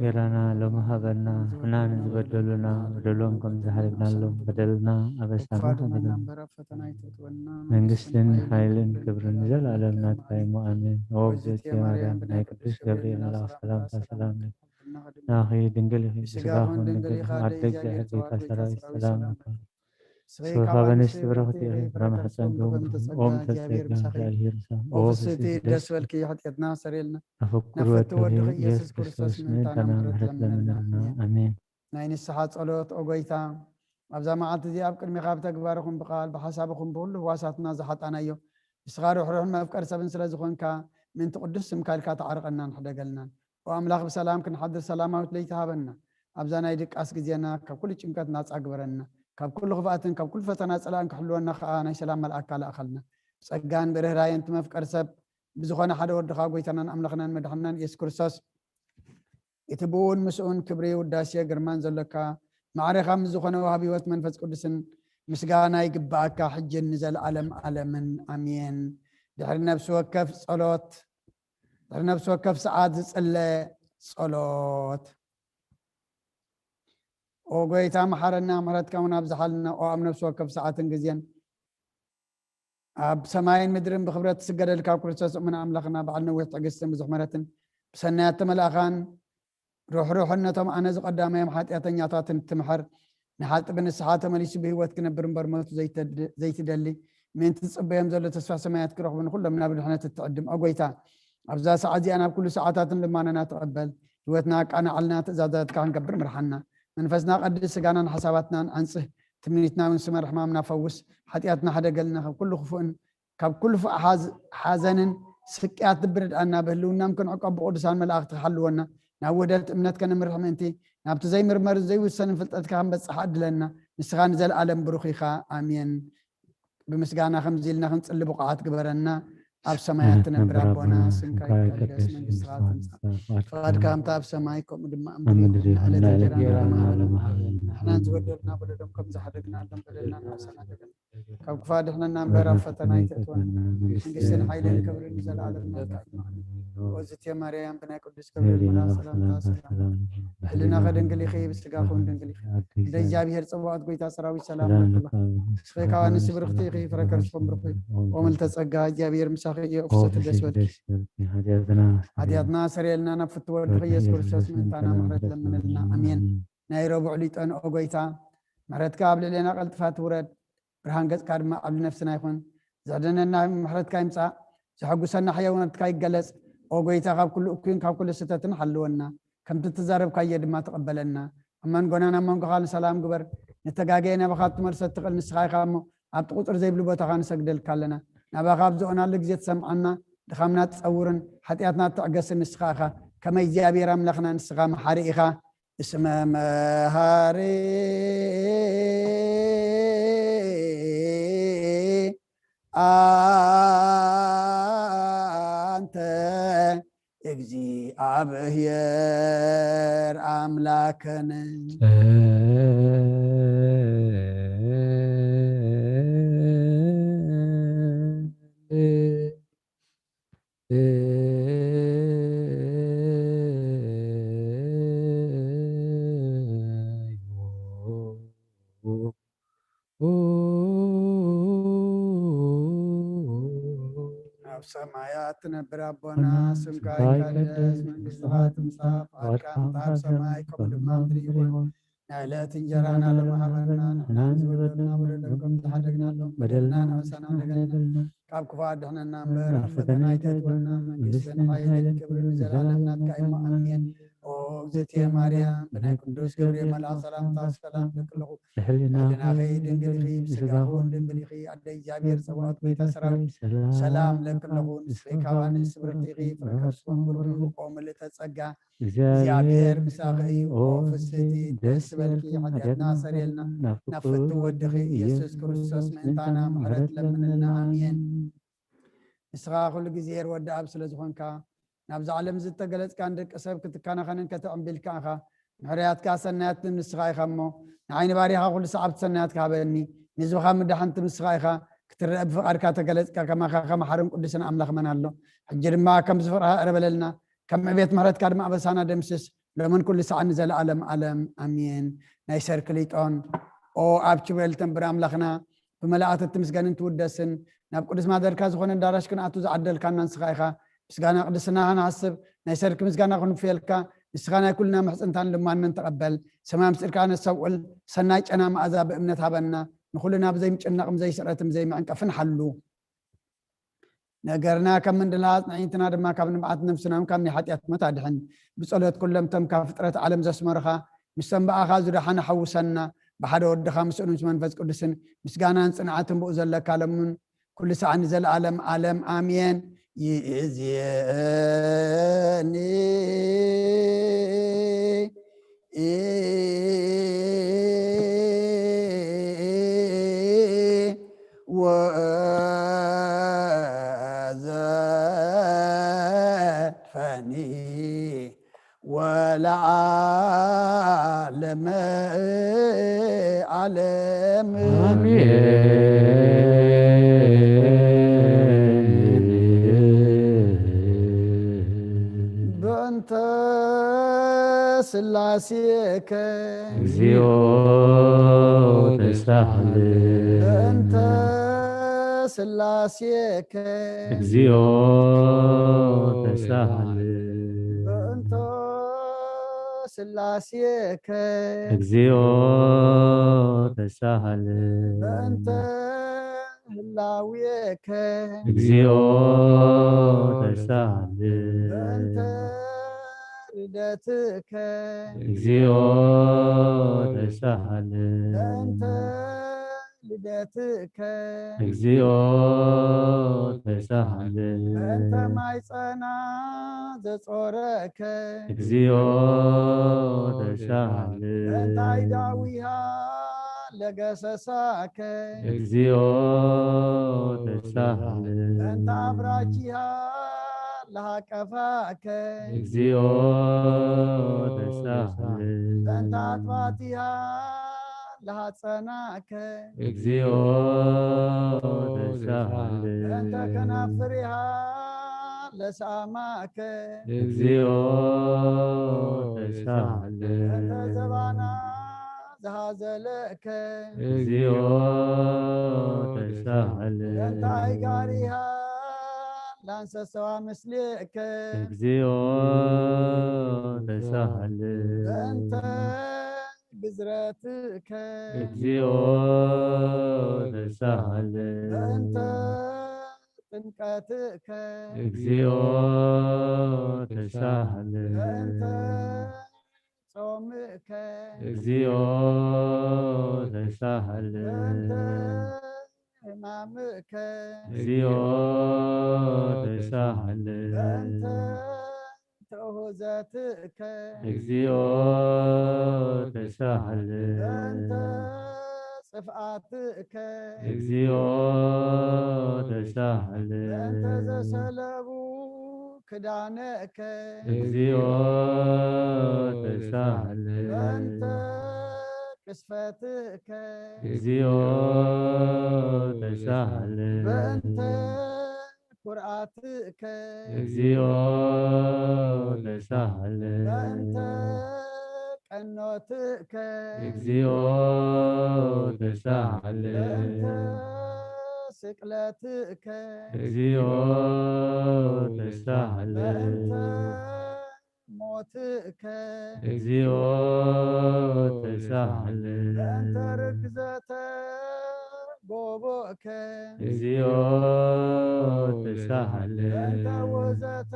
ጌራና ሎሚ ሃበና፣ ንሕና ንዝበደሉና በደሎም ከም ዝሓለፍናሎም በደልና ኣበሳና ሓድገና። መንግስትን ሓይልን ክብርን ንዘለኣለም ናትካ እዩ። ኣሜን። ኦ እግዝእትየ ማርያም፣ ናይ ቅዱስ ገብርኤል መልኣኽ ሰላምታ ሰላም ለኪ። ናኺ ድንግል ኢኺ፣ ብስጋኹን ድንግል ኢኻ፣ ኣደ እግዚኣብሔር ጌታ ሰራዊት ሰላም ለኪ። ንስኺ ካብ ኣንስቲ ብርኽቲ ኢኺ፣ ፍረ ማሕፀንኪ እውን ብሩኽ። ኦ ምልዕተ ጸጋ፣ እግዚኣብሔር ምሳኺ። ኦ ፍስሕቲ ደስ በልኪ፣ ሓጢኣትና ሰረየልና። ኣፍቅር ወድኺ ኢየሱስ ክርስቶስ ምእንታና ምሕረት ለምንልና። ኣሜን። ናይ ንስሓ ጸሎት። ኦ ጎይታ፣ ኣብዛ መዓልቲ እዚኣ ኣብ ቅድሜኻ ብተግባር ይኹን ብቓል ብሓሳብ ይኹን ብኹሉ ህዋሳትና ዝሓጣናዮ፣ ንስኻ ርሕሩሕን መፍቀር ሰብን ስለ ዝኾንካ፣ ምእንቲ ቅዱስ ስምካ ኢልካ ተዓርቐናን ሕደገልናን። ኦ ኣምላኽ፣ ብሰላም ክንሓድር ሰላማዊት ለይቲ ሃበና። ኣብዛ ናይ ድቃስ ግዜና ካብ ኩሉ ጭንቀት ናጻ ግበረና። ካብ ኩሉ ክፍኣትን ካብ ኩሉ ፈተና ጸላእን ክሕልወና ከኣ ናይ ሰላም መልኣካ ለኣኸልና። ብጸጋን ብርህራየን እቲ መፍቀር ሰብ ብዝኾነ ሓደ ወድኻ ጎይታናን ኣምላኽናን መድሓንናን ኢየሱስ ክርስቶስ እቲ ብኡን ምስኡን ክብሪ ውዳሴ ግርማን ዘሎካ ማዕሬኻ ምስ ዝኾነ ወሃቢ ህይወት መንፈስ ቅዱስን ምስጋና ይግብኣካ ሕጅን ንዘለኣለም ኣለምን ኣሜን። ድሕሪ ነፍሲ ወከፍ ጸሎት ድሕሪ ነፍሲ ወከፍ ሰዓት ዝጽለ ጸሎት። ኦ ጎይታ መሓረና፣ ምሕረትካ እውን ኣብዝሓልና። ኦ ኣብ ነፍሲ ወከፍ ሰዓትን ግዜን ኣብ ሰማይን ምድርን ብክብረት ትስገደልካ ኣብ ክርስቶስ እሙን ኣምላኽና፣ በዓል ነዊሕ ትዕግስትን ብዙሕ ምሕረትን፣ ብሰናያት ተመላእኻን ርሕሩሕነቶም ኣነ ዝቐዳማዮም ሓጢኣተኛታትን ትምሕር፣ ንሓልጢ ብንስሓ ተመሊሱ ብህይወት ክነብር እምበር ሞቱ ዘይተድ-፣ ዘይትደሊ፣ ምእንቲ ዝጽበዮም ዘሎ ተስፋ ሰማያት ክረኽቡ ንኹሎም ናብ ድሕነት እትዕድም። ኦ ጎይታ፣ ኣብዛ ሰዓት እዚኣ ናብ ኩሉ ሰዓታትን ልማናና ተቐበል። ህይወትና ኣቃናዕልና፣ ትእዛዛትካ ክንገብር ምርሓና። መንፈስና ቀድስ፣ ስጋናን ሓሳባትናን ኣንጽህ፣ ትምኒትና እውን ስመር፣ ሕማምና ፈውስ፣ ሓጢኣትና ሕደገልና፣ ካብ ኩሉ ክፉእን ካብ ኩሉ ፍእ ሓዝ-፣ ሓዘንን ስቅያት ልቢ ንድኣና፣ ብህልውናም ክንዕቀብ ብቅዱሳን መላእኽቲ ክሓልወና፣ ናብ ውህደት እምነት ከነምርሕ ምእንቲ፣ ናብቲ ዘይምርመርን ዘይውሰንን ፍልጠትካ ክንበጽሕ ኣድለና። ንስኻ ንዘለኣለም ብሩኽ ኢኻ። ኣሜን። ብምስጋና ከምዚ ኢልና ክንጽሊ ብቑዓት ግበረና። ኣብ ሰማያት ትነብር ኣቦና፣ ስምካ ይቀደስ፣ መንግስትኻ ትምጻእ፣ ፍቓድካ ከምታ ኣብ ሰማይ ከምኡ ድማ ኣብ ምድሪ ይኹን። ዕለተ እንጀራና ሃበና፣ ንሕናን ዝበደሉና በደሎም ከም ዝሓደግናሎም በደልና ንሓሰና፣ ካብ ክፋ ድሕነና እምበር ኣብ ፈተና ኣይተእትወና። መንግስትን ሓይልን ክብርን ንዘለኣለም ናትካ እዩ። ኦዝቴ ማርያም ብናይ ቅዱስ ገብርኤል መልኣኽ ሰላምታ ሰላም። ብሕልናኸ ድንግል ኢኺ፣ ብስጋኹ እውን ድንግል ኢኺ። እንደ እግዚኣብሔር ጸባኦት ጎይታ ሰራዊት ሰላም ለኪ። ንስኺ ካብ ኣንስቲ ብርኽቲ ኢኺ፣ ፍረ ከርስኹም ብሩኽ እዩ። ኦ ምልዕተ ጸጋ፣ እግዚኣብሔር ምሳኺ እዩ። ኦ ፍስሕቲ ደስ በልኪ። ሓጢኣትና ሰረየልና፣ ናብ ፍትወ ወድኺ ኢየሱስ ክርስቶስ ምእንታና ምሕረት ለምንልና። ኣሜን። ናይ ረቡዕ ሊጠንኦ ጎይታ፣ ምሕረትካ ኣብ ልዕሌና ቀልጥፋ ትውረድ፣ ብርሃን ገጽካ ድማ ኣብ ነፍስና ይኹን። ዘዕደነና ምሕረትካ ይምጻእ፣ ዘሐጉሰና ሕያውነትካ ይገለጽ። ኦ ጎይታ፣ ካብ ኩሉ እኩይን ካብ ኩሉ ስህተትን ሓልወና፣ ከምቲ እተዛረብካዮ ድማ ተቐበለና። ኣብ መንጎናን ኣብ መንጎኻን ሰላም ግበር። ንተጋገየ ናባኻ ክትመልሶ እትኽእል ንስኻ ኢኻ እሞ፣ ኣብቲ ቁጽሪ ዘይብሉ ቦታኻ ንሰግደልካ ኣለና። ናባኻ ኣብ ዝኦናሉ ግዜ ትሰምዓና፣ ድኻምና ትጸውርን ሓጢኣትና ትዕገስን ንስኻ ኢኻ። ከመይ እግዚኣብሔር ኣምላኽና ንስኻ መሓሪ ኢኻ። እስመ መሃሪ ኣንተ እግዚኣብሔር ኣምላክን። ኣብ ሰማያት ትነብር ኣቦና፣ ስምካ ይቀደስ፣ መንግስትኻ ትምጻእ፣ ፍቓድካ ከምቲ ኣብ ሰማይ ከምኡ ድማ ኣብ ምድሪ ይኹን። ናይ ዕለት እንጀራና ሎሚ ሃበና፣ ንሕና ንዝበደሉና በደሎም ከም ዝሓደግናሎም በደልና ንሕሰና፣ ሓደገልና፣ ካብ ክፉእ ኣድሕነና እምበር ናብ ፈተና ኣይተእትወና። መንግስትን ሓይልን ክብርን ንዘለኣለም ናትካ እዩ። ኣሜን። ኦ እግዝእትየ ማርያም፣ ብናይ ቅዱስ ገብርኤል መልኣኽ ሰላምታ ሰላም እብለኪ ኣለኹ። ብሕልናኺ ድንግል ኢኺ፣ ብስጋኺ እውን ድንግል ኢኺ። ኣደ እግዚኣብሔር ጸባኦት ጎይታ ሰራዊት ሰላም እብለኪ ኣለኹ። ንስኺ ካብ ኣንስቲ ብርኽቲ ኢኺ፣ ፍረ ከርስኺ እውን ብሩኽ እዩ። ኦ ምልዕተ ጸጋ፣ እግዚኣብሔር ምሳኺ እዩ። ኦ ፍስሕቲ ደስ ይበልኪ፣ ሓጢኣትና ሰረየልና፣ ናብ ፍትው ወድኺ ኢየሱስ ክርስቶስ ምእንታና ምሕረት ለምንልና። ኣሜን። ንስኻ ኩሉ ግዜ ሄር ወዲ ኣብ ስለ ዝኾንካ፣ ናብዛ ዓለም እዚ እተገለጽካ ንደቂ ሰብ ክትከናኸንን ከተዕምብልካ ኢኻ። ምሕረያትካ ሰናያት ንስኻ ኢኻ እሞ፣ ንዓይኒ ባሪኻ ኩሉ ሰዓብቲ ሰናያትካ ሃበኒ። ንህዝብኻ ምድሓንቲ ንስኻ ኢኻ። ክትረአ ብፍቓድካ ተገለጽካ፣ ከማኻ ከመሓርን ቅዱስን ኣምላኽ መን ኣሎ? ሕጂ ድማ ከምዚ ፍቕርኻ እረበለልና። ከም ዕቤት ምሕረትካ ድማ ኣበሳና ደምስስ፣ ሎምን ኩሉ ሰዓት ንዘለኣለም ኣለም ኣሜን። ናይ ሰርክ ሊጦን። ኦ ኣብ ችበል ተንብር ኣምላኽና፣ ብመላእክት ትምስገንን ትውደስን፣ ናብ ቅዱስ ማደርካ ዝኾነ ኣዳራሽ ክንኣቱ ዝዓደልካና ንስኻ ኢኻ። ምስጋና ቅድስና ክንሓስብ፣ ናይ ሰርክ ምስጋና ክንፍየልካ፣ ንስኻ ናይ ኩልና ምሕጽንታን ልማንን ተቐበል። ሰማይ ምስጢርካ ነሰውዕል፣ ሰናይ ጨና መኣዛ ብእምነት ሃበና። ንኹልና ብዘይምጭናቕም ዘይስዕረትም ዘይምዕንቀፍን ሓሉ። ነገርና ካብ ምንድላጽ፣ ንዕይንትና ድማ ካብ ንብዓት፣ ነፍስናም ካብ ናይ ሓጢኣት ሞት ኣድሕን። ብጸሎት ኩሎም እቶም ካብ ፍጥረት ዓለም ዘስመሩኻ፣ ምስቶም ብኣኻ ዝደሓኑ ሓውሰና። ብሓደ ወድኻ ምስኡን ምስ መንፈስ ቅዱስን ምስጋናን ጽንዓትን ብኡ ዘለካ ለምን ኩሉ ሰዓት ንዘለኣለም ኣለም ኣሜን። ይእዜኒ ወዘድፈኒ ወለዓለመ ዓለም። ኣሜን። ብእንተ ስላሴከ እግዚኦ ተሳህል። በእንተ ስላሴከ እግዚኦ ተሳህል። በእንተ ስላሴከ እግዚኦ ተሳህል። በእንተ ህላዌከ እግዚኦ ተሳህል። በእንተ ርደትከ እግዚኦ ተሳህል። በእንተ ልደትከ እግዚኦ ተሳህል። በእንተ ማይጸና ዘጾረከ እግዚኦ ተሳህል። በእንታይ ዳዊሃ ለገሰሳከ እግዚኦ ተሳህል። በእንተ አብራኪሃ ለሃቀፋከ እግዚኦ ተሳህል። በእንተ አጥባቲሃ ለሃጸናከ እግዚኦ ተሳህል። በእንተ ከናፍሪሃ ለሳማከ እግዚኦ ተሳህል። በእንተ ዘባና ዝሃዘለከ እግዚኦ ተሳህል። በእንተ አይጋሪሃ ላንሰሰዋ ምስሌከ እግዚኦ ተሳህል። በእንተ ግዝረትከ እግዚኦ ተሳህል። በእንተ ጥምቀትከ እግዚኦ ተሳህል። በእንተ ጾምከ እግዚኦ ተሳህል። በእንተ ሕማምከ እግዚኦ ተሳህል። በእንተ ተውህዘትከ እግዚኦ ተሳህል። በእንተ ጽፍኣትከ እግዚኦ ተሳህል። በእንተ ዘሰለቡ ክዳነከ እግዚኦ ተሳህል። በእንተ ቅስፈትከ እግዚኦ ተሳህል። በእንተ ኩርዓትከ እግዚኦ ተሳህል። በእንተ ቀኖትከ እግዚኦ ተሳህል። በእንተ ስቅለትከ እግዚኦ ተሳህል። በእንተ ሞትከ እግዚኦ ተሳህል። በእንተ ርግዘተ ጎቦእከ እግዚኦ ተሳህል። በእንተ ውህዘተ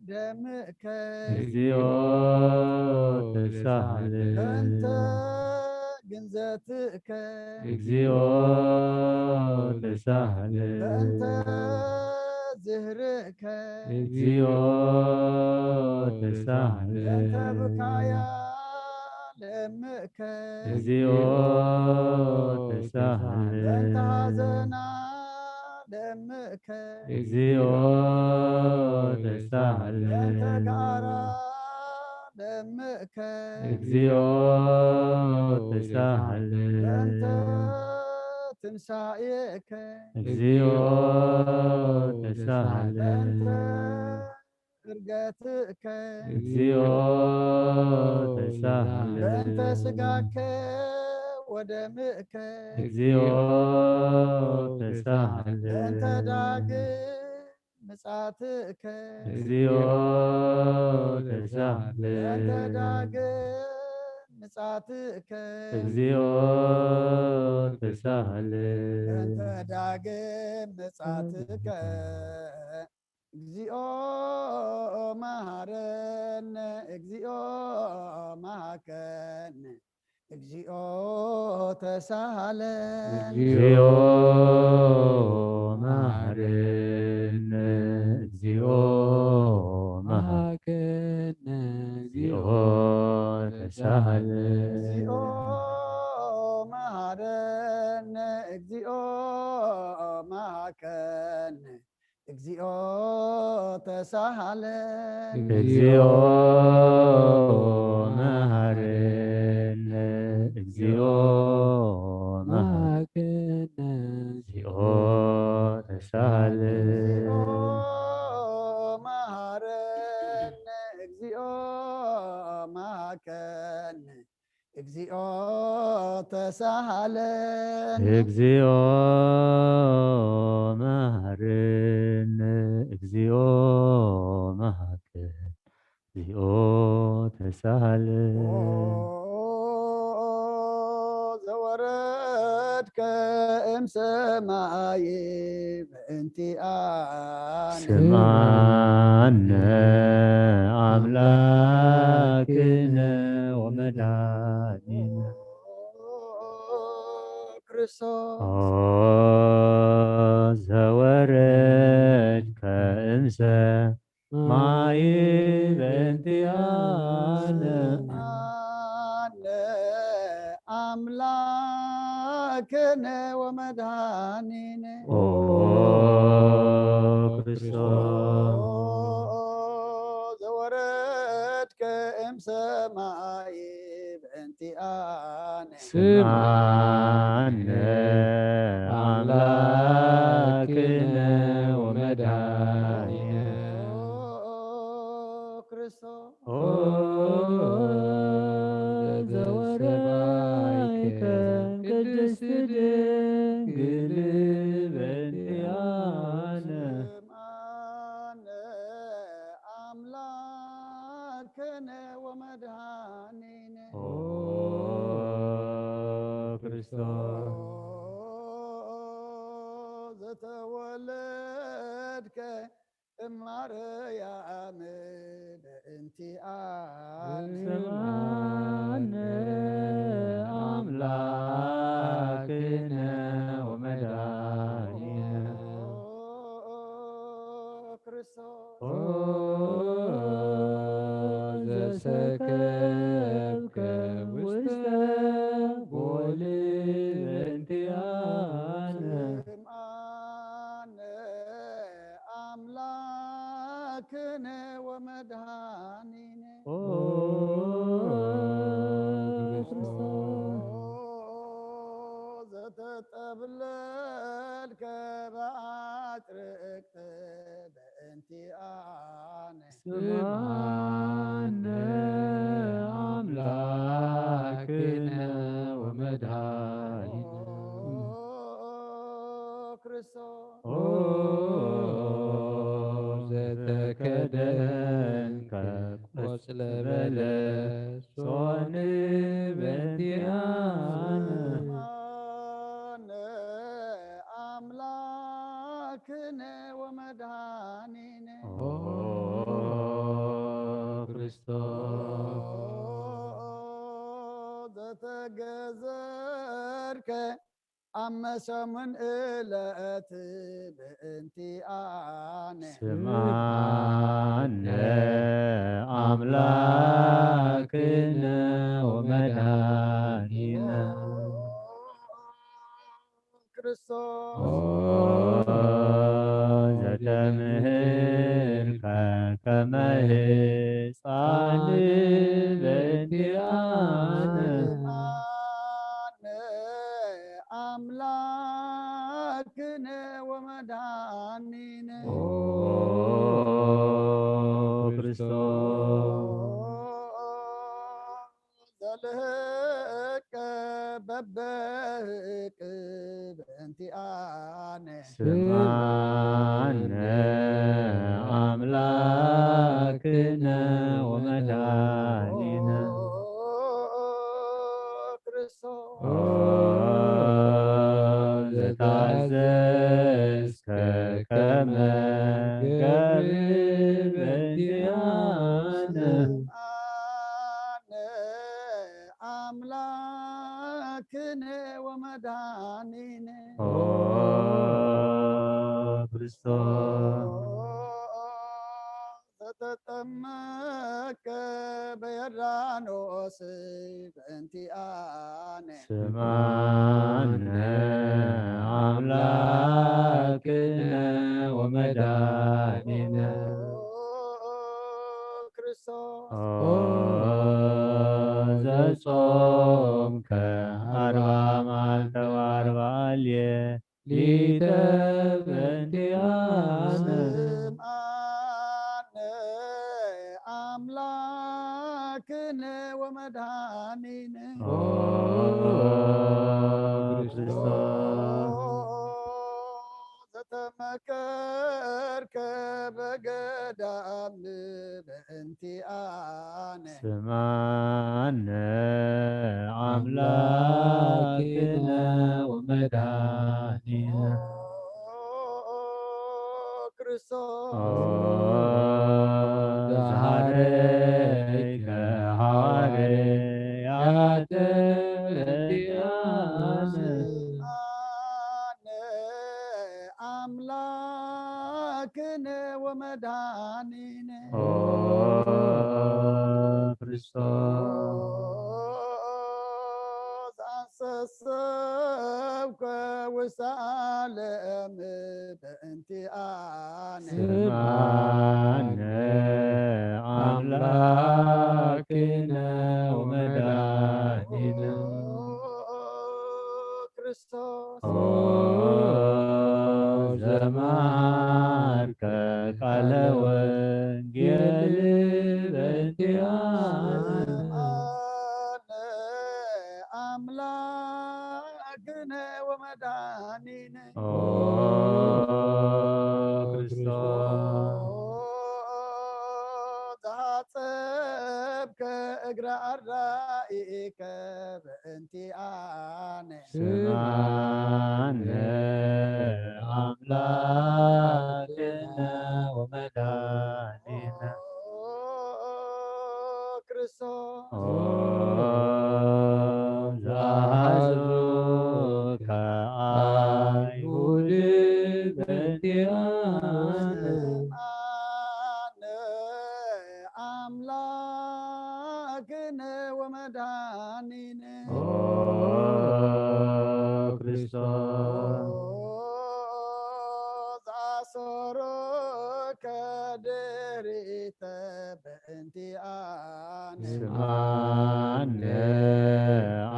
ደምእከ እግዚኦ ተሳህል። በእንተ ግንዘትእከ እግዚኦ ተሳህል። በእንተ ዝህርእ ከ እግዚኦ ተሳህል። በእንተ ብካያ ለምእከ እግዚኦ ተሳህል። በእንተ ሐዘና ለምእከ እግዚኦ ተሳህል። በእንተ ጋራ ለምእከ እግዚኦ ተሳህል። በእንተ ትንሳኤከ እግዚኦ ተሳህል። በእንተ ዕርገትከ እግዚኦ ተሳሃለ በእንተ ስጋከ ወደምከ እግዚኦ ተሳሃለ በእንተ ዳግም ምጻትከ እግዚኦ ተሳሃለ በእንተ ዳግም ምጻትከ እግዚኦ ተሳሃለ በእንተ ዳግም ምጻትከ እግዚኦ መሃረነ እግዚኦ መሃከነ እግዚኦ ተሳሃለ እግዚኦ መሃረነ እግዚኦ መሃ መሃከነ እግዚኦ ተሳሃለ እግዚኦ መሃረነ እግዚኦ መሃከነ እግዚኦ ተሳሃለ እግዚኦ መሃረነ እግዚኦ መሃ መሃከነ እግዚኦ ተሳሃለ እግዚኦ መሃረነ እግዚኦ መሃከነ እግዚኦ ተሳሃለ እግዚኦ መሃረነ እግዚኦ መሃከ እግዚኦ ተሳሃለ ኦ ዘወረድከ እምሰማይ በእንቲኣነ ስምዓነ ኣምላክነ ወመድኃኒነ ክርስቶስ ኦ ዘወረድከ እምሰ ማይ በእንቲኣነ ኣነ ኣምላክነ ወመድኃኒነ ኦ ክርስቶስ ዘወረድከ እምሰማይ በእንቲኣነ ስምዓነ ኣምላክነ ወመድኃኒነ ክርስቶስ ኦ ዘወረድከ ቅድስት ድንግል በእንቲኣነ ስምዓነ ኣምላክነ ወመድኃኒነ ኦ ክርስቶስ ዘተወለድከ እማርያም በእንቲኣነ ስምዓነ ኣምላክነ ወመድኃኒነ ክርስቶስ ኦ ዘሰከብከ ውስተ ጎል በእንቲኣነ ስምዓነ ኣምላክነ ወመድኃኒነ ኦ ዘተጠብለልከ በኣጽርቅት በእንቲኣነ ስምዓነ ኣምላክነ ወመድኃኒነ ክርስቶስ ኦ ዘተከደንከ ቆጽለ በለስ ሶን በእንቲኣነ ኣነ ኣምላክነ ወመድኃኒነ ኦ ክርስቶስ ዘተገዘርከ ኣብ መሰሙን እለት በእንቲኣነ ስምዓነ ኣምላክነ ወመድኃኒነ ክርስቶስ ኦ ዘተምህርከ ከመ ህፃን በእንቲኣነ ኣነ ኣምላክነ ወመድኃኒነ ኦ በህቅ በእንቲኣነ ስምዓነ ኣምላክነ ወመድኃኒነ። ክርስቶስ ኦ ዘታዘዝከ ከመ ገብር በእንቲኣነ። ኣነ ኣምላክነ ወመድኃኒነ ኦ ክርስቶስ ዘተጠመቀ በዮርዳኖስ በእንቲኣነ ስምዓነ ኣምላክነ ወመድኃኒነ። ክርስቶስ ኦ ዘጾምከ ኣርብዓ መዓልተ ወኣርብዓ ሌሊተ በእንቲኣነ። ስምዓነ ኣምላክነ ወመድኃኒነ ኦ ክርስቶስ ዘተመከርከ በገዳም በእንቲኣነ ስምዓነ ኣምላክነ ወመድኃኒነ። ክርስቶስ ኦ ዘሃረይከ ሃዋርያተ በእንቲኣነ። ኣነ ኣምላክነ ወመድኃኒነ ኦ ክርስቶስ ኣሰሰብከ ውሳለም በእንቲኣነ ስምዓነ ኣምላክነ ወመድኃኒነ። ክርስቶስ ኦ ዘመሃርከ ቃለ ወንጌል በእንቲኣነ። ኣነ ኣምላክነ ወመድኃኒነ ኦ ክርስቶስ ዘሓጸብከ እግረ ኣራኢከ በእንቲኣነ ስምዓነ ኣምላክነ ወመድኃኒነ። ክርስቶስ ኦ ዘኣሃዙከ ኣይሁድ በእንቲኣነ። ኣነ ኣምላክነ ወመድኃኒነ ኦ ክርስቶስ ዘኣሰሮከ ድሪተ በእንቲኣነ ስምዓነ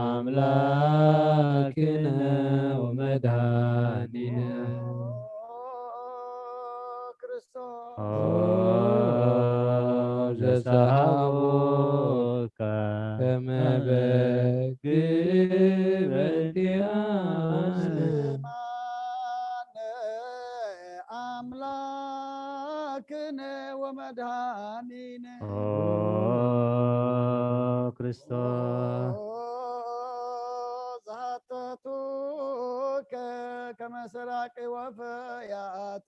ኣምላክነ ወመድኃኒነ። ክርስቶስ ኦ ዘሰሃቡከ ከመ በግ በእንቲኣነ። ስምዓነ ኣምላክነ ወመድኃኒነ ኦ ክርስቶስ ዘሓተቱከ ከመ ሰራቂ ወፈያት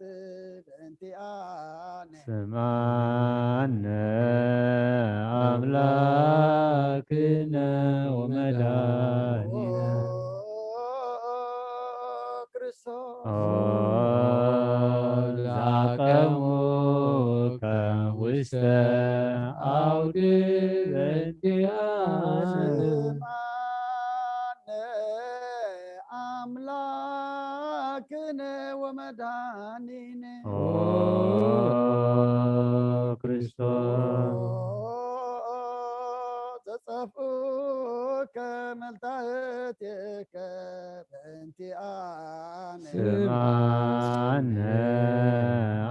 በእንቲኣነ ስምዓነ ኣምላክነ ወመድኃኒነ። ክርስቶስ ኦ ዘኣቀሙከ ውስተ ዓውዲ በእንቲኣነ። ኣነ ኣምላክነ ወመድኃኒነ ኦ ክርስቶስ ዘጸፍኡከ መልታህትከ በእንቲኣነ ስምዓነ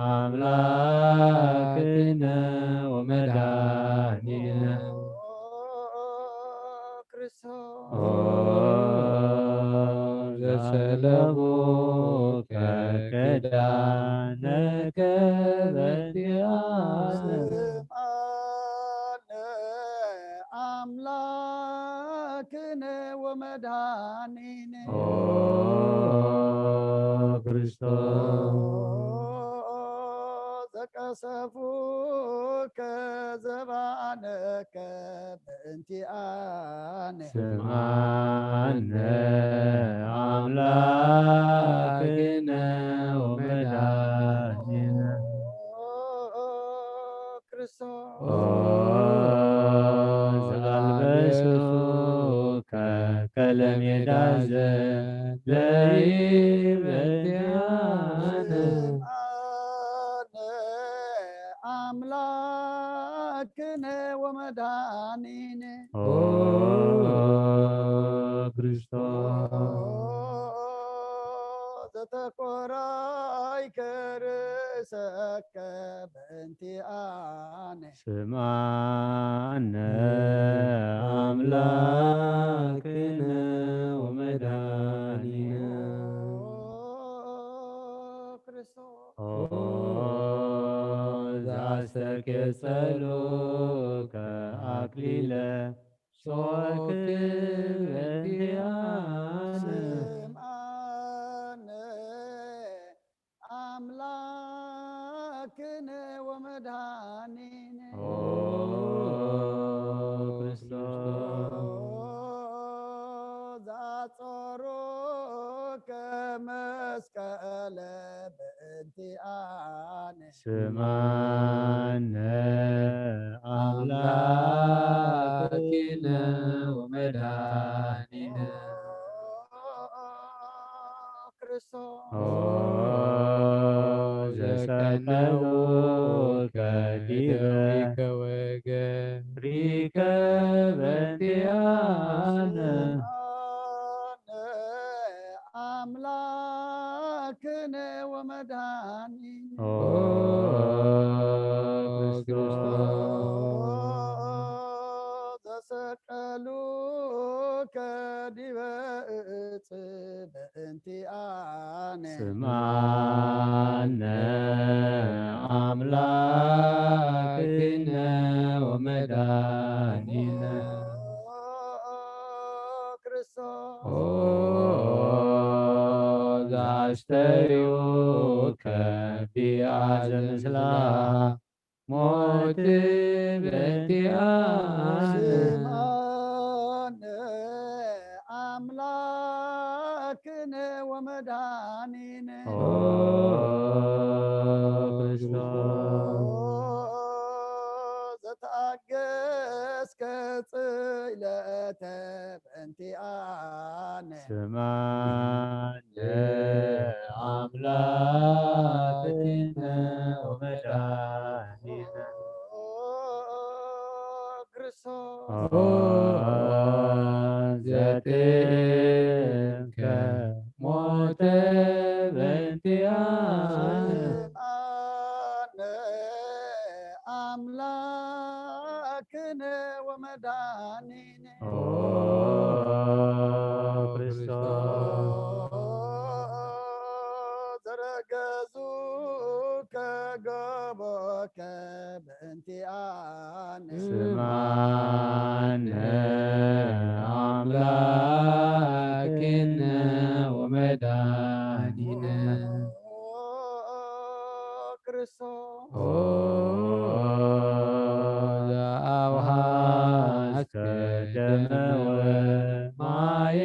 ኣምላክነ ወመድኃኒነ። ክርስቶስ ኦ ለቡከ ክዳነከ በእንቲኣነ። ስምዓነ ኣምላክነ ወመድኃኒነ። ኦ ክርስቶስ። ዘቀሰፉከ ዘባነከ በእንቲኣነ። ስምዓነ ኣምላክነ ወመድኃኒነ። ክርስቶስ። ኦ ዘኣልበሱከ ከለሜዳ ዘለይ በእንቲኣነ። ስምዓነ ኣምላክነ ወመድኃኒነ። ኦ ክርስቶስ። ዘተኮራይከ ርእሰከ በእንቲኣነ። ስምዓነ ኣምላክነ ወመድኃኒነ። ክርስቶስ። ኦ ዘኣስተኬጸሉከ ኣክሊለ ሶክ በእንቲኣነ። ስምዓነ ኣምላክነ ወመድኃኒነ። ኦ ክርስቶስ። ዘጾሩከ መስቀለ በእንቲኣነ። ስምዓነ ኣምላክነ ወመድኃኒነ። ክርስቶስ። ኦ ዘሰቀሉከ ዲበ እገሪከ በእንቲኣነ። ስምዓነ ኣምላክነ ወመድኃኒነ። ኦ ክርስቶስ። ዘሰቀሉከ ዲበ እጽ በእንቲኣነ። ስምዓነ ኣምላክነ ወመድኃኒነ። ክርስቶስ። ኦ ዘኣስተዩከ ቢኣ ዘምስላ ሞት በእንቲኣነ። ስምዓነ ኣምላክነ ወመድኃኒነ። ኦ ክርስቶስ። ዘተኣገስከ ጽለተ በእንቲኣነ። ስምዓነ ኣምላክነ ወመድኃኒነ። ክርስቶስ። ኦ ዘጥእምከ ሞተ በእንቲኣነ። ስምዓነ ኣምላክነ ወመድኃኒነ። ኦ ክርስቶስ። ዘረገዙከ ገቦከ በእንቲኣነ። ስምዓነ ኣምላክነ ወመድኃኒነ። ክርስቶስ። ኦ ዘአውሃስከ ደመ ወማየ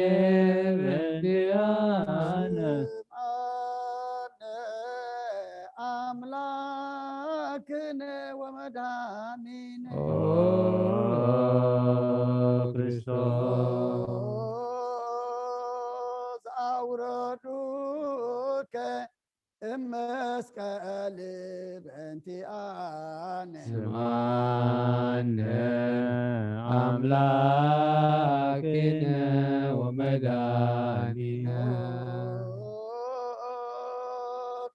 በእንቲኣነ። ስምዓነ ኣምላክነ ወመድኃኒነ። ኦ ክርስቶስ። ዘአውረዱከ እመስቀል በእንቲኣነ። ስምዓነ ኣምላክነ ወመድኃኒነ።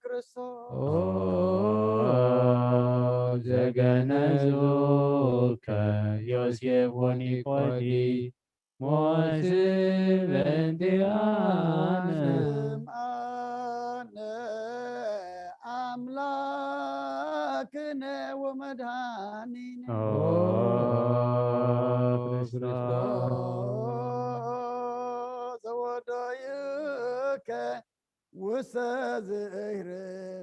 ክርስቶስ። ኦ ዘገነዙከ ዮሴፍ ወኒቆዲ ሞት በእንቲኣነ። ወመድኃኒነ ኦ ክርስቶስ ዘወደዩከ ውስተ ዝእህር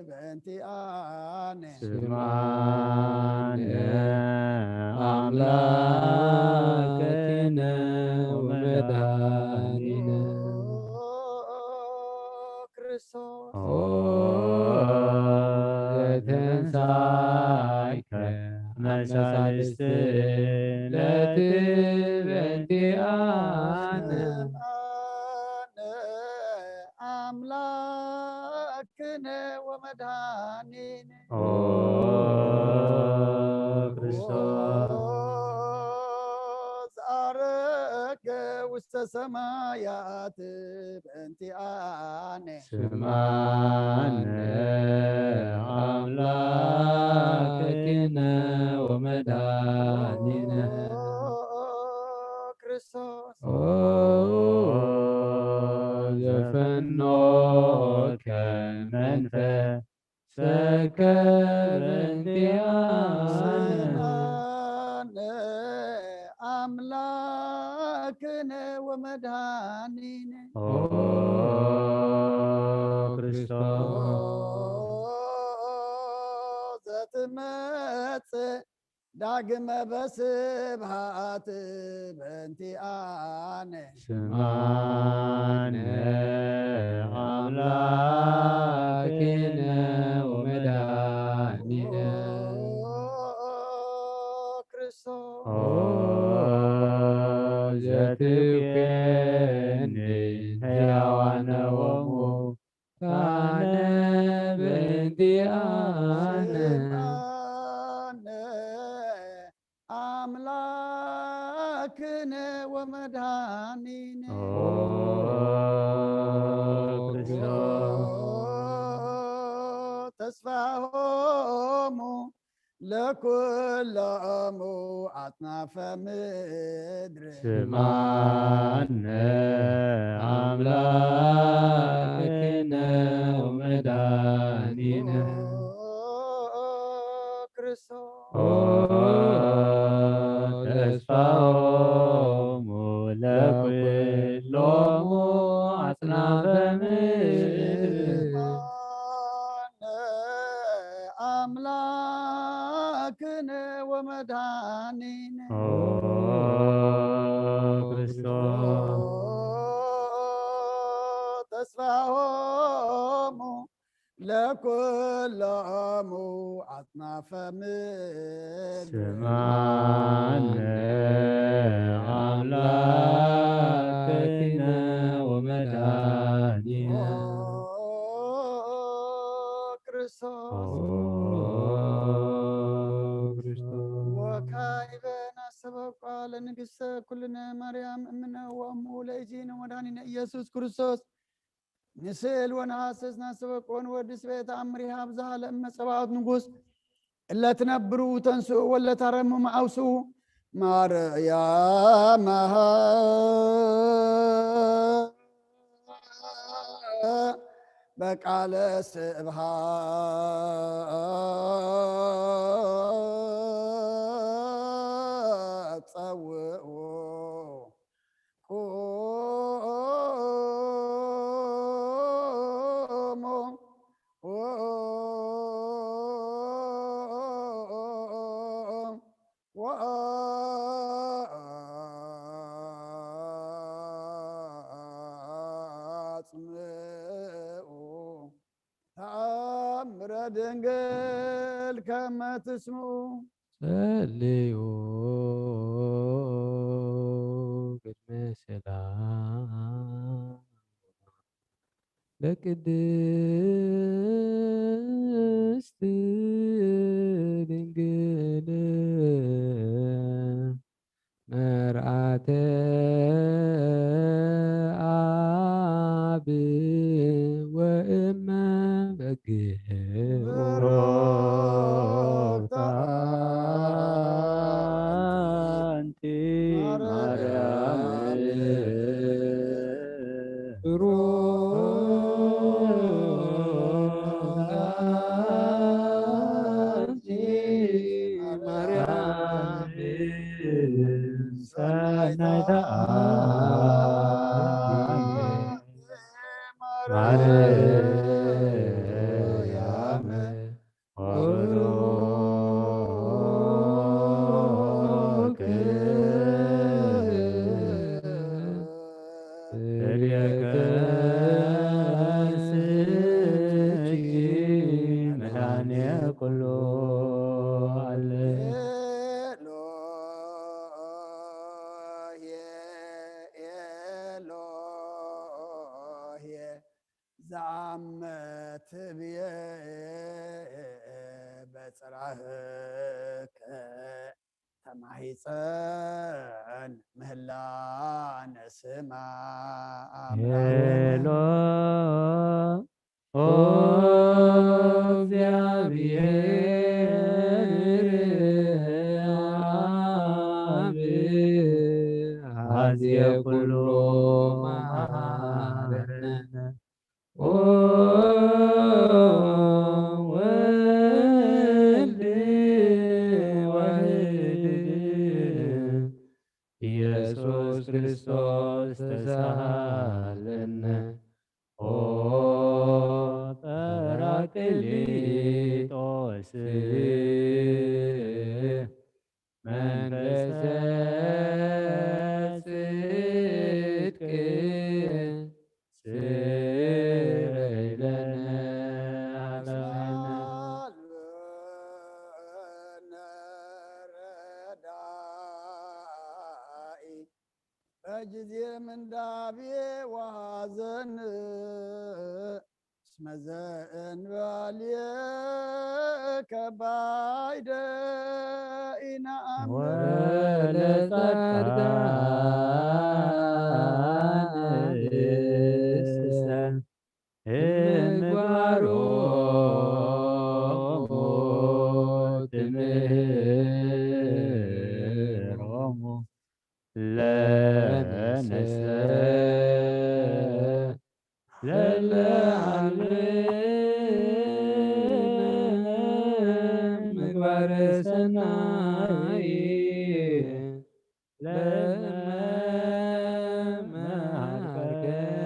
በእንቲኣነ ስማነ አምላክነ ወመድኃኒነ ክርስቶስ ኦ ዘተንሳይከ መሳልስት ለትበንቲኣነ ስምዓነ ኣምላክነ ወመድኃኒነ ኦ ክርስቶስ ዘዐረገ ውስተ ሰማያት በእንቲኣነ ስምዓነ አምላክነ ወመድኃኒነ ክርስቶስ ኦ ዘፈኖከ መንፈሰከ በእንቲኣነ ስምዓነ ኣምላክነ ወመድኃኒነ ኦ ክርስቶስ ዘትመጽእ ዳግመ በስብሃት በእንቲኣነ ስምዓነ አምላክነ ወመድኃኒነ ክርስቶስ ኦ ዘትብኬኒ ሕያዋነ ወሙታነ በእንቲኣነ ስምዓነ ኣምላክነ ወመድኃኒነ ኦ ክርስቶስ ተስፋሆሙ ለኩሎሙ አጽናፈ ምድር ስምዓነ አምላክነ ወመድኃኒነ ክርስቶስ ኦ ተስፋሆሙ ለኩሎሙ አጽናፈ ምድር አምላክነ ወመድኃኒነ ኦ ክርስቶስ ተስፋሆሙ ለኩሎሙ አጽናፈ ምድር ስምዓነ አምላክነ ወመድኃኒነ ክርስቶስ ኦ ክርስቶስ ወካዕበ ናስተበቋ ለንግሥተ ኩልነ ማርያም እምነ ወእሙ ለእግዚእነ ወመድኃኒነ ኢየሱስ ክርስቶስ ንስእል ወነሐስስ ናስተበቆ ንወድስ ቤት አምሪሃ ብዝሃ ለእመ ጸባኦት ንጉሥ እለ ትነብሩ ተንስኡ ወለ ታረሙ መአውስኡ ማርያም በቃለ ስብሐት ጸውኡ ቁሙ ወአጽምዑ ተአምረ ድንግል ከመ ትስምዑ ጸልዩ ቅድመ ሰላም ለቅድስት ድንግል መርዓተ አብ ወእመ በግዕ ብሩክታ አንቲ ማርያም ብሩክታ ናይታ ኣቢ ማርያም ወብሩክ ስርየከ ስቺ መድኃኔ ኩሉ ዓለም። ኤሎሄ፣ ኤሎሄ፣ ዘአመ ትብዬ በጽራህከ ተማሂጸን ምህላነ ስማ። ሄሎ ኦ እግዚአብሔር አብ ሀዜ ኩሉ መሐረነ። ኦ ወልድ ዋሕድ ኢየሱስ ክርስቶስ ተሳሃለነ። ኦ ጳራቅሊጦስ መንፈሰ ጽድቅ ስረይ ለነ ኃጣውኢነ። በጊዜ ምንዳቤ ወሐዘን እስመ ዘእንበሌከ ባይደ ኢነአምን። ወለጻድቃን እምግባሮሙ ትምህሮሙ ለነሰ ለለዓልም ምግባረ ሰናይ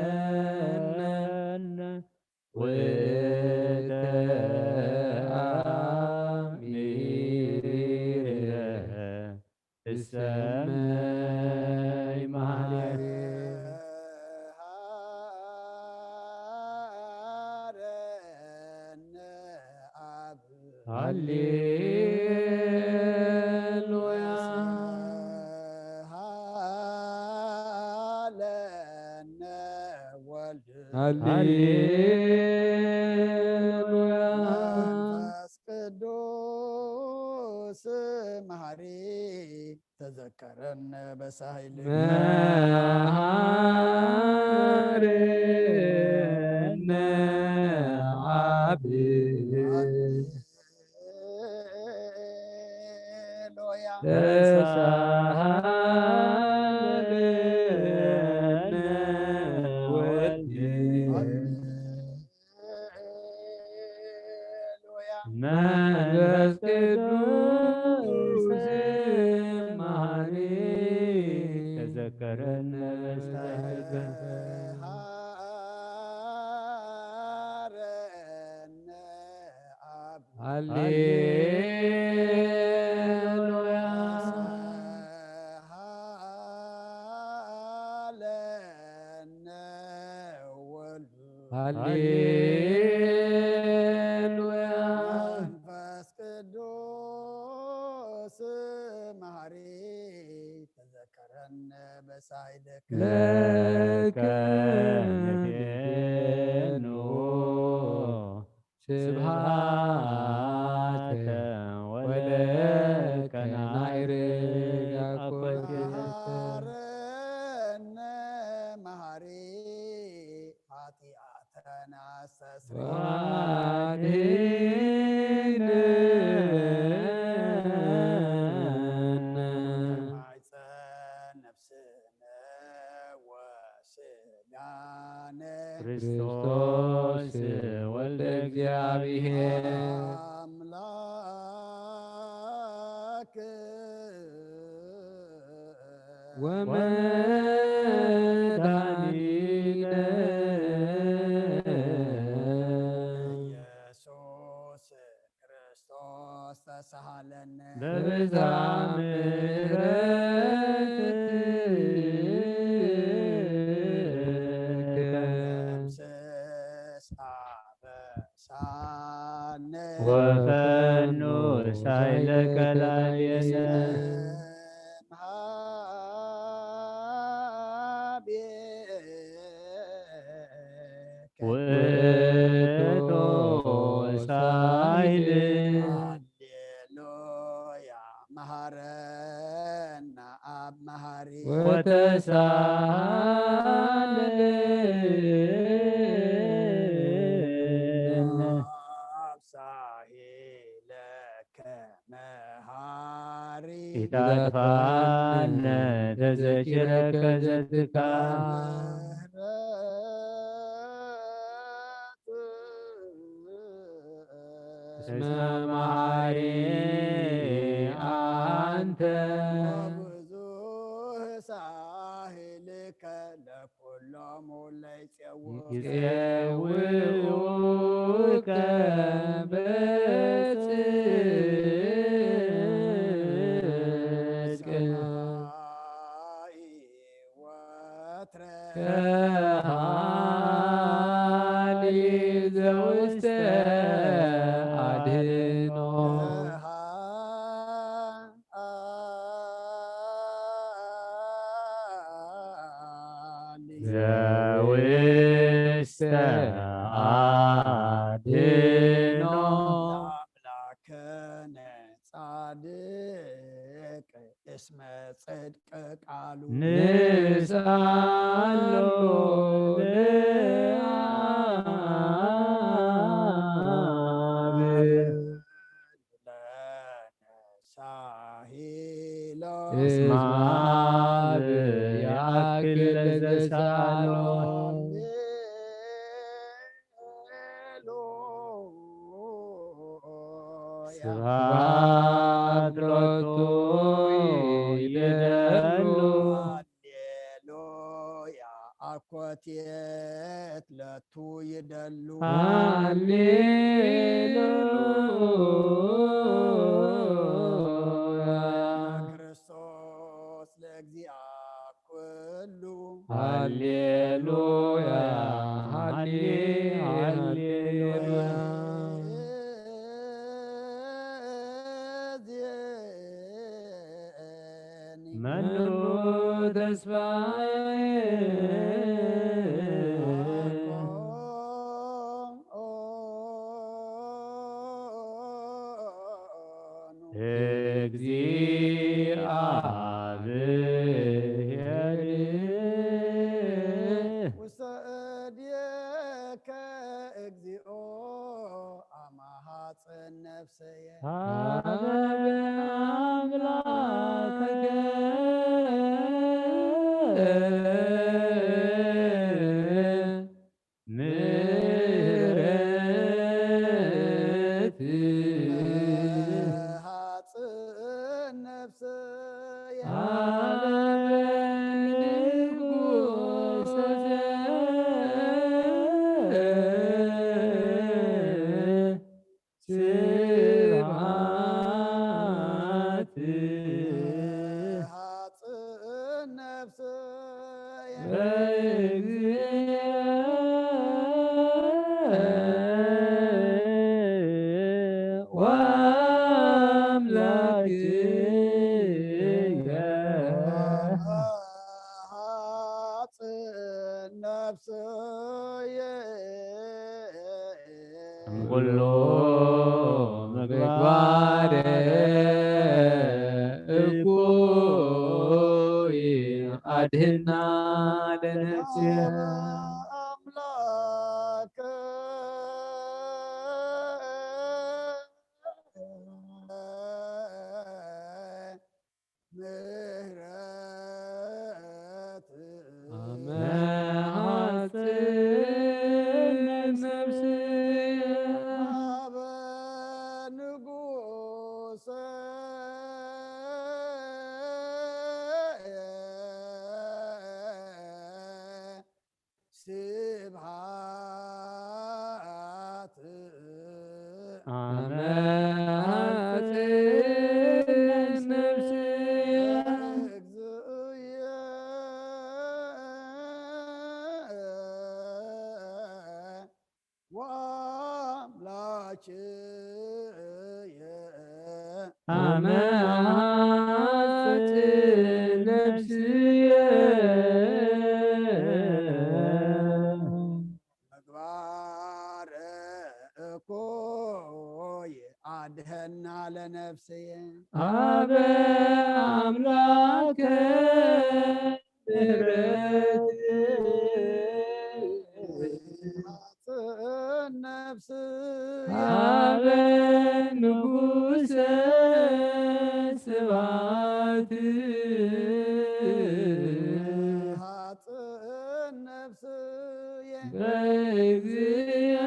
ለመመሃርከነ ውእተ አሚረ እሰመይ ማህሌት። ሃሌሉያ። ሃሌሉያ። መንፈስ ቅዱስ መሐሪ ተዘከረነ በሳህል። መሐረነ አብ። ሃሌሉያ። ተሳሃለነ ወልድ። ሃሌሉያ። መንፈስ ቅዱስ መሐሪ ተዘከረነ በሳህል። ሃሌሉያ። ሃሌሉያ። መንፈስ ቅዱስ መሐሪ ተዘከረነ በሳይልከ። ለከ ንፌኑ ስብሐተ ወለከ ናይርግ አኮቴተ። መሐረነ መሐሪ ኃጢአተነ አስተስርይ። ወአድኅነነ። ማይፀን ነፍስነ ወስጋነ። ክርስቶስ ወልደ እግዚአብሔር። አምላክ ወመድኃኒነ ኢየሱስ ክርስቶስ ተሳሃለነ በብዝኃ ምሕረትከ ደምስስ አበሳነ ወፈኑ ሳይለ ከላየነ ውእቱ ሳይል ሃሌሉያ መሐረነ አብ መሐሪ ወተሳለነ አብ ሳይለ ከመሃሪ ኢታጥፋነ ተዘኪረከ ዘትካ እስመ መሃሪ አንተ ብዙህ ሳህልከ ለኩሎሙ ለይጼው ይጼውኡከ በጽድቅ ወትረ ከሃሊ ዘውስተ አድኖ ዘውስተ አድኖ አምላክነ ጻድቅ እስመ ጽድቅ ቃሉ ንስአሎ ለአብ ለነሳሂሎ እስመ አብ ያአክል ለዘሳሎ ስብሐት ሎቱ ይደሉ ሃሌሉያ አኮቴት ለቱ ይደሉ ሃሌሉያ ክርስቶስ ለእግዚአ ኩሉ ሃሌሉያ ሃሌ ሃሌሉያ መኑ ተስፋዬ እግዚአብሔር ውስተ እዴከ እግዚኦ አማሃጽን ነፍሰየ ሀበ አምላከከ ምሕረት ሀጽን ነፍሰየ ሀበ ንጉሰ ስብሐት ሀጽን ነፍሰየ በእግዚእ ወአምላክየ ሀጽን ነፍሰየ እምኩሉ ምግባር እኩይ አድህና ለነፍስየ አምላክ ምህረት አመ ሐጽን ነፍስየ ሀበ ንጉሰ ኣመ ኣጽን ነፍስየ። ምግባር እኩይ ኣድህና ለነፍስየ። ኣበ ኣምላከ ምሕረት። ኣጽን ነፍስየ። ኣበ ንጉሰ ስብሐት። ኣጽን ነፍስየ። በእግዚእ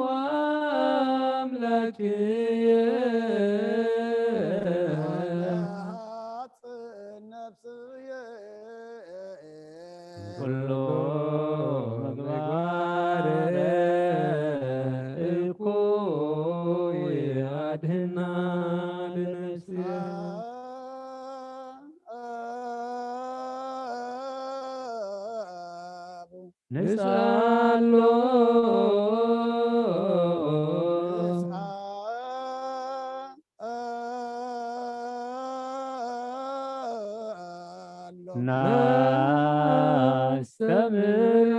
ወአምላክየ። ኣጽን ነፍስየ። ኩሉ ምግባር እኩይ ኣድህና ለነፍስየ። ንስኣሎ። ናስተምሮ።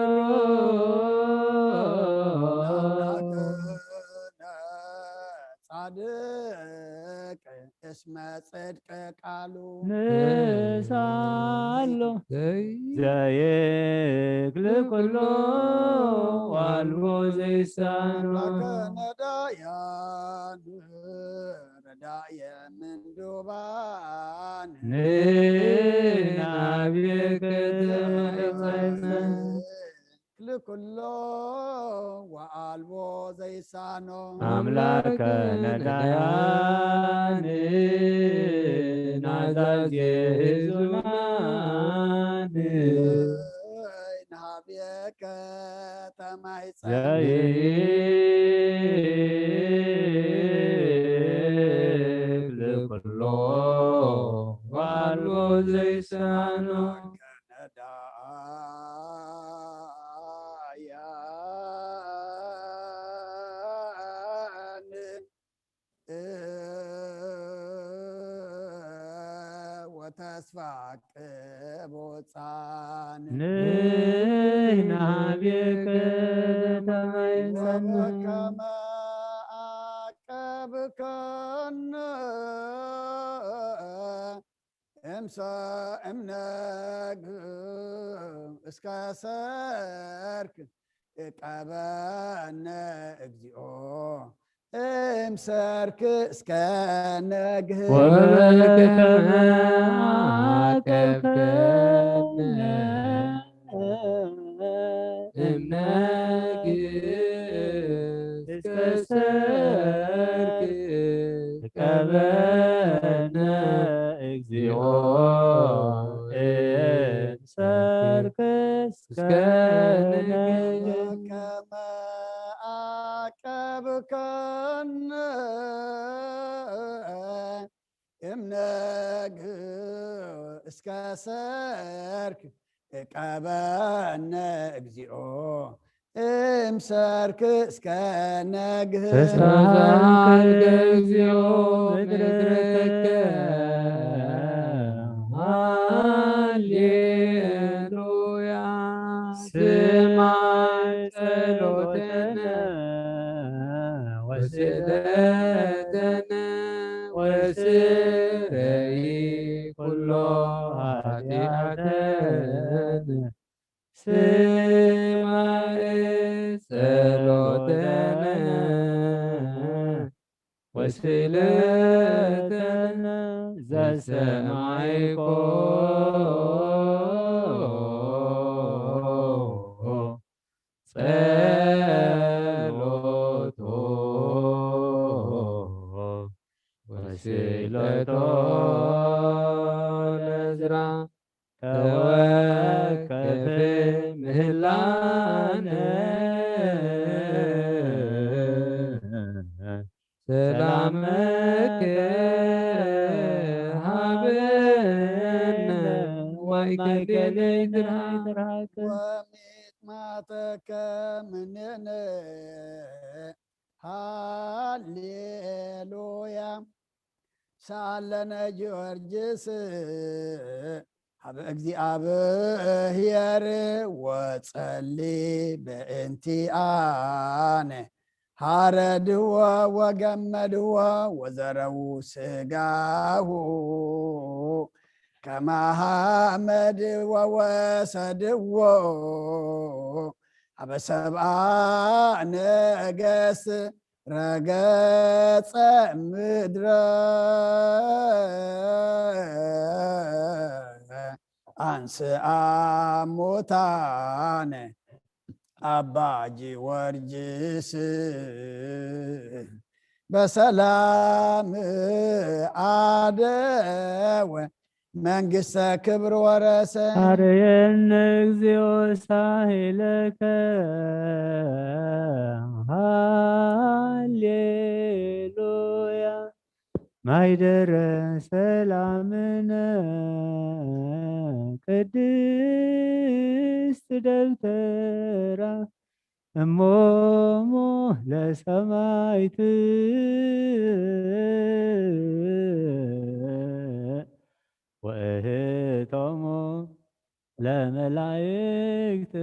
ጻድቅ እስመ ጽድቅ ቃሉ። ንስኣሎ። ዘይ- ዘይክል ኩሎ ዋልቦ ዘይሳኖ። ኣምላከ ነዳያን ረዳየ ምንዱባን። ንናብየከ ተማይጸና። ክልኩሎ ወአልቦ ዘይሳኖ። ኣምላከ ነዳያን ናዛዜ ህዙናን። ንሃብየከ ተማይጸን። ዘይብል ኩሎ ዋልቦ ዘይሳኖ። ነዳያን ወተስፋ ቅቡጻን። ንሕና ቤከ ተማይጸና። ወበከመ አቀብከነ እምሰ እምነግ እስከ ሰርክ እቀበነ እግዚኦ እምሰርክ እስከ ነግህ። ወበከመ አቀብከነ እምነግ እስከ ሰርክ እቀበነ እግዚኦ እምሰርክ እስከ ነግህ። ከመ አቀብከነ እምነግ እስከ ሰርክ እቀበነ እግዚኦ እምሰርክ እስከ ነግህ። ተሳሃልከ እግዚኦ ምድረከ። ሃሌሉያ። ስማዕ ጸሎተነ ወስእለተነ ወስረይ ኩሎ ኃጢአተነ። ስማዕ ጸሎተነ ወስእለተነ ዘሰማዕኮ ጸሎቶ ወስእለቶ ለዕዝራ ተወከፍ ምህላነ። ሰላመከ ሃበነ ወይከልከለ ይትርሃቅ። ወሚጥማተከ ምኔነ። ሃሌሉያ። ሳለነ ጊዮርጊስ ሀበ እግዚኣብሔር ወጸሊ በእንቲኣነ ሐረድዎ ወገመድዎ ወዘረዉ ስጋሁ ከመ ሐመድዎ ወሰድዎ ሀበ ሰብአ ነገስት ረገጸ ምድረ አንስአ ሙታነ አባ ጊዮርጊስ በሰላም አደወ መንግስተ ክብር ወረሰ። አርየነ እግዚኦ ሳህለከ ሃሌሉያ ማይደረ ሰላምነ ቅድስት ደብተራ እሞሙ ለሰማይት ወእህቶሙ ለመላእክት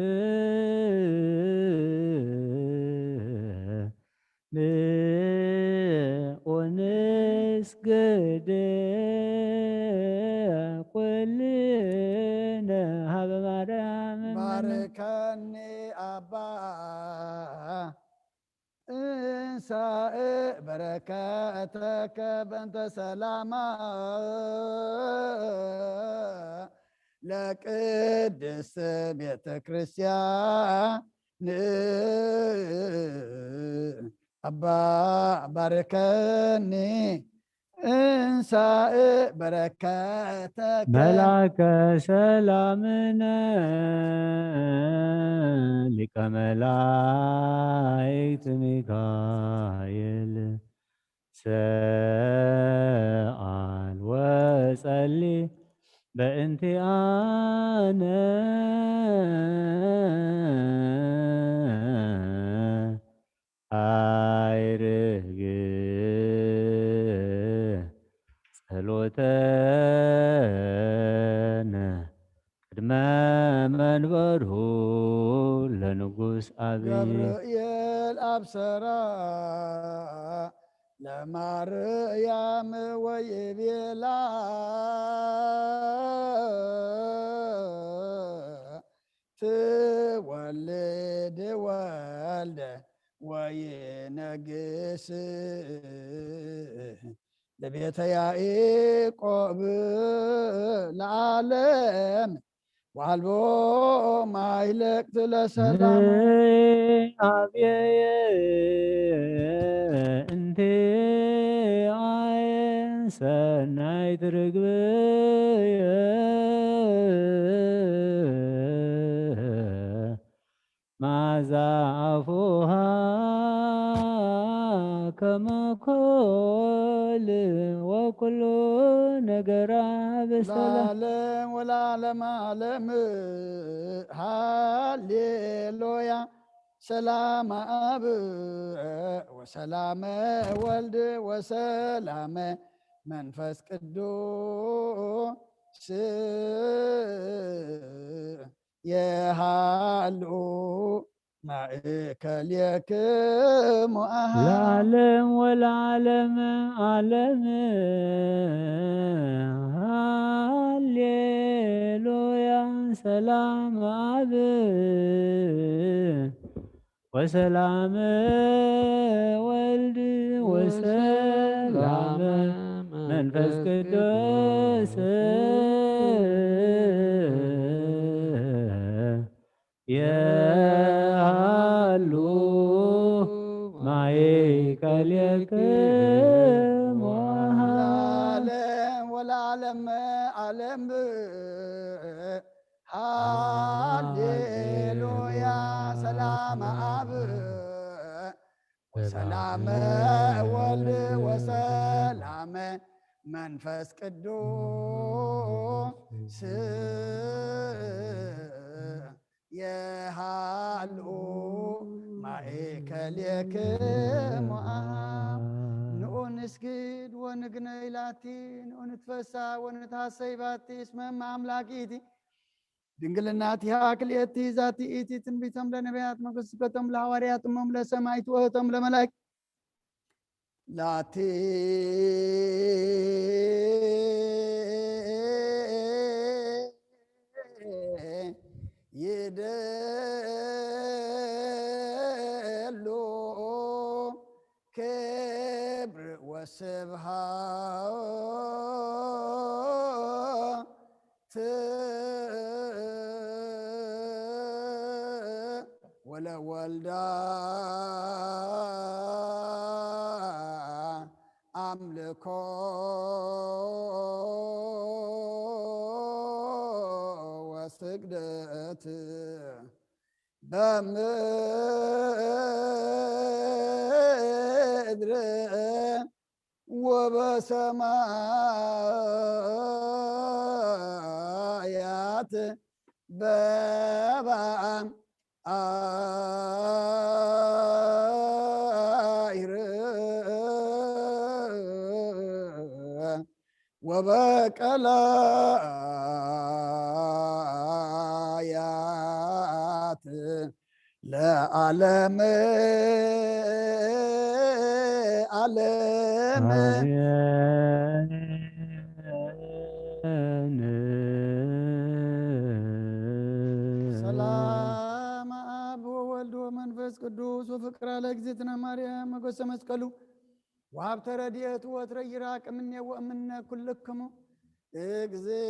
ንኡንስግድ ኩልነ ሀበ ማርያም። ባርከኒ ኣባ እንሳእ በረከተከ በእንተ ሰላማ ለቅድስት ቤተ ክርስቲያን። ኣባ ባርከኒ እንሳእ በረከተከ። መልአከ ሰላምነ ሊቀ መላእክት ሚካኤል ሰአል ወጸሊ በእንቲአነ። አይርግ ጸሎተነ ቅድመ መንበሩ ለንጉስ አብይ። ገብርኤል አብሰራ ለማርያም ወይቤላ ትወልድ ወልደ ወይነግስ ለቤተ ያዕቆብ ለዓለም ዋልቦ ማይለቅት ለሰላሙ። አብየየ እንቲአየ ሰናይት ርግብየ ማዛ አፉሃ ከመኮል ወኩሉ ነገራ በሰላም። ለዓለም ወለዓለም ዓለም ሃሌሉያ። ሰላም አብ ወሰላም ወልድ ወሰላም መንፈስ ቅዱስ የሃሉ ማእከሌክሙ አሃ። ለዓለም ወለዓለም ዓለም ሃሌሉያ። ሰላም አብ ወሰላም ወልድ ወሰላም መንፈስ ቅዱስ የሃሉ ማእከሌክሙ። ለዓለም ወለዓለም ዓለም ሃሌሉያ። ሰላም አብ ወሰላም ወልድ ወሰላም መንፈስ ቅዱስ የሃሉ ማእከሌክሙ አብ። ንኡን ንስግድ ወንግነይ ላቲ፣ ንትፈሳ ወንትሃሰይ ባቲ፣ እስመ እመ አምላክ ኢቲ። ድንግልናቲሃ ክልኤቲ ዛቲ ኢቲ። ትንቢቶም ለነቢያት፣ መገስገቶም ለሐዋርያት፣ እሞም ለሰማይት፣ ወእቶም ለመላእክት። ላቲ ይደሉ ክብር ወስብሃት ወለወልዳ አምልኮ ወስግደት በምድር ወበሰማያት በባ አይር ወበቀላያት ለዓለም ዓለም። አሜን። ሰላም አብ ወወልድ ወመንፈስ ቅዱስ ወፍቅራ ለእግዝእትነ ማርያም መጎሰ መስቀሉ ወሀብተ ረድኤቱ ወትረ ይራቅ እምኔ ወእምነ ኩልክሙ። እግዝእ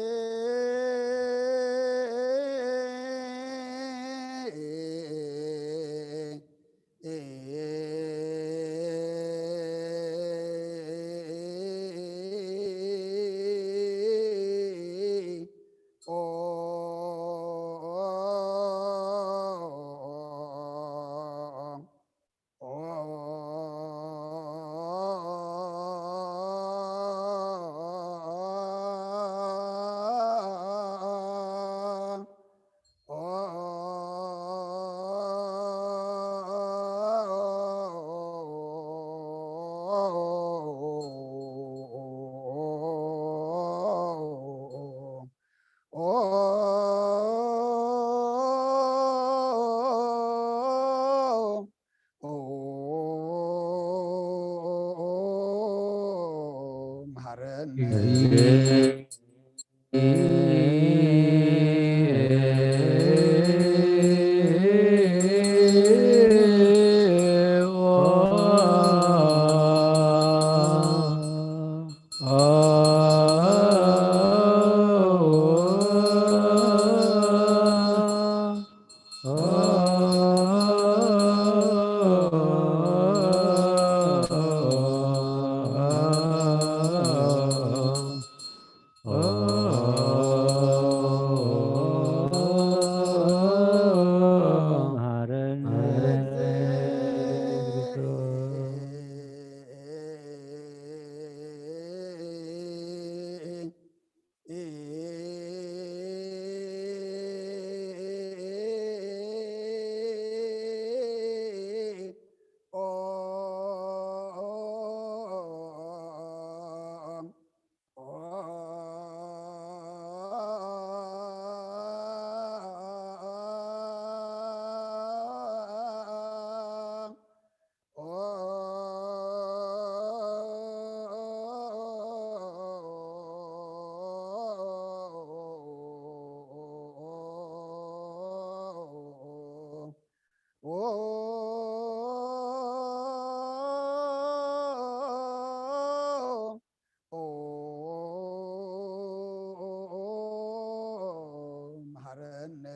መሐረነ።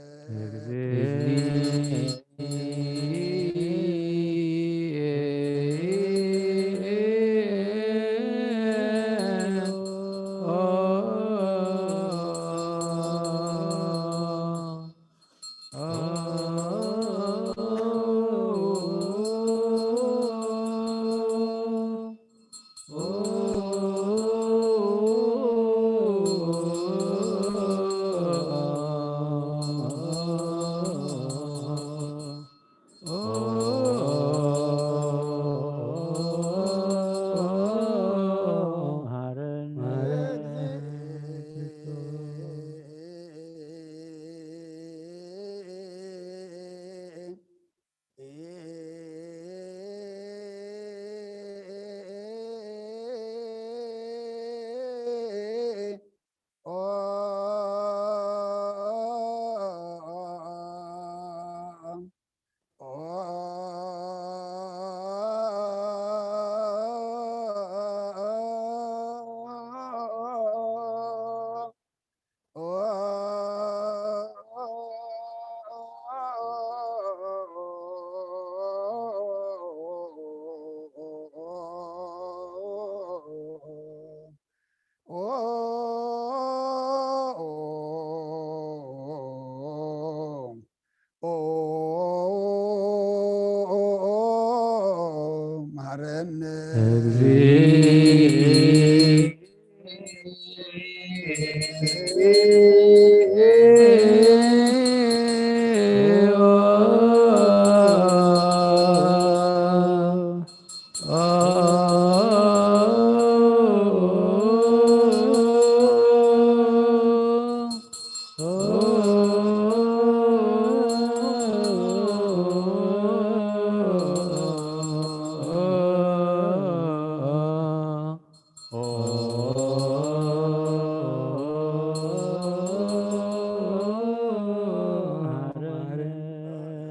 ኦ፣ ኦ፣ ኦ፣ መሐረነ።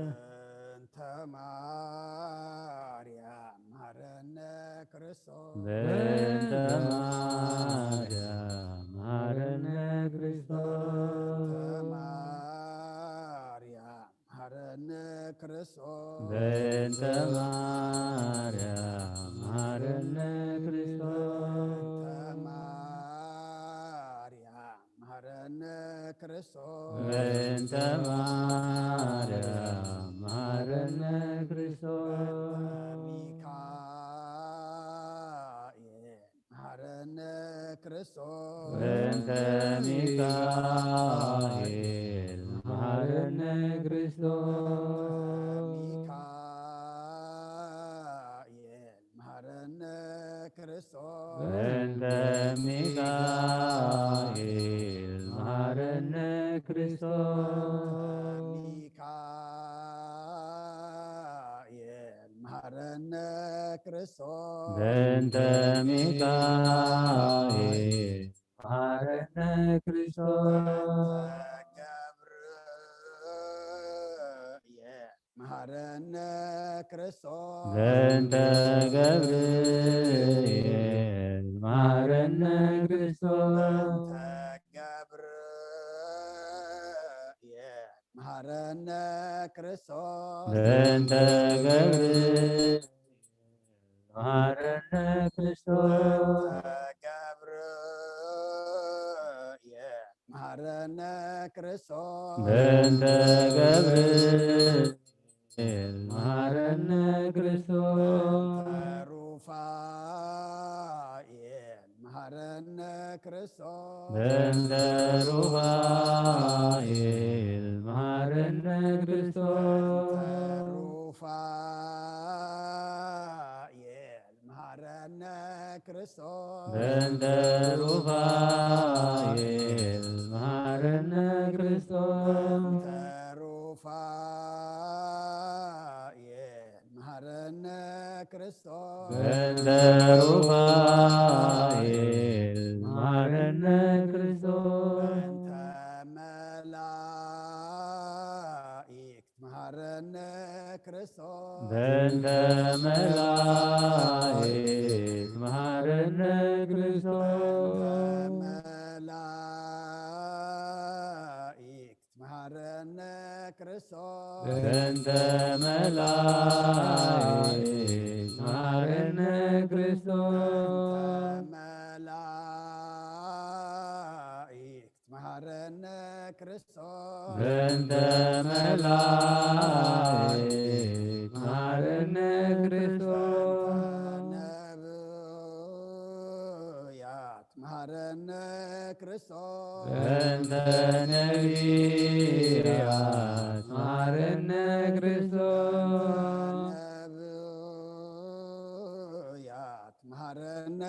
በእንተ ማርያም መሐረነ ክርስቶስ። በእንተ ማርያም መሐረነ ክርስቶስ። በእንተ ማርያም መሐረነ ክርስቶስ። በእንተ ማርያም መሐረነ ክርስቶስ። በእንተ ማርያም መሐረነ ክርስቶስ። በእንተ ማርያም መሐረነ ክርስቶስ። በእንተ ሚካኤል መሐረነ ክርስቶስ። በእንተ ሚካኤል መሐረነ ክርስቶስ። ሚካኤል መሐረነ ክርስቶስ። በእንተ ሚካኤል መሐረነ ክርስቶስ። ሚካኤል መሐረነ ክርስቶስ። በእንተ ሚካኤል መሐረነ ክርስቶስ። በእንተ ገብርኤል መሐረነ ክርስቶስ። በእንተ ገብርኤል መሐረነ ክርስቶስ። በእንተ ገብርኤል መሐረነ ክርስቶስ። በእንተ ገብርኤል መሐረነ ክርስቶስ። በእንተ ገብርኤል መሐረነ ክርስቶስ። በእንተ ገብርኤል መሐረነ ክርስቶስ። በእንተ ሩፋኤል መሐረነ ክርስቶስ። በእንተ ሩፋኤል መሐረነ ክርስቶስ። በእንተ ሩፋኤል መሐረነ ክርስቶስ። በእንተ ሩፋኤል መሐረነ ክርስቶስ። በእንተ ሩፋኤል መሐረነ ክርስቶስ። በእንተ ሩፋኤል መሐረነ ክርስቶስ። በእንተ መላእክት መሐረነ ክርስቶስ። በእንተ መላእክት መሐረነ ክርስቶስ። በእንተ መላእክት መሐረነ ክርስቶስ። በእንተ መላእክት መሐረነ ክርስቶስ። በእንተ መላእክት መሐረነ ክርስቶስ። በእንተ መላእክት መሐረነ ክርስቶስ። በእንተ ነብያት መሐረነ ክርስቶስ። በእንተ ነቢያት መሐረነ ክርስቶስ። ነብያት መሐረነ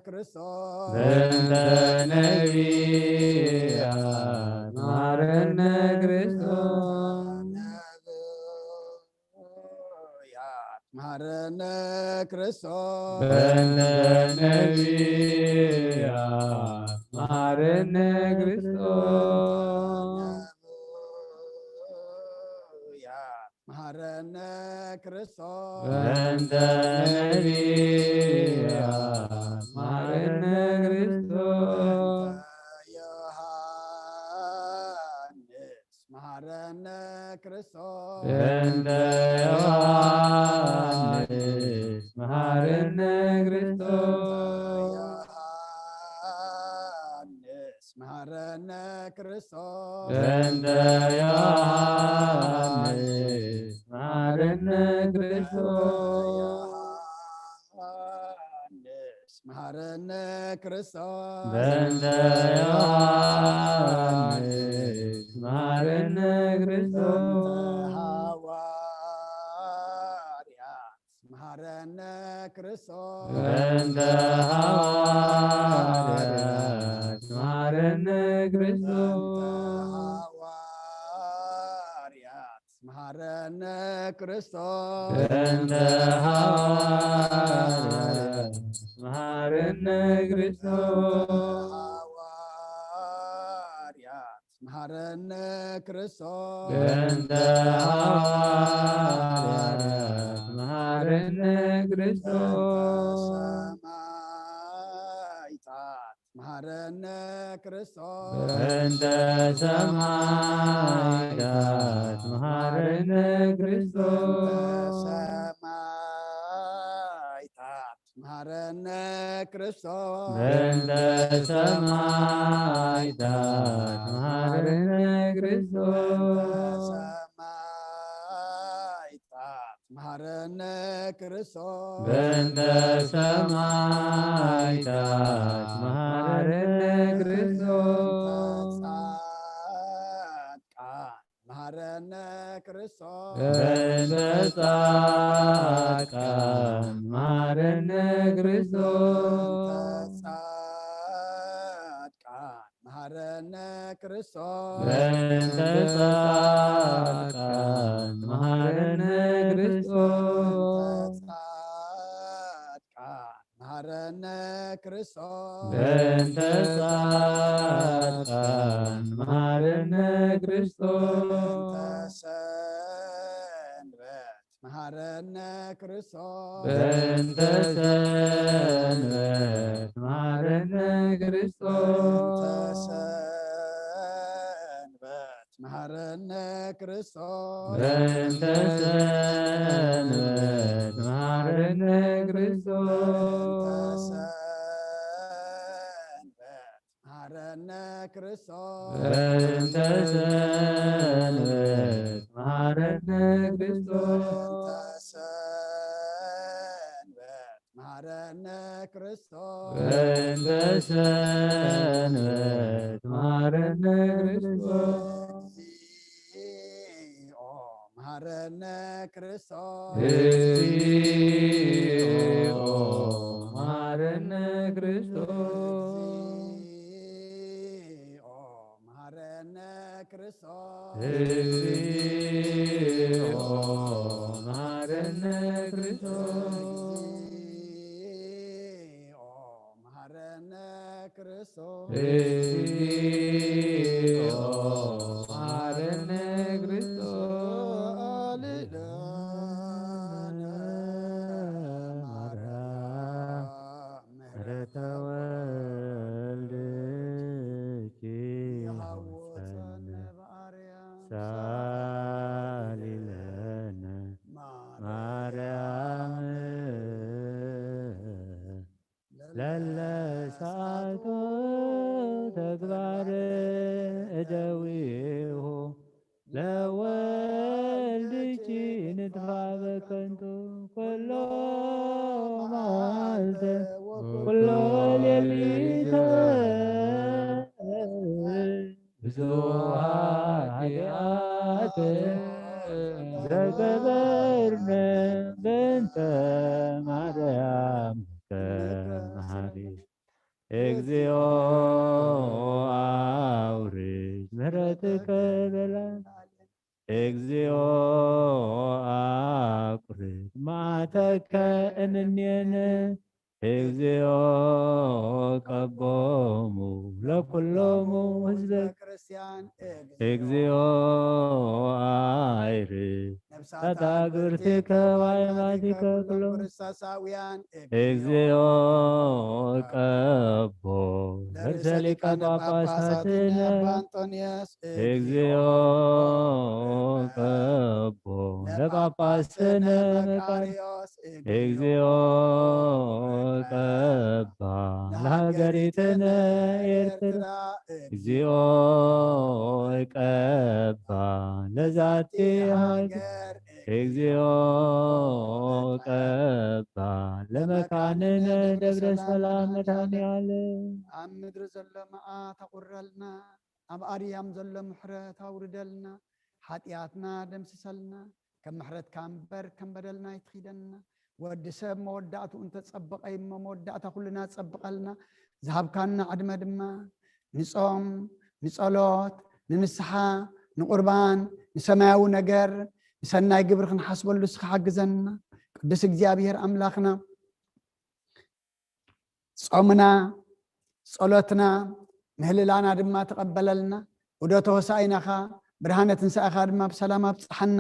ክርስቶስ። በእንተ ነቢያት መሐረነ ክርስቶስ። ነብያት መሐረነ ክርስቶስ። በእንተ ነቢያት መሐረነ ክርስቶስ። ነብያት መሐረነ ክርስቶስ። በእንተ ነቢያት መሐረነ ክርስቶስ። በእንተ ዮሐንስ መሐረነ ክርስቶስ። በእንተ ዮሐንስ መሐረነ ክርስቶስ። ዮሐንስ መሐረነ ክርስቶስ። በእንተ ዮሐንስ መሐረነ ክርስቶስ። ዮሐንስ መሐረነ ክርስቶስ። በእንተ ዮሐንስ መሐረነ ክርስቶስ። በእንተ ሃዋርያት መሐረነ ክርስቶስ። በእንተ ሃዋርያት መሐረነ ክርስቶስ። በእንተ ሃዋርያት መሐረነ ክርስቶስ። በእንተ ሃዋርያት መሐረነ ክርስቶስ። በእንተ ሃዋርያት መሐረነ ክርስቶስ። በእንተ ሃዋርያት መሐረነ ክርስቶስ። በእንተ ሰማዕታት መሐረነ ክርስቶስ። በእንተ ሰማዕታት መሐረነ ክርስቶስ። በእንተ ሰማዕታት መሐረነ ክርስቶስ። በእንተ ሰማዕታት መሐረነ ክርስቶስ። በእንተ ሰማዕታት መሐረነ ክርስቶስ። በእንተ ሰማዕታት መሐረነ ክርስቶስ። በእንተ ጻድቃን መሐረነ ክርስቶስ። በእንተ ጻድቃን መሐረነ ክርስቶስ። በእንተ ጻድቃን መሐረነ ክርስቶስ። በእንተ ጻድቃን መሐረነ ክርስቶስ። በእንተ ጻድቃን መሐረነ ክርስቶስ። በእንተ ጻድቃን መሐረነ ክርስቶስ። በእንተ ሰንበት መሐረነ ክርስቶስ። በእንተ ሰንበት መሐረነ ክርስቶስ። በእንተ ሰንበት መሐረነ ክርስቶስ። በእንተ ሰንበት መሐረነ ክርስቶስ። በእንተ ሰንበት መሐረነ ክርስቶስ። በእንተ ሰንበት መሐረነ ክርስቶስ። በእንተ ሰንበት መሐረነ ክርስቶስ። በእንተ ሰንበት መሐረነ ክርስቶስ። እግዚኦ መሐረነ ክርስቶስ። እግዚኦ መሐረነ ክርስቶስ። እግዚኦ መሐረነ ክርስቶስ። እግዚኦ መሐረነ ክርስቶስ። እግዚኦ መሐረነ ክርስቶስ። እግዚኦ መሐረነ ክርስቶስ። ሳሊ ለነ ማርያም ምሕረተ ወልድኪ ይሃውፀነ በአርያም። ሳሊ ለነ ማርያም ለለ ሰዓቱ ተግባር እደዊሁ ለወልድኪ ንጥፋ በከንቱ ኩሎ መዓልተ ኩሎ ሌሊተ ብዙ ኃጢአት ዘገበርነ በእንተ ማርያም ተመሃሪ። እግዚኦ አውርድ ምሕረትከ በላዕለ። እግዚኦ አቁርብ መዓተከ እምኔነ። እግዚኦ ቀቦሙ ለኩሎሙ ህዝበ ክርስቲያን። እግዚኦ አይርድ ነፍሳት ኣግብርቲከ ዋይማቲከ ኩሎም ክርስቶሳውያን እግዚኦ ቀቦ ለርእሰ ሊቃነ ጳጳሳትነ ኣባ እንጦንዮስ እግዚኦ ቀቦ ለጳጳስነ መቃርዮስ እግዚኦ ቀባ ለሃገሪትነ ኤርትራ እግዚኦ ቀባ ለዛቲ ሃገር እግዚኦ ቀባ ለመካንነ ደብረ ሰላም መድኃኔዓለም። ኣብ ምድሪ ዘሎ መዓት ኣቑረልና፣ ኣብ ኣርያም ዘሎ ምሕረት ኣውርደልና፣ ሓጢኣትና ደምስሰልና፣ ከም ምሕረትካ እምበር ከም በደልና ኣይትኺደና። ወዲ ሰብ መወዳእትኡ እንተጸበቐ እሞ መወዳእታ ኩልና ጸብቐልና። ዝሃብካና ዕድመ ድማ ንጾም፣ ንጸሎት፣ ንንስሓ፣ ንቁርባን፣ ንሰማያዊ ነገር፣ ንሰናይ ግብሪ ክንሓስበሉ እስኻ ሓግዘና። ቅዱስ እግዚኣብሔር ኣምላኽና ጾምና፣ ጸሎትና፣ ምህልላና ድማ ተቐበለልና። ውደተ ሆሳኢናኻ ብርሃነ ትንሳኤኻ ድማ ብሰላም ኣብጽሓና።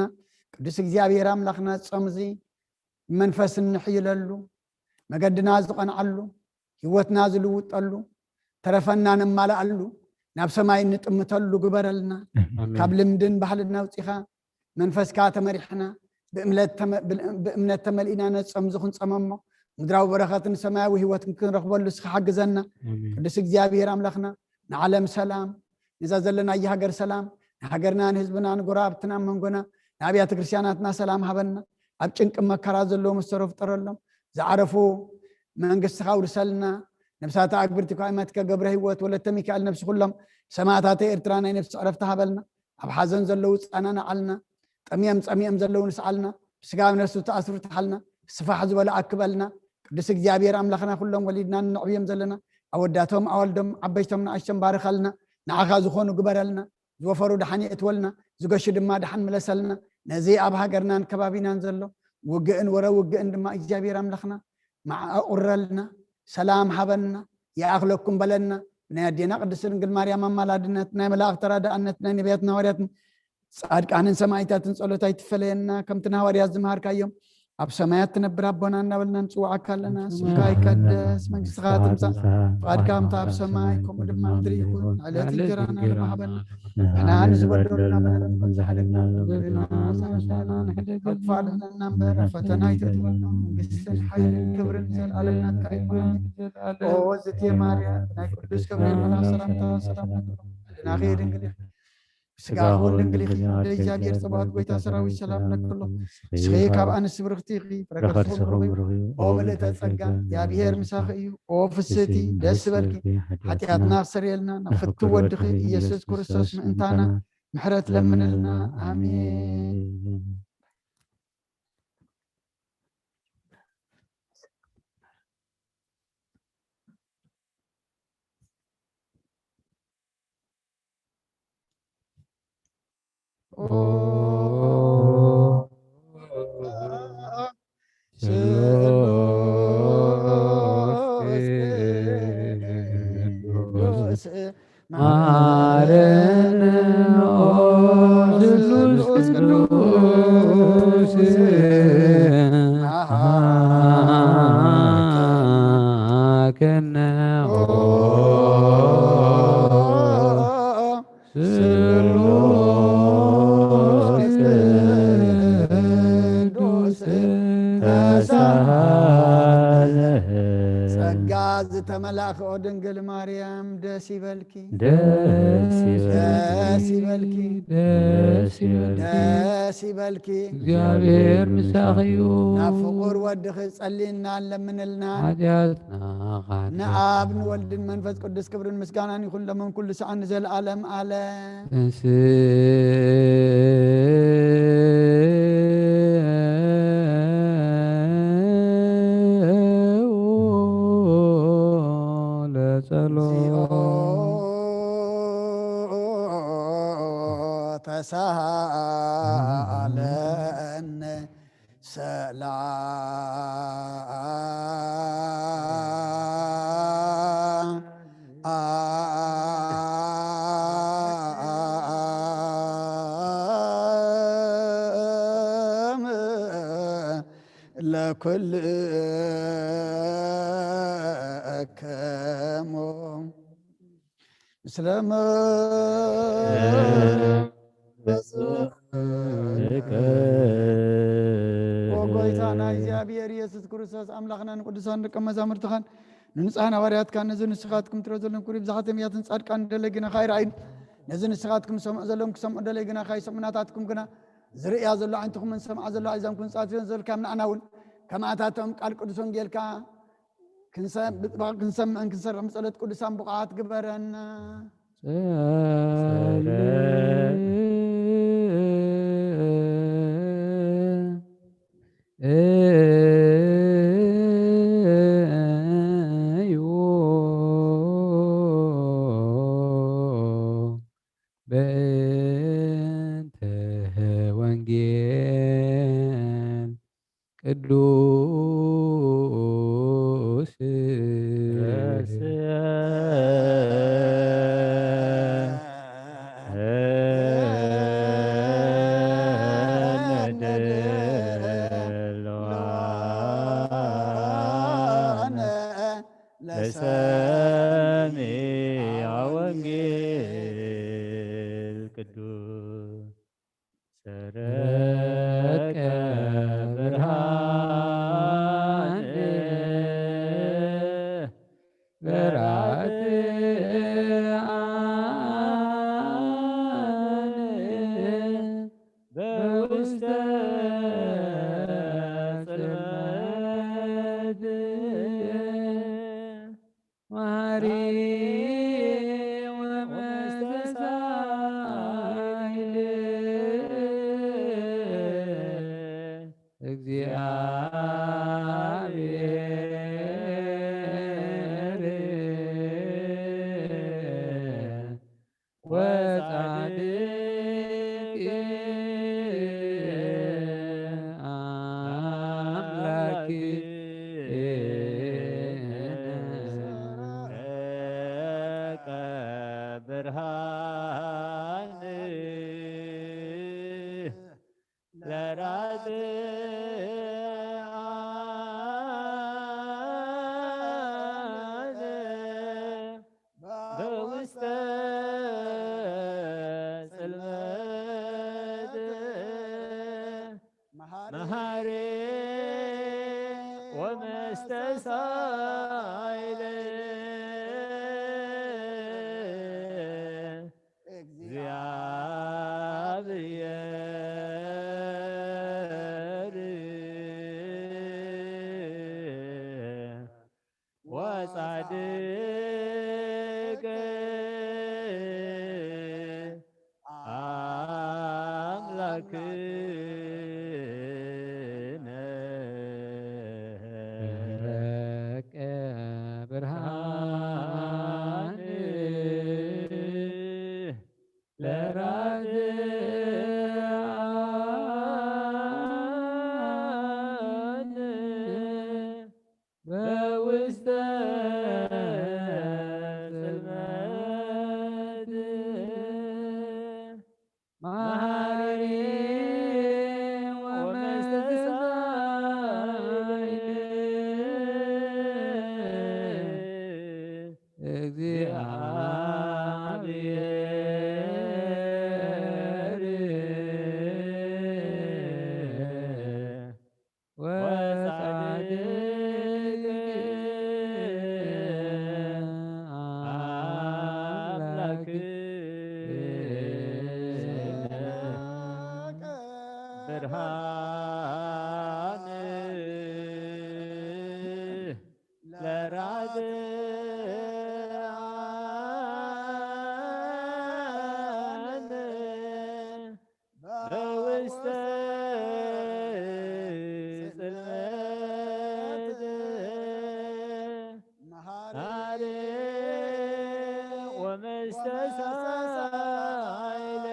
ቅዱስ እግዚኣብሔር ኣምላኽና ጾምዚ ብመንፈስ እንሕይለሉ፣ መገድና ዝቐንዓሉ፣ ህይወትና ዝልውጠሉ፣ ተረፈና ነማልኣሉ፣ ናብ ሰማይ እንጥምተሉ ግበረልና። ኣሜን። ካብ ልምድን ባህልን ኣውጺኻ መንፈስካ ተመሪሕና፣ ብእምነት ተመ-፣ ብእምነት ተመሊእና ነዚ ጾም እዚ ክንጸመሞ፣ ምድራዊ በረኸትን ሰማያዊ ህይወትን ክንረኽበሉ እስኻ ሓግዘና። ኣሜን። ቅዱስ እግዚኣብሔር ኣምላኽና፣ ንዓለም ሰላም፣ ነዛ ዘለናያ ሃገር ሰላም፣ ንሃገርና፣ ንህዝብና፣ ንጎረባብትና፣ ኣብ መንጎና፣ ንኣብያተ ክርስቲያናትና ሰላም ሃበና። ኣብ ጭንቂ መከራ ዘለዉ መስተሮ ፍጠረሎም። ዝዓረፉ መንግስትኻ ኣውርሰልና። ነብሳት ኣግብርቲ ኳይማትከ ገብረ ህይወት ወለተ ሚካኤል ነብሲ ኩሎም ሰማዕታተ ኤርትራ ናይ ነብሲ ዕረፍቲ ሃበልና። ኣብ ሓዘን ዘለዉ ጻናናዓልና። ጠምዮም ጸሚኦም ዘለዉ ንስዓልና። ብስጋ ኣብ ነፍሲ ተኣስሩ ትሓልና። ስፋሕ ዝበለ ኣክበልና። ቅዱስ እግዚኣብሔር ኣምላኽና ኩሎም ወሊድና ንነዕብዮም ዘለና ኣወዳቶም ኣዋልዶም ዓበይቶም ንኣሽቶም ባርኸልና። ንዓኻ ዝኾኑ ግበረልና። ዝወፈሩ ደሓን የእትወልና። ዝገሹ ድማ ደሓን ምለሰልና። ነዚ ኣብ ሃገርናን ከባቢናን ዘሎ ውግእን ወረ ውግእን ድማ እግዚኣብሔር ኣምላኽና መዓ ኣቑረልና። ሰላም ሃበና። ይኣኽለኩም በለና። ናይ ኣዴና ቅድስት ድንግል ማርያም ኣማላድነት፣ ናይ መላእኽቲ ተራዳእነት፣ ናይ ነቢያትን ሃዋርያትን ጻድቃንን ሰማዕታትን ጸሎት ኣይትፈለየና። ከምቲ ንሃዋርያት ዝመሃርካዮም ኣብ ሰማያት ትነብር ኣቦና እናበልና ንጽውዓካ ኣለና። ስምካ ይቀደስ፣ መንግስትኻ ትምጻእ፣ ፍቓድካ ከምታ ኣብ ሰማይ ከምኡ ድማ ኣብ ምድሪ ይኹን። ዕለት እንጀራና ንባሃበና፣ ንሕና ንዝበደሉና በደልና ንሓድገና እምበር፣ ኣብ ፈተና ኣይተእትወና፣ መንግስትን ሓይልን ክብርን ዘለዓለም ናትካ ይኹን። ኣሜን። ኦ ዝቴ ማርያም፣ ናይ ቅዱስ ገብርኤል መልኣክ ሰላምታ ሰላም ንብሎ። ህልናኺ ድንግል ኢኺ፣ ስጋኺ እውን ድንግል ኢኺ። እንደ እግዚኣብሔር ጸባኦት ጎይታ ሰራዊት ሰላም ለክሎ። ንስኺ ካብ ኣንስቲ ብርኽቲ ኢኺ፣ ፍረ ከርስኺ ብሩኽ እዩ። ኦ ምልእተ ጸጋ፣ እግዚኣብሔር ምሳኺ እዩ። ኦ ፍስህቲ፣ ደስ ይበልኪ። ሓጢኣትና ኣስተሰርየልና፣ ናብ ፍትው ወድኺ ኢየሱስ ክርስቶስ ምእንታና ምሕረት ለምንልና። ኣሜን። ማረነ ኦ ስሉስ ቅዱስ፣ መሃረነ ኦ ስሉስ ቅዱስ፣ ተሳሃለ። ጸጋ ዝተመላእኺ ኦ ድንግል ማርያም ደስ ይበልኪ። ደስ ይበልኪ። ደስ ይበልኪ። ደስ ይበልኪ። ደስ ይበልኪ። እግዚኣብሔር ምሳኺ እዩ። ናብ ፍቑር ወድኺ ጸልይና ለምንልና። ሓጢኣትና ንኣብ ንወልድን መንፈስ ቅዱስ ክብርን ምስጋናን ይኹን ለመን ኩሉ ሰዓት ንዘለዓለም ዓለም። ተንሥኡ ለጸሎት። ተሳሃለነ ሰላም። ኩልከሙ ምስለ መንፈስከ። ወጎይታና እግዚኣብሔር ኢየሱስ ክርስቶስ ኣምላኽና ንቅዱሳን ደቀ መዛሙርትኻን ንንጹሓን ሃዋርያትካን ነዚ ንስኻትኩም ትሪኦ ዘለኹም ክብሪ ብዝሓት ነቢያትን ጻድቃን ደለይ ግና ካይረኣዩን ነዚ ንስኻትኩም ዝሰምዑ ዘለኹም ክሰምዑ ደለይ ግና ካይሰምዑ ናታትኩም ግና ዝርእያ ዘሎ ዓይንትኹምን ዝሰምዓ ዘሎ ኣእዛንኩም ጻፊዮን ዘልካም ንዓና እውን ከማእታቶም ቃል ቅዱስ ወንጌልካ ክንሰ-፣ ብጥበብ ክንሰምዕን ክንሰርሕን ብጸሎት ቅዱሳን ብቑዓት ግበረና። በእንተ ወንጌል ቅዱስ ለሰሚዐ ወንጌል ቅዱስ ሰረቀ ብርሃን በራትአን በውስተ ጽልመት መሐሪ ወመስተሳሂል እግዚአብሔር ወጻድቅ አምላክነ። ሰረቀ ብርሃን ለራትአን በውስተ ጽልመት መሐሪ ወመስተሳሂል እግዚአብሔር ወጻድቅ አምላክነ። ረቀ ብርሃን ለራትአን በውስተ ጽልመት መሐሪ ወመስተሳሂል እግዚአብሔር ወጻድቅ አምላክ ብርሃን ለራትአን በውስተ ጽልመት መሐሪ ወመስተሳሂል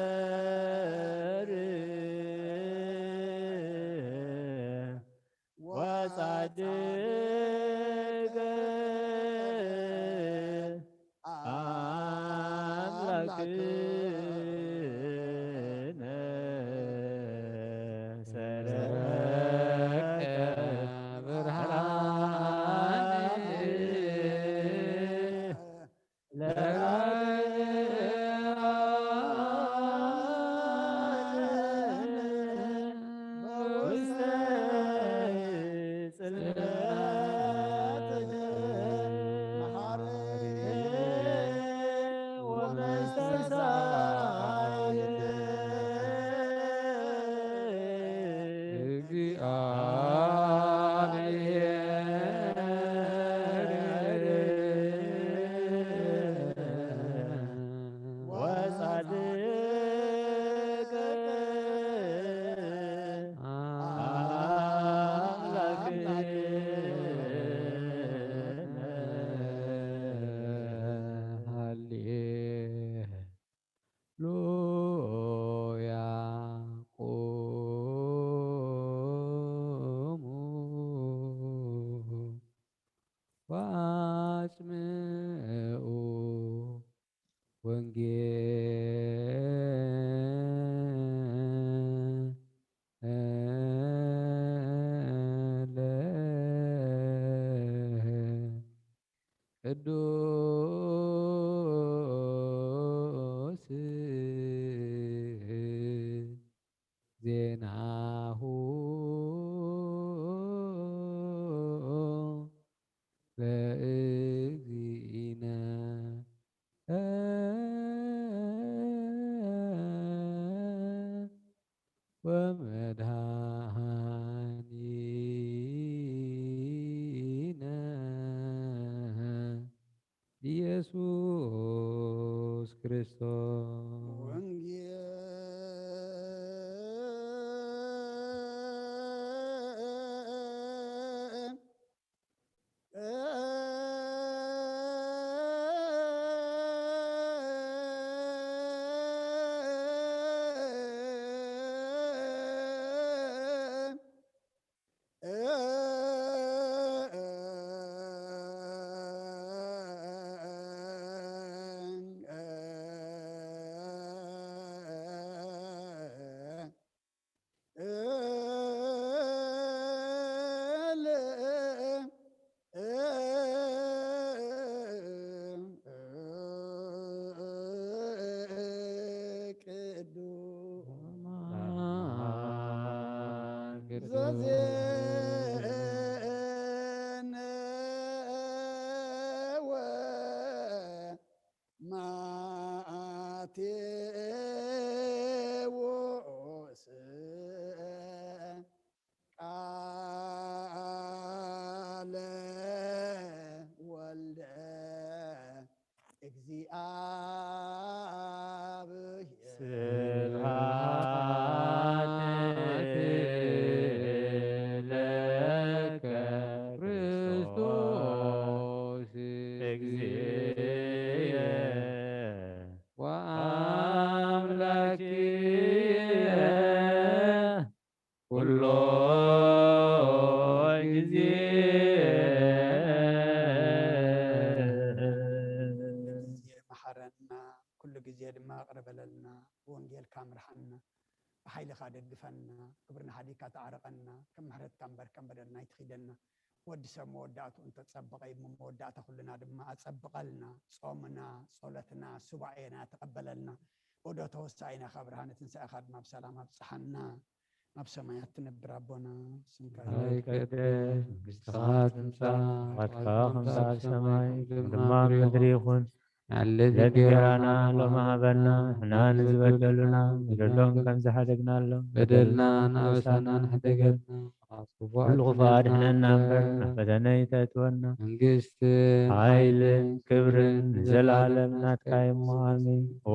እግዚአብሔር ወጻድቅ ክነ ሰረቀ ብርሃን ሃሌሉያ። ቁሙ ወአጽምዑ ወንጌለ ቅዱስ ዜናሁ ለእግዚእነ ወመድኃኒነ ኢየሱስ ክርስቶስ። ወንጌል ማቴዎስ ቃለ ወልደ እግዚአብሔር። ስብሐት ለከ ክርስቶስ እግዚእየ ወአምላክየ ኩሎ ጊዜ። መሓረና፣ ኩሉ ግዜ ድማ ይቕረ በለልና፣ ብወንጌልካ ምርሓና፣ ብሓይልኻ ደግፈና፣ ክብርና ሓዲግካ ተዓረቐና፣ ከም ምሕረትካ እምበር ከም በደልና ኣይትኺደና። ወዲ ሰብ መወዳእትኡ እንተጸበቐ እዩ እሞ፣ መወዳእታ ኩልና ድማ ኣጸብቐልና። ጾምና፣ ጸሎትና፣ ሱባኤና ተቐበለልና። ዑደት ሆሳዕናኻ፣ ብርሃነ ትንሳኤኻ ድማ ብሰላም ኣብጽሓና። ኣብ ሰማያት ትነብር ኣቦና፣ ስምካ ይትቀደስ፣ መንግስትኻ ትምጻእ፣ ፍቓድካ ከም ኣብ ሰማይ፣ ከም ድማ ኣብ ምድሪ ይኹን። ንዕለት እንጀራና ሎሚ ሃበና፣ ንሕና ንዝበደሉና፣ ንበደሎም ከም ዝሓደግናሎም፣ በደልናን ኣበሳናን ሕደገልና፣ ካብ ክፉእ ኩሉ ክፉእ ኣድሕነና እምበር፣ ናብ ፈተነ ኣይተእትወና። መንግስትን ሓይልን ክብርን ንዘለኣለም ናትካ እዩ እሞ፣ ኣሜን። ኦ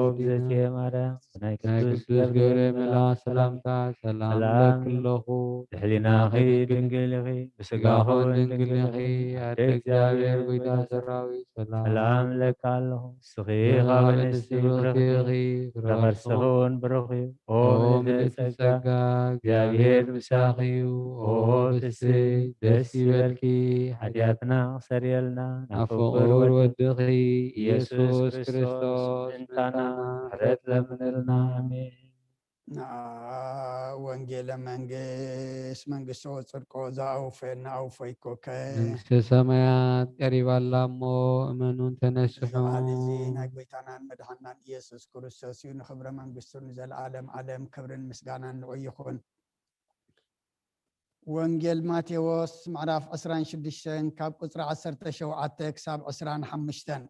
እግዝእትየ ማርያም፣ ናይ ናይ ቅዱስ ቅዱስ ገብርኤል ገብርኤል መልኣክ ሰላምታ ሰላም ሰላም እብለኪ ኣለኹ። ሕሊናኺ ድንግል ኢኺ፣ ብስጋኹ ድንግል ኢኺ። ኣደ እግዚኣብሔር ጎይታ ሰራዊት ሰላም እብለኪ ኣለኹ። ንስኺ ካብ ኣንስቲ ብሩኽቲ ኢኺ፣ ፍረ ከርስኺ እውን ብሩኽ እዩ። ኦ ምልእቲ ጸጋ፣ እግዚኣብሔር ምሳኺ እዩ። ኦ ፍስሕቲ ደስ ይበልኪ፣ ሓጢኣትና ክሰርየልና ናብ ፍቁር ወድኺ ኢየሱስ ክርስቶስ ምእንታና ምሕረት ለምንልና። ኣሜን። ወንጌለ መንግስት መንግስቶ ጽድቆ ዘአውፈና አውፈይኮከ። መንግስተ ሰማያት ቀሪባ ኣላ እሞ እመኑን ተነስሑ። በዓል እዚ ናይ ጎይታናን መድሓናን ኢየሱስ ክርስቶስ እዩ። ንኽብረ መንግስቱ ንዘለዓለም ዓለም ክብርን ምስጋናን ንዑ ይኹን። ወንጌል ማቴዎስ ምዕራፍ ዕስራን ሽዱሽተን ካብ ቁጽሪ ዓሰርተ ሸውዓተ ክሳብ ዕስራን ሓሙሽተን።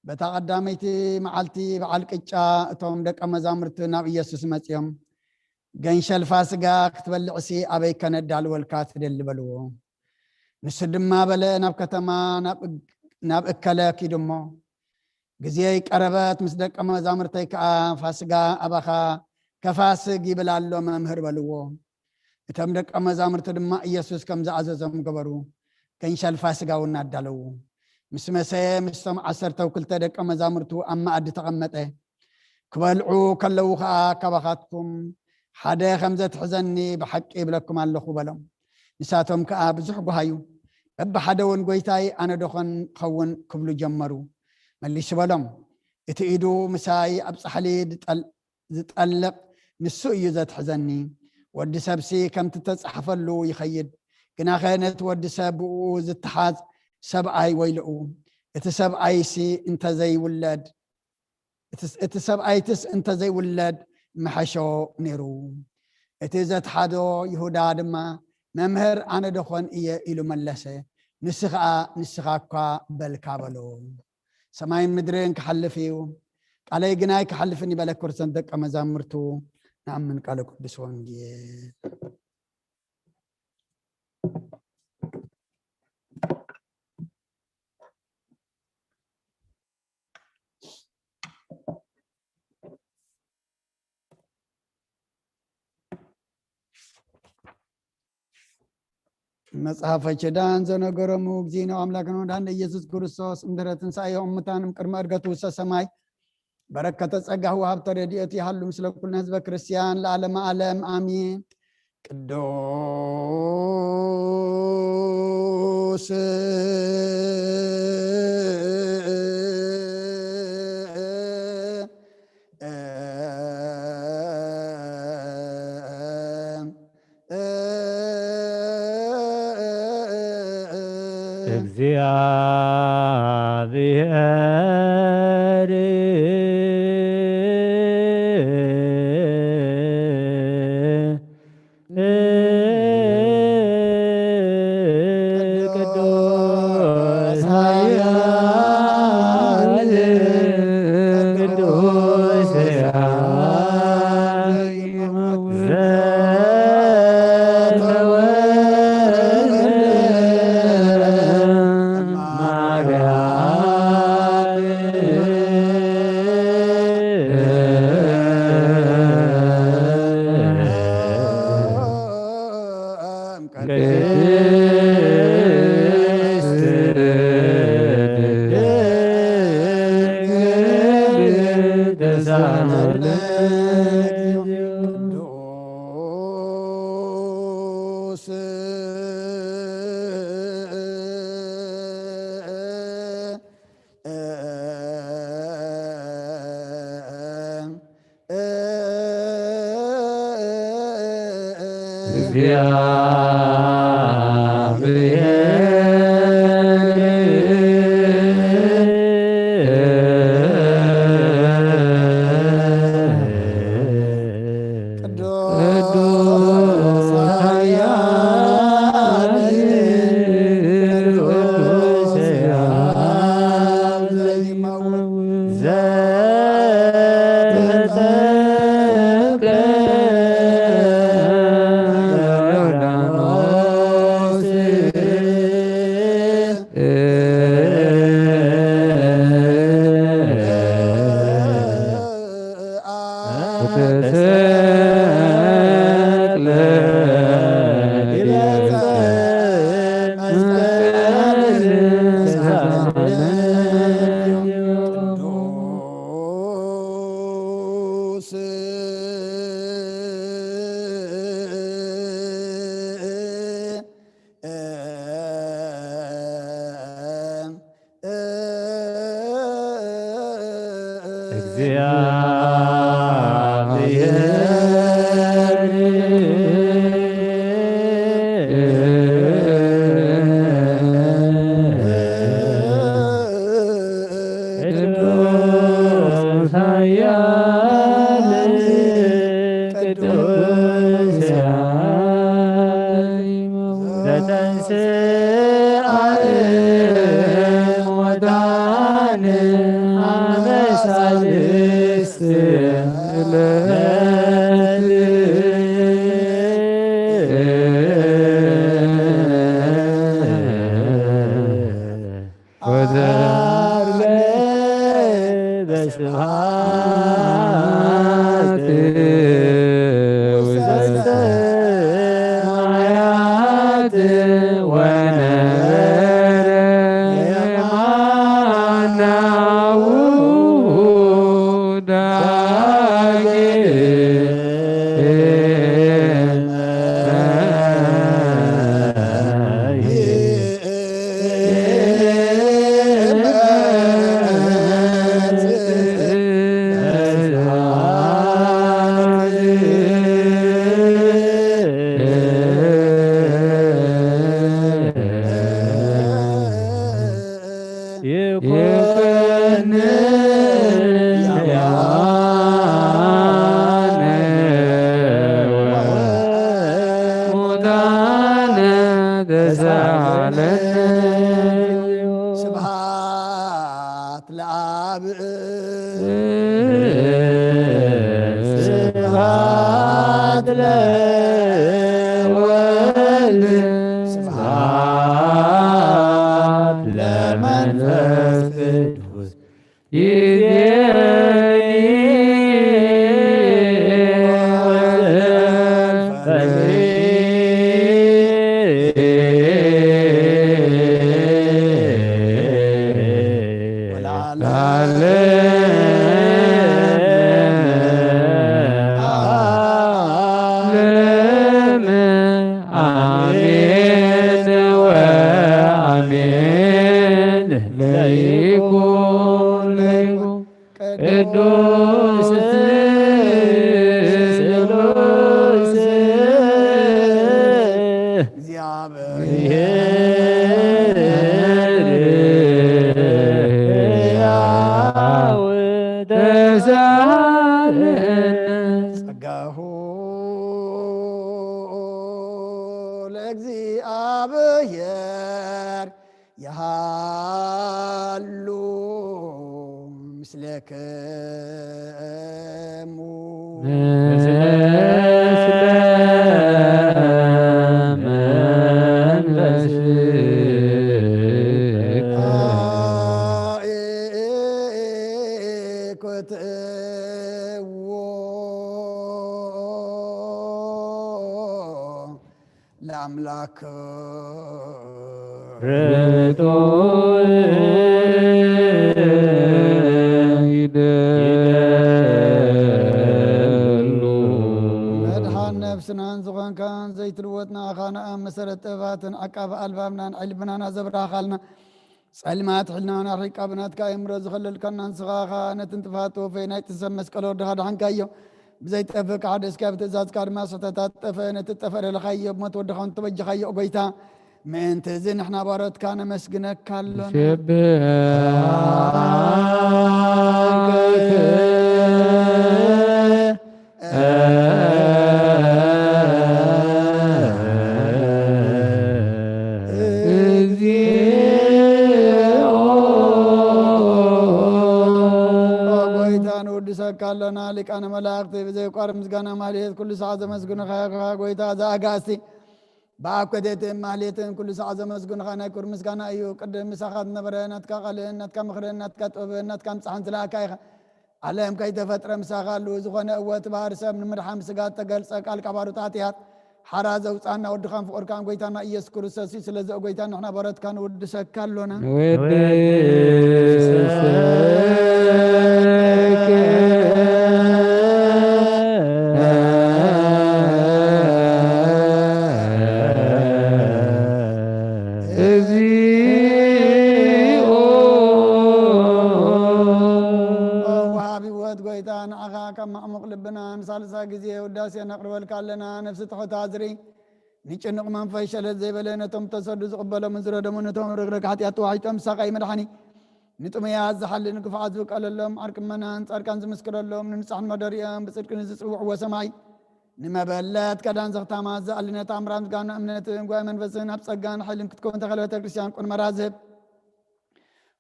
በታ ቀዳመይቲ መዓልቲ በዓል ቅጫ እቶም ደቀ መዛሙርቲ ናብ ኢየሱስ መጺኦም፣ "ገንሸል ፋስጋ ክትበልዕሲ ኣበይ ከነዳልወልካ ትደሊ?" በልዎ። ንሱ ድማ በለ፣ "ናብ ከተማ ናብ እግ-፣ ናብ እከለ ኪዱ እሞ፣ ግዜይ ቀረበት፣ ምስ ደቀ መዛሙርተይ ከኣ ፋስጋ ኣባኻ ከፋስግ ይብል ኣሎ መምህር" በልዎ። እቶም ደቀ መዛሙርቲ ድማ ኢየሱስ ከም ዝኣዘዞም ገበሩ። ገንሸል ፋስጋ እውን ኣዳለዉ። ምስ መሰየ ምስቶም ዓሰርተው ክልተ ደቀ መዛሙርቱ ኣብ መኣዲ ተቐመጠ። ክበልዑ ከለዉ ኸኣ፣ "ካባኻትኩም ሓደ ከም ዘትሕዘኒ ብሓቂ ይብለኩም ኣለኹ" በሎም። ንሳቶም ከኣ ብዙሕ ጓሃዩ። በብሓደ እውን፣ "ጐይታይ፣ ኣነ ዶ ኾን ኸውን?" ክብሉ ጀመሩ። መሊሱ በሎም፣ "እቲ ኢዱ ምሳይ ኣብ ጻሕሊ ዝጠል-፣ ዝጠልቕ ንሱ እዩ ዘትሕዘኒ። ወዲ ሰብሲ ከምቲ ተጻሕፈሉ ይኸይድ፣ ግናኸ ነቲ ወዲ ሰብ ብእኡ ዝተሓዝ ሰብኣይ ወይልኡ። እቲ ሰብኣይሲ እንተዘይውለድ፣ እቲ፣ እቲ ሰብኣይትስ እንተዘይውለድ ምሐሾ ነይሩ።" እቲ ዘትሓዞ ይሁዳ ድማ፣ "መምህር፣ ኣነ ደኾን እየ?" ኢሉ መለሰ። ንሱ ኸኣ፣ "ንስኻ እኳ በልካ" በሎ። ሰማይን ምድርን ክሓልፍ እዩ፣ ቃለይ ግና ኣይክሓልፍን እዩ በለ። ክቡራት ደቀ መዛሙርቱ ንኣምን ቃለ ቅዱስ ወንጌል። መጽሓፈ ኪዳን ዘነገሮሙ እግዚእነ ኣምላክነ ወመድኃኒነ ኢየሱስ ክርስቶስ እምድረ ትንሣኤሁ እሙታን እምቅድመ ዕርገቱ ውስተ ሰማይ በረከተ ጸጋሁ ወሀብተ ረድኤቱ ይሃሉ ምስለ ኩልነ ህዝበ ክርስቲያን ለዓለመ ዓለም አሜን። ቅዱስ እግዚአብሔር ቅዱስ ኃያል ቅዱስ ዘተንሥአ እሙታን አመ ሣልስት ዕለት ወተርገ በስብሐት ውስተ ሰማያት ወነበረ የማናሁ ዳግም ይኩን ያዋነ ሙታነ ተሳለነ ስብሐት ለአብ ስብሐት ለወልድ ስብሐት ለመንፈስ ቅዱስ ይዜኒ ወዘልፈኒ ወለዓለመ ዓለመ አሜን ወአሜን። ለይኩን ለይኩን ቅዱስ ስሉስ እግዚአብሔር ሕያው ተሳለነ ጸጋሁ ለእግዚአብሔር የሃሉ ምስሌክሙ ምስለ መንፈስከ። ለአምላክ ርቱዕ ይደሉ። መድኃን ነፍስናን ዝኾንካን ዘይትልወጥ ንኣኻ ንኣብ መሰረት ጥበባትን ዓቃቢ ኣልባብናን ዕልብናን ኣዘብራኻልና። ጸልማት ሕልናና ርሒቃ ብናትካ ኣእምሮ ዝኸለልካና ንስኻ ኸኣ ነቲ ንጥፋት ተወፈየ ናይቲ ሰብ መስቀል ወርድኻ ደሓንካዮ። ብዘይጠፍእ ከሓደስካዮ ብትእዛዝካ ድማ ስሕተታት ጠፈአ። ነቲ ዝጠፍአ ደለኻዮ ብሞት ወድኻ እውን ተበጀኻዮ። ኦ ጐይታ፣ ምእንቲ እዚ ንሕና ባሮትካ ነመስግነካ ኣሎና። ንሴብሐከ እግዚኦ። ኦ ጐይታ፣ ንውድሰካ ኣሎና። ሊቃነ መላእኽቲ ብዘይቋርጽ ምስጋና ማህሌት ኩሉ ሰዓት ዘመስግኑኻ። ጐይታ፣ እዛ ኣጋእዝቲ ብኣብ ኮቴትን ማህሌትን ኩሉ ሰዓት ዘመስግኑኻ ናይ ክብሪ ምስጋና እዩ። ቅድም ምሳኻ ዝነበረ ናትካ ቃልን ናትካ ምኽርን ናትካ ጥበብን ናትካ ምጽሓን ዝለኣካ ኢኻ። ዓለም ከይተፈጥረ ምሳኻ ኣሉ። ዝኾነ እወ እቲ ባህሪ ሰብ ንምድሓን ብስጋ እተገልጸ ቃልካ ባርነት ኃጢኣት ሓራ ዘውጽኣና ወድኻን ፍቑርካን ጐይታና ኢየሱስ ክርስቶስ እዩ። ስለዚ ኦ ጐይታ ንሕና ባሮትካ ንውድሰካ ኣሎና። ንወድሰከ እግዚኦ። ወሃቢ ሕይወት ሳ ግዜ ውዳሴ ነቕርበልካ ኣለና። ነፍሲ ትሑት ኣዝሪ፣ ንጭኑቕ መንፈስ ሸለል ዘይበለ፣ ነቶም ተሰዱ ዝቕበሎምን ዝረደሙ፣ ነቶም ረግረግ ሓጢኣት ተዋሒጦም ዝሳቐዩ መድሓኒ፣ ንጥሙያት ዝሓሊ፣ ንግፉዓት ዝውቀለሎም፣ ዓርቂ ምእመናን ጻድቃን ዝምስክረሎም፣ ንንጹሓን መደሪኦም፣ ብጽድቂ ንዝጽውዕዎ ሰማይ፣ ንመበለት ቀዳን ዘኽታማት ዝኣሊ፣ ነታ ኣምራን ዝጋኖ እምነትን ጉባኤ መንፈስን ኣብ ጸጋን ሓይልን ክትከውን ተኸለ ቤተ ክርስቲያን ቁን መራዝብ።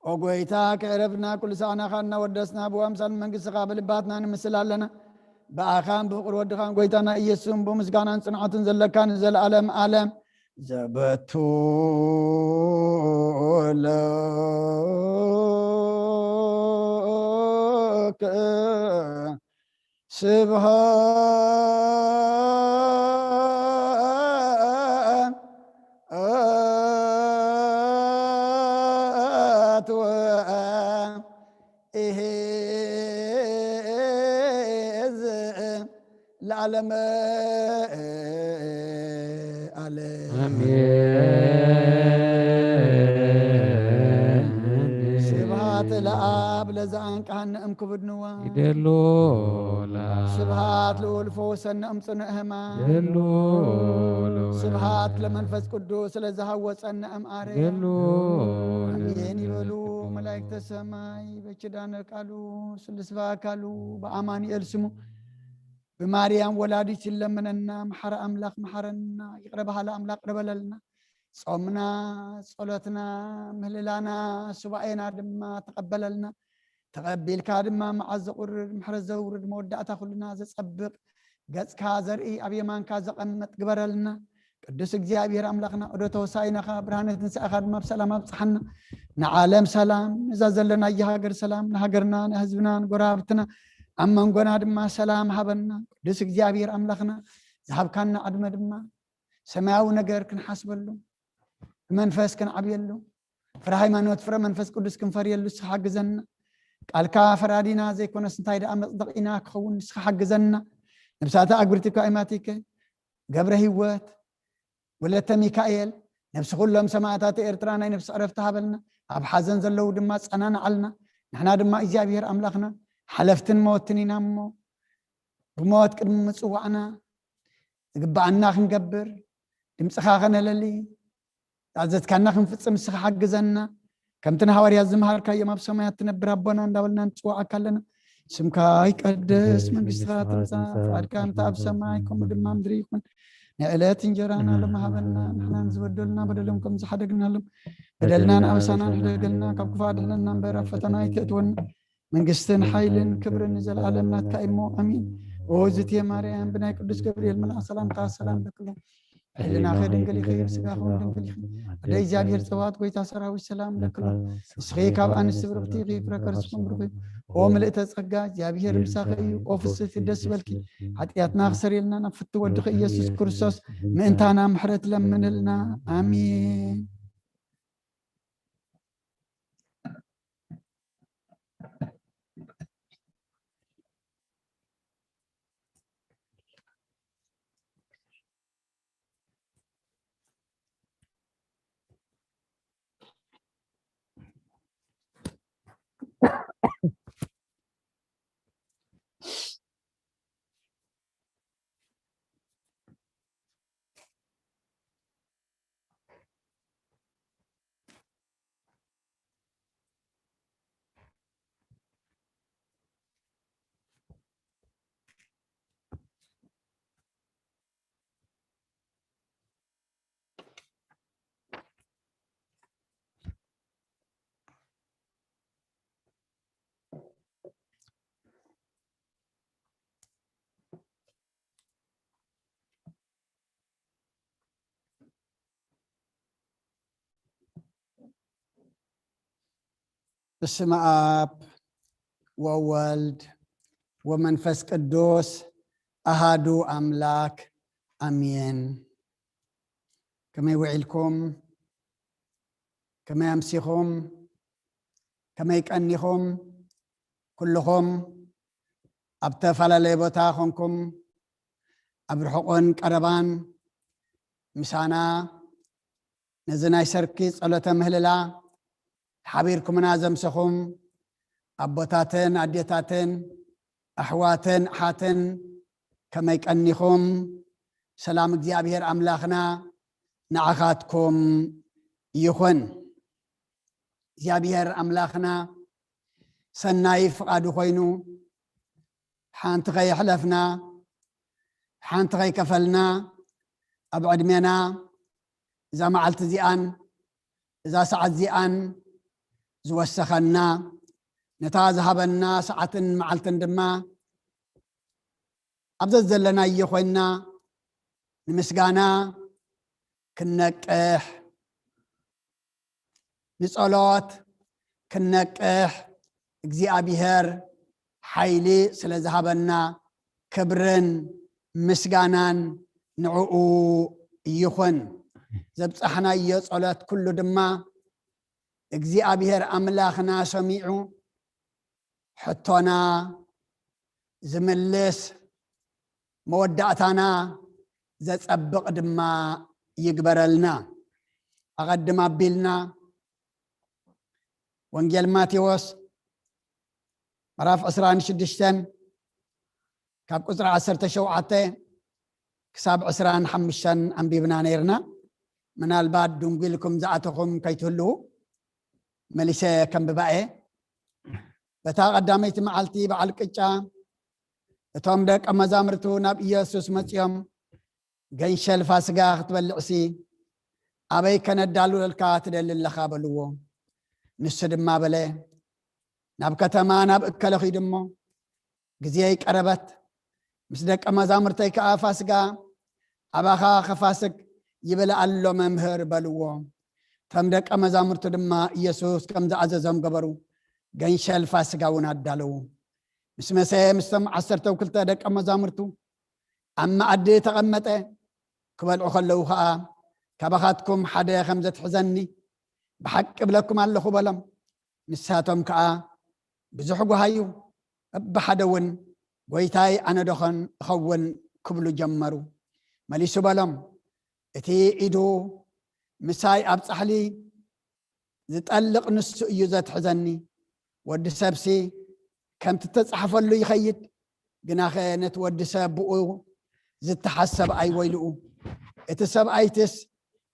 ኦ ጎይታ፣ ከዕረፍና ኩሉ ሰዓና ኻና ወደስና ብዋምሳል መንግስትኻ ብልባትና ንምስል ኣለና። ብኣኻን ብፍቕሪ ወድኻን ጎይታና ኢየሱስን ብምስጋናን ጽንዓትን ዘለካ ንዘለኣለም ኣለም ዘበቱ ለከ ስብሐት ወ- ኢሄዝ ለዓለመ ዓለም። ኣሜን። ስብሐት ለኣብ ለዘአንቀሐነ እምክብድ ንዋ። ይደሎ ለኣብ። ስብሐት ልኡል ፈወሰነ እምጽኑዕ ህማም። ይደሎ ለወልድ። ስብሐት ለመንፈስ ቅዱስ ለዘሃወጸነ እምኣረ። ይደሎ ኣሜን ይበሉ ለዘለዓለም። መላእክተ ሰማይ በኪዳነ ቃሉ ስሉስ በአካሉ በአማኑኤል ስሙ ብማርያም ወላዲት ይለመነና። መሓረ ኣምላኽ መሓረና፣ ይቕረ በሃሊ ኣምላኽ ይቕረ በለልና። ጾምና፣ ጸሎትና፣ ምህልላና፣ ሱባኤና ድማ ተቐበለልና። ተቐቢልካ ድማ መዓዝ ዘቑርር፣ ምሕረት ዘውርድ፣ መወዳእታ ኩልና ዘጸብቕ፣ ገጽካ ዘርኢ፣ ኣብ የማንካ ዘቐምጥ ግበረልና። ቅዱስ እግዚኣብሔር ኣምላኽና፣ ዑደት ሆሳዕናኻ፣ ብርሃነ ትንሳኤኻ ድማ ብሰላም ኣብጽሓና። ንዓለም ሰላም፣ ነዛ ዘለናያ ሃገር ሰላም፣ ንሃገርና፣ ንህዝብና፣ ንጎረባብትና፣ ኣብ መንጎና ድማ ሰላም ሃበና። ቅዱስ እግዚኣብሔር ኣምላኽና፣ ዝሃብካና ዕድመ ድማ ሰማያዊ ነገር ክንሓስበሉ፣ ብመንፈስ ክንዓብየሉ፣ ፍረ ሃይማኖት፣ ፍረ መንፈስ ቅዱስ ክንፈርየሉ ንስኻ ሓግዘና። ቃልካ ፈራዲና ዘይኮነስ እንታይ ደኣ መጽደቒና ክኸውን ንስኻ ሓግዘና። ነብሳተ ኣጉሪቲካ ኢማቲከ ገብረ ህይወት ወለተ ሚካኤል፣ ነብሲ ኩሎም ሰማእታት ኤርትራ ናይ ነብሲ ዕረፍቲ ሃበልና። ኣብ ሓዘን ዘለዉ ድማ ጸናንዓልና። ንሕና ድማ እግዚኣብሔር ኣምላኽና ሓለፍትን መወትን ኢና እሞ፣ ብሞት ቅድሚ ምጽዋዕና ዝግብኣና ክንገብር፣ ድምጽኻ ከነለሊ፣ ዝኣዘዝካና ክንፍጽም ንስኻ ሓግዘና። ከምቲ ንሃዋርያት ዝመሃርካዮም ኣብ ሰማያት ትነብር ኣቦና እንዳበልና ንጽውዓካ ኣለና። ስምካ ይቀደስ፣ መንግስትኻ ትምጻእ፣ ፍቓድካ እንተ ኣብ ሰማይ ከምኡ ድማ ምድሪ ይኹን። ናይ ዕለት እንጀራና ሎሚ ሃበና፣ ንሕና ንዝበደሉና በደሎም ከም ዝሓደግናሎም በደልና ንኣበሳና ንሕደገልና፣ ካብ ክፉእ ኣድሕነና እምበር ኣብ ፈተና ኣይተእትወና። መንግስትን ሓይልን ክብርን ንዘለኣለም ናትካ እዩ እሞ ኣሚን። ኦ ዝቴ ማርያም፣ ብናይ ቅዱስ ገብርኤል መልኣኽ ሰላምታ ሰላም ለክሎ። ሕልናኸ ድንግል ይኸይር፣ ስጋኸ እውን ድንግል ይኸይር። ኣደ እግዚኣብሔር ጸባኦት፣ ጎይታ ሰራዊት ሰላም ለክሎ። ንስኺ ካብ ኣንስቲ ብርኽቲ ኢኺ፣ ፍረ ከርስኹም ብሩኽ እዩ። ኦ ምልእተ ጸጋ፣ እግዚኣብሔር ምሳኺ እዩ። ኦ ፍስሕቲ ደስ በልኪ፣ ሓጢኣትና ክሰርየልና ናብ ፍቲ ወድኺ ኢየሱስ ክርስቶስ ምእንታና ምሕረት ለምንልና። ኣሜን። በስመ አብ ወወልድ ወመንፈስ ቅዱስ አሃዱ አምላክ አሜን። ከመይ ውዒልኩም? ከመይ ኣምሲኹም? ከመይ ቀኒኹም? ኩልኹም ኣብ ተፈላለየ ቦታ ኾንኩም ኣብ ርሑቕን ቀረባን ምሳና ነዚ ናይ ሰርኪ ጸሎተ ምህልላ ሓቢርኩምና ዘምሰኹም ኣቦታትን ኣዴታትን ኣሕዋትን ኣሓትን ከመይ ቀኒኹም? ሰላም እግዚኣብሔር ኣምላኽና ንዓኻትኩም ይኹን። እግዚኣብሔር ኣምላኽና ሰናይ ፍቓዱ ኮይኑ ሓንቲ ከየሕለፍና፣ ሓንቲ ከይከፈልና፣ ኣብ ዕድሜና እዛ መዓልቲ እዚኣን እዛ ሰዓት እዚኣን ዝወሰኸና፣ ነታ ዝሃበና ሰዓትን መዓልትን ድማ ኣብ ዘዘለናዮ ኮይንና ንምስጋና ክንነቅሕ፣ ንጸሎት ክንነቅሕ እግዚኣብሔር ሓይሊ ስለ ዝሃበና ክብርን ምስጋናን ንዕኡ ይኹን። ዘብጻሕናዮ ጸሎት ኩሉ ድማ እግዚኣብሔር ኣምላኽና ሰሚዑ ሕቶና ዝምልስ፣ መወዳእታና ዘጸብቕ ድማ ይግበረልና። ኣቐድም ኣቢልና ወንጌል ማቴዎስ ምዕራፍ ዕስራን ሽዱሽተን ካብ ቁጽሪ ዓሰርተ ሸውዓተ ክሳብ ዕስራን ሓሙሽተን ኣንቢብና ነይርና። ምናልባት ድንጉ ኢልኩም ዝኣተኹም ከይትህልዉ መሊሰ ከንብባ እየ። በታ ቀዳመይቲ መዓልቲ በዓል ቅጫ እቶም ደቀ መዛሙርቱ ናብ ኢየሱስ መጺኦም፣ "ገንሸል ፋስጋ ክትበልዕሲ ኣበይ ከነዳልወልካ ትደሊ ኣለኻ?" በልዎ። ንሱ ድማ በለ፣ "ናብ ከተማ ናብ እከለ ኺዱ እሞ፣ ግዜይ ቀረበት፣ ምስ ደቀ መዛሙርተይ ከኣ ፋስጋ ኣባኻ ኸፋስግ ይብል ኣሎ መምህር" በልዎ። እቶም ደቀ መዛሙርቱ ድማ ኢየሱስ ከም ዝኣዘዞም ገበሩ። ገንሸል ፋስጋ እውን ኣዳለዉ። ምስ መሰየ ምስቶም ዓሰርተው ክልተ ደቀ መዛሙርቱ ኣብ መኣዲ ተቐመጠ። ክበልዑ ከለዉ ኸኣ፣ "ካባኻትኩም ሓደ ከም ዘትሕዘኒ ብሓቂ እብለኩም ኣለኹ" በሎም። ንሳቶም ከኣ፣ "ብዙሕ ጓሃዩ፣ በብሓደ እውን፣ 'ጎይታይ፣ ኣነ ዶኸን እኸውን?' ክብሉ ጀመሩ።" መሊሱ በሎም፣ "እቲ ኢዱ ምሳይ ኣብ ጻሕሊ ዝጠልቕ ንሱ እዩ ዘትሕዘኒ። ወዲ ሰብሲ ከምቲ ተጻሕፈሉ ይኸይድ፣ ግናኸ ነቲ ወዲ ሰብ ብኡ ዝተሓዝ ሰብኣይ ወይልኡ። እቲ ሰብኣይትስ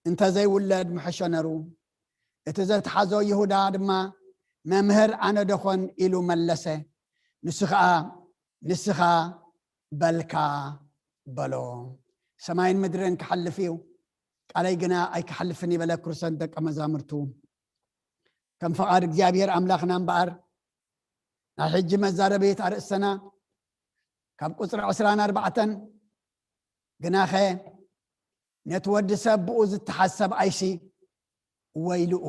እንተ ዘይውለድ ምሐሾ ነሩ።" እቲ ዘትሓዞ ይሁዳ ድማ፣ "መምህር፣ ኣነ ዶኾን?" ኢሉ መለሰ። ንሱ ኸኣ፣ "ንስኻ በልካ" በሎ። "ሰማይን ምድርን ክሓልፍ እዩ፣ ቃለይ ግና ኣይክሓልፍን" ይበለ ክርስቶስ ደቀ መዛሙርቱ። ከም ፈቓድ እግዚኣብሔር ኣምላኽና እምበኣር፣ ናይ ሕጂ መዛረቤት ኣርእስትና ካብ ቁጽሪ ዕስራን ኣርባዕተን፣ "ግናኸ ነቲ ወዲ ሰብ ብኡ ዝተሓዝ ሰብኣይሲ ወይልኡ"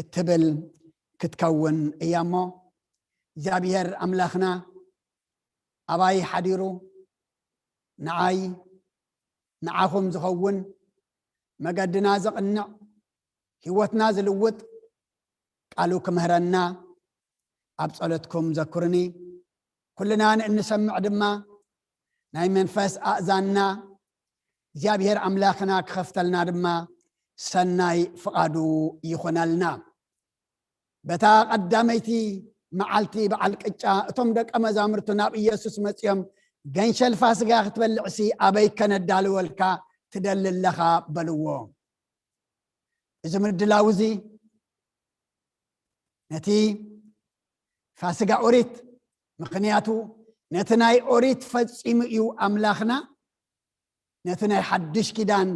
እትብል ክትከውን እያ እሞ፣ እግዚኣብሔር ኣምላኽና ኣባይ ሓዲሩ ንዓይ ንዓኹም ዝኸውን መገድና ዘቕንዕ ህይወትና ዝልውጥ ቃሉ ክምህረና ኣብ ጸሎትኩም ዘክሩኒ። ኩልና ንእንሰምዕ ድማ ናይ መንፈስ ኣእዛንና እግዚኣብሔር ኣምላኽና ክኸፍተልና ድማ ሰናይ ፍቓዱ ይኹነልና። በታ ቀዳመይቲ መዓልቲ በዓል ቅጫ እቶም ደቀ መዛሙርቱ ናብ ኢየሱስ መጺኦም፣ "ገንሸል ፋስጋ ክትበልዕሲ ኣበይ ከነዳልወልካ ትደሊ ኣለኻ?" በልዎ። እዚ ምድላው እዚ ነቲ ፋስጋ ኦሪት፣ ምኽንያቱ ነቲ ናይ ኦሪት ፈጺሙ እዩ ኣምላኽና፣ ነቲ ናይ ሓድሽ ኪዳን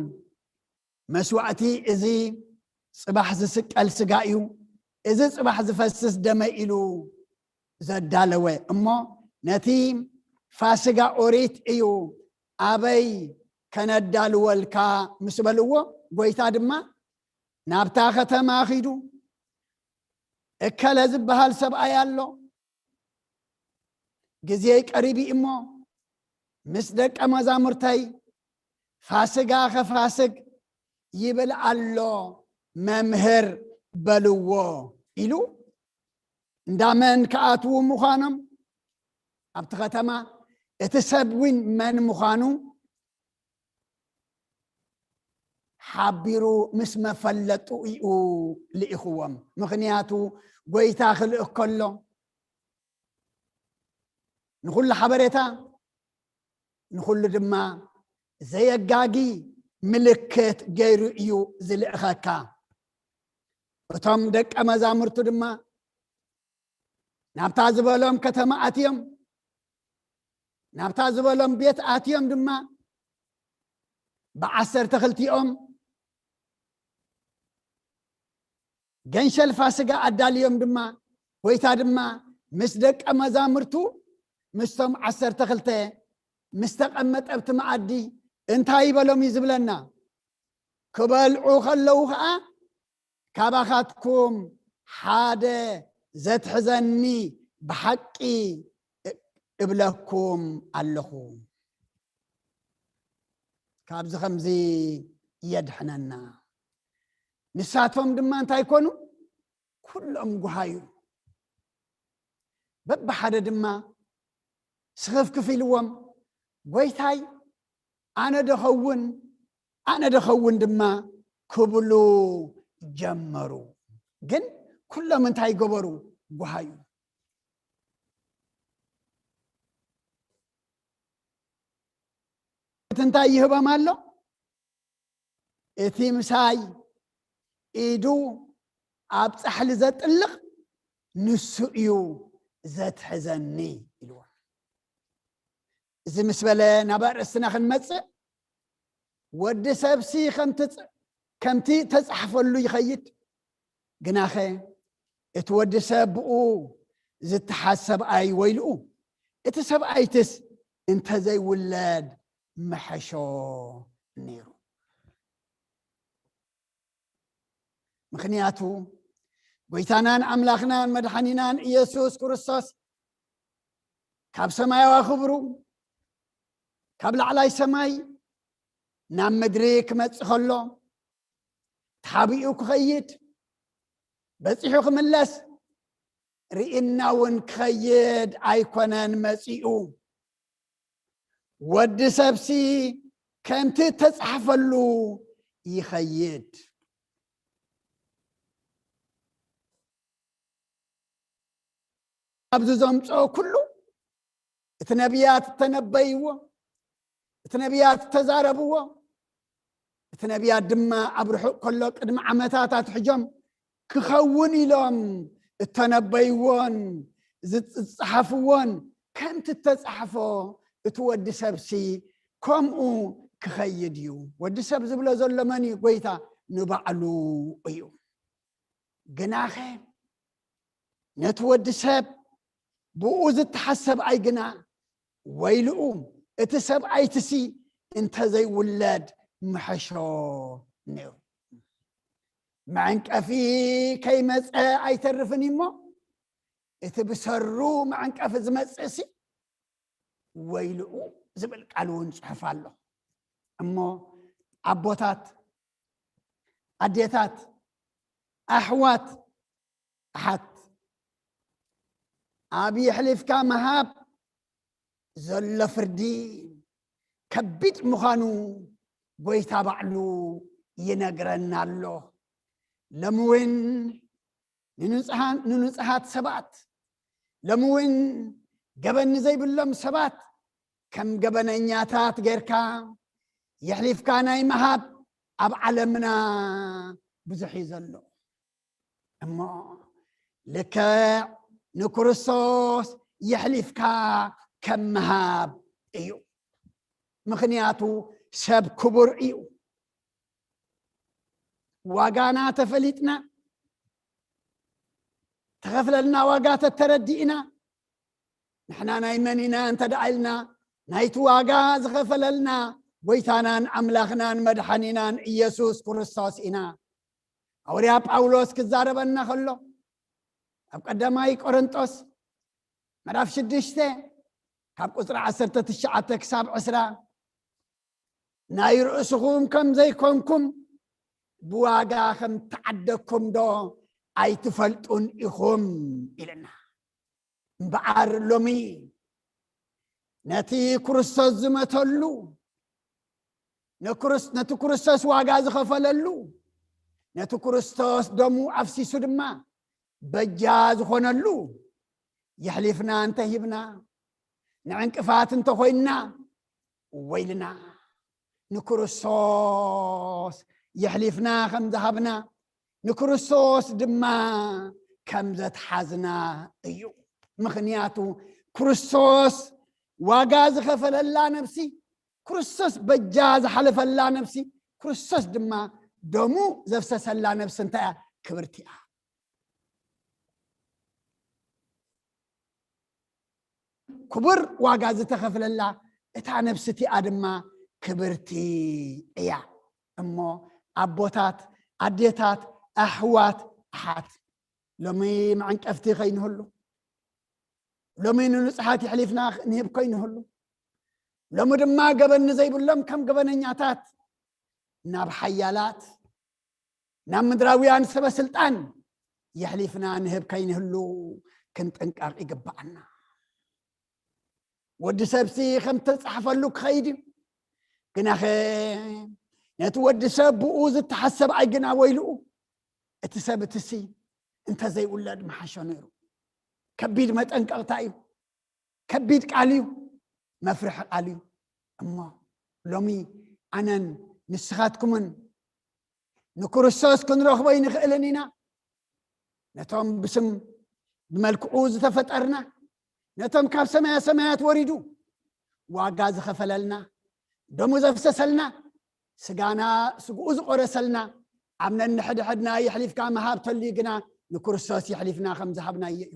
መስዋእቲ፣ "እዚ ጽባሕ ዝስቀል ስጋ እዩ፣ እዚ ጽባሕ ዝፈስስ ደመይ" ኢሉ ዘዳለወ። እሞ ነቲ ፋስጋ ኦሪት እዩ ኣበይ ከነዳልወልካ ምስ በልዎ፣ ጎይታ ድማ ናብታ ከተማ ኺዱ፣ "እከለ ዝበሃል ሰብኣይ ኣሎ፣ ግዜይ ቀሪቡ እሞ ምስ ደቀ መዛሙርተይ ፋስጋ ኸፋስግ ይብል ኣሎ መምህር" በልዎ ኢሉ፣ እንዳ መን ክኣትዉ ምዃኖም ኣብቲ ከተማ፣ እቲ ሰብ እውን መን ምዃኑ ሓቢሩ ምስ መፈለጡ እዩ ልኢኽዎም። ምኽንያቱ፣ ጎይታ ክልእክ ከሎ ንኹሉ ሓበሬታ ንኹሉ ድማ ዘየጋጊ ምልክት ገይሩ እዩ ዝልእኸካ። እቶም ደቀ መዛሙርቱ ድማ ናብታ ዝበሎም ከተማ ኣትዮም፣ ናብታ ዝበሎም ቤት ኣትዮም ድማ ብዓሰርተ ክልቲኦም ገንሸል ፋስጋ ኣዳልዮም ድማ፣ ጎይታ ድማ ምስ ደቀ መዛሙርቱ፣ ምስቶም ዓሰርተ ክልተ፣ ምስ ተቐመጠ ኣብቲ መኣዲ እንታይ ይበሎም እዩ ዝብለና? ክበልዑ ከለዉ ኸዓ፣ ካባኻትኩም ሓደ ዘትሕዘኒ ብሓቂ እብለኩም ኣለኹ። ካብዚ ከምዚ የድሕነና። ንሳቶም ድማ እንታይ ኮኑ? ኩሎም ጉሃዩ። በብሓደ ድማ ስኽፍክፍ ኢልዎም፣ "ጎይታይ፣ ኣነ ዶ ኸውን? ኣነ ዶ ኸውን?" ድማ ክብሉ ጀመሩ። ግን ኩሎም እንታይ ገበሩ? ጉሃዩ። እቲ እንታይ ይህቦም ኣሎ? እቲ ምሳይ ኢዱ ኣብ ጻሕሊ ዘጥልቕ ንሱ እዩ ዘትሕዘኒ ኢልዎ። እዚ ምስ በለ ናብ ኣርእስትና ክንመጽእ፣ ወዲ ሰብሲ ከምቲ ጸ-፣ ከምቲ ተጻሕፈሉ ይኸይድ፣ ግናኸ እቲ ወዲ ሰብ ብኡ ዝተሓዝ ሰብኣይ ወይልኡ፣ እቲ ሰብኣይትስ እንተዘይውለድ ምሐሾ ነይሩ። ምኽንያቱ፣ ጎይታናን ኣምላኽናን መድሓኒናን ኢየሱስ ክርስቶስ ካብ ሰማያዊ ክብሩ፣ ካብ ላዕላይ ሰማይ ናብ ምድሪ ክመጽእ ከሎ፣ ተሓቢኡ ክኸይድ፣ በጺሑ ክምለስ፣ ርኢና እውን ክኸይድ ኣይኮነን መጺኡ። ወዲ ሰብሲ ከምቲ እተጻሕፈሉ ይኸይድ። ኣብዚ ዘምጽኦ ኩሉ፣ እቲ ነቢያት እተነበይዎ፣ እቲ ነቢያት እተዛረብዎ፣ እቲ ነቢያት ድማ ኣብ ርሑቕ ከሎ ቅድሚ ዓመታት ኣትሕጆም ክኸውን ኢሎም እተነበይዎን ዝጸሓፍዎን፣ ከምቲ እተጻሕፎ፣ እቲ ወዲ ሰብሲ ከምኡ ክኸይድ እዩ። ወዲ ሰብ ዝብሎ ዘሎ መን እዩ? ጎይታ ንባዕሉ እዩ። ግናኸ ነቲ ወዲ ሰብ ብኡ ዝተሓዝ ሰብኣይ ግና ወይልኡ፣ እቲ ሰብኣይትሲ እንተዘይውለድ ምሐሾ ነይሩ። መዐንቀፊ ከይመጸ ኣይተርፍን እሞ፣ እቲ ብሰሩ መዐንቀፊ ዝመጽእሲ ወይልኡ ዝብል ቃል እውን ጽሑፍ ኣሎ። እሞ ኣቦታት፣ ኣዴታት፣ ኣሕዋት፣ ኣሓት፣ ኣብ የሕሊፍካ ምሃብ ዘሎ ፍርዲ ከቢድ ምዃኑ ጎይታ ባዕሉ ይነግረና ኣሎ። ሎሚ እውን ንንጹሃን-፣ ንንጹሃት ሰባት፣ ሎሚ እውን ገበን ንዘይብሎም ሰባት ከም ገበነኛታት ጌርካ የሕሊፍካ ናይ ምሃብ ኣብ ዓለምና ብዙሕ እዩ ዘሎ። እሞ ልክዕ ንክርስቶስ የሕሊፍካ ከም ምሃብ እዩ። ምኽንያቱ ሰብ ክቡር እዩ። ዋጋና ተፈሊጥና፣ ተኸፍለልና ዋጋ ተተረዲእና፣ ንሕና ናይ መን ኢና እንተ ደኣ ኢልና፣ ናይቲ ዋጋ ዝኸፈለልና ጎይታናን ኣምላኽናን መድሓኒናን ኢየሱስ ክርስቶስ ኢና። ሃዋርያ ጳውሎስ ክዛረበና ከሎ፣ ኣብ ቀዳማይ ቆሮንጦስ ምዕራፍ ሽዱሽተ ካብ ቁጽሪ ዓሰርተ ትሽዓተ ክሳብ ዕስራ፣ "ናይ ርእስኹም ከም ዘይኮንኩም ብዋጋ ከም ተዓደግኩም ዶ ኣይትፈልጡን ኢኹም?" ኢለና። እምበኣር ሎሚ ነቲ ክርስቶስ ዝመተሉ፣ ንክርስ-፣ ነቲ ክርስቶስ ዋጋ ዝኸፈለሉ፣ ነቲ ክርስቶስ ደሙ ኣፍሲሱ ድማ በጃ ዝኾነሉ የሕሊፍና እንተሂብና፣ ንዕንቅፋት እንተኾይንና፣ ወይልና። ንክርስቶስ የሕሊፍና ከም ዝሃብና፣ ንክርስቶስ ድማ ከም ዘትሓዝና እዩ። ምኽንያቱ ክርስቶስ ዋጋ ዝኸፈለላ ነፍሲ፣ ክርስቶስ በጃ ዝሓለፈላ ነፍሲ፣ ክርስቶስ ድማ ደሙ ዘፍሰሰላ ነፍሲ እንታይ እያ? ክብርቲ እያ። ክቡር ዋጋ ዝተኸፍለላ እታ ነፍሲ እቲኣ ድማ ክብርቲ እያ። እሞ ኣቦታት፣ ኣዴታት፣ ኣሕዋት፣ ኣሓት፣ ሎሚ መዐንቀፍቲ ከይንህሉ፣ ሎሚ ንንጹሓት የሕሊፍና ንህብ ከይንህሉ፣ ሎሚ ድማ ገበን ንዘይብሎም ከም ገበነኛታት ናብ ሓያላት፣ ናብ ምድራውያን ሰበ ስልጣን የሕሊፍና ንህብ ከይንህሉ ክንጥንቀቕ ይግብኣና። ወዲ ሰብሲ ከም ተጻሕፈሉ ክኸይድ እዩ። ግናኸ ነቲ ወዲ ሰብ ብኡ ዝተሓሰብ ኣይ ግና ወይልኡ፣ እቲ ሰብ እትሲ እንተዘይውለድ ምሓሾ ነይሩ። ከቢድ መጠንቀቕታ እዩ። ከቢድ ቃል እዩ። መፍርሒ ቃል እዩ። እሞ ሎሚ ኣነን ንስኻትኩምን ንክርስቶስ ክንረኽቦ ይንኽእልን ኢና። ነቶም ብስም ብመልክዑ ዝተፈጠርና፣ ነቶም ካብ ሰማያ ሰማያት ወሪዱ ዋጋ ዝኸፈለልና፣ ደሙ ዘፍሰሰልና፣ ስጋና ስግኡ ዝቆረሰልና፣ ኣብ ነንሕድሕድና የሕሊፍካ ምሃብ ተልዩ ግና ንክርስቶስ የሕሊፍና ከም ዝሃብናዮ እዩ።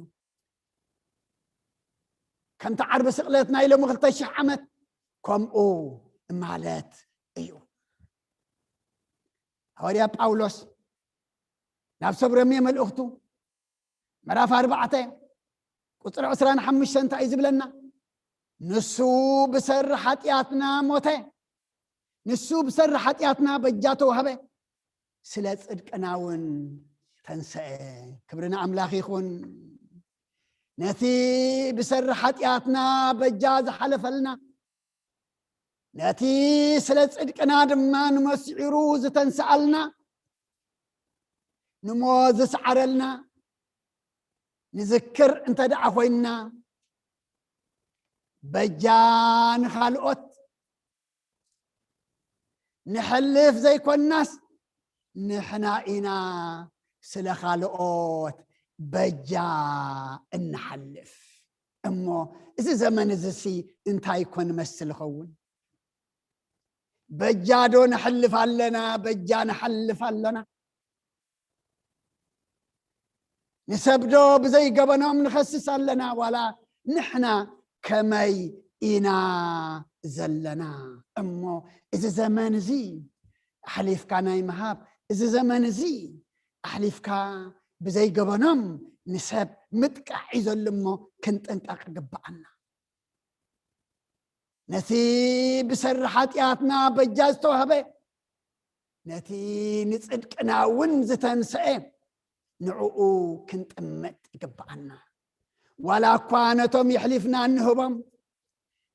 ከምቲ ዓርቢ ስቕለት ናይ ሎሚ ክልተ ሽሕ ዓመት ከምኡ ማለት እዩ። ሃዋርያ ጳውሎስ ናብ ሰብ ሮሜ መልእኽቱ ምዕራፍ ኣርባዕተ ቁጽሪ ዕስራን ሓሙሽተን እንታይ እዩ ዝብለና? ንሱ ብሰሪ ሓጢኣትና ሞተ፣ ንሱ ብሰሪ ሓጢኣትና በጃ ተዋህበ፣ ስለ ጽድቅና እውን ተንሰአ። ክብሪ ንኣምላኽ ይኹን። ነቲ ብሰሪ ሓጢኣትና በጃ ዝሓለፈልና፣ ነቲ ስለ ጽድቅና ድማ ንመስዒሩ ዝተንስኣልና፣ ንሞት ዝሰዓረልና ንዝክር እንተ ደኣ ኮይንና፣ በጃ ንኻልኦት ንሕልፍ ዘይኮንናስ፣ ንሕና ኢና ስለ ካልኦት በጃ እንሓልፍ። እሞ እዚ ዘመን እዚሲ እንታይ ኮን መስል ይኸውን? በጃ ዶ ነሕልፍ ኣለና? በጃ ነሓልፍ ኣለና? ንሰብ ዶ ብዘይ ገበኖም ንኸስስ ኣለና? ዋላ ንሕና ከመይ ኢና ዘለና? እሞ እዚ ዘመን እዚ ኣሕሊፍካ ናይ ምሃብ፣ እዚ ዘመን እዚ ኣሕሊፍካ ብዘይ ገበኖም ንሰብ ምጥቃዕ እዩ ዘሎ። እሞ ክንጥንቀቕ ይግብኣና። ነቲ ብሰሪ ሓጢኣትና በጃ ዝተዋህበ፣ ነቲ ንጽድቅና እውን ዝተንስአ፣ ንዕኡ ክንጥመጥ ይግብኣና። ዋላ እኳ ነቶም የሕሊፍና እንህቦም፣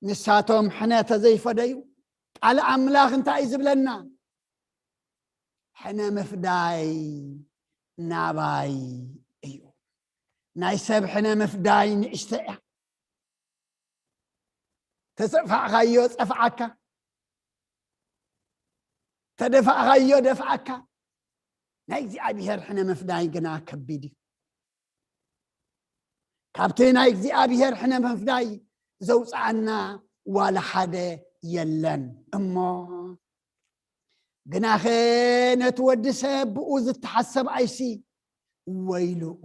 ንሳቶም ሕነ ተዘይፈደዩ፣ ቃል ኣምላኽ እንታይ እዩ ዝብለና? ሕነ ምፍዳይ ናባይ እዩ። ናይ ሰብ ሕነ ምፍዳይ ንእሽተ እያ። ተሰፋዕካዮ ጸፍዓካ፣ ተደፋእካዮ ደፍዓካ። ናይ እግዚኣብሔር ሕነ ምፍዳይ ግና ከቢድ እዩ። ካብቲ ናይ እግዚኣብሔር ሕነ ምፍዳይ ዘውፅኣና ዋላ ሓደ የለን። እሞ ግናኸ ነቲ ወዲ ሰብ ብኡ ዝተሓሰብ ኣይሲ ወይልኡ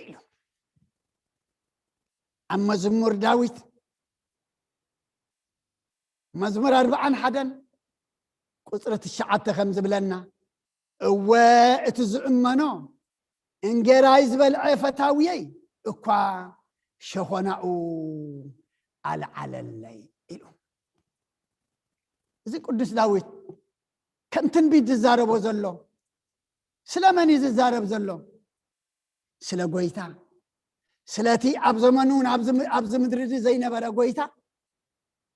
ኢሉ። ኣብ መዝሙር ዳዊት መዝሙር ኣርብዓን ሓደን ቁፅሪ ትሽዓተ ከም ዝብለና፣ እወ እቲ ዝእመኖ እንጌራይ ዝበልዐ ፈታውየይ እኳ ሸኾናኡ ኣልዓለለይ ኢሉ። እዚ ቅዱስ ዳዊት ከም ትንቢት ዝዛረቦ ዘሎ ስለመን እዩ ዝዛረብ ዘሎ? ስለ ጎይታ፣ ስለቲ ኣብ ዘመኑ ኣብዚ ም- ኣብዚ ምድሪ እዚ ዘይነበረ ጎይታ፣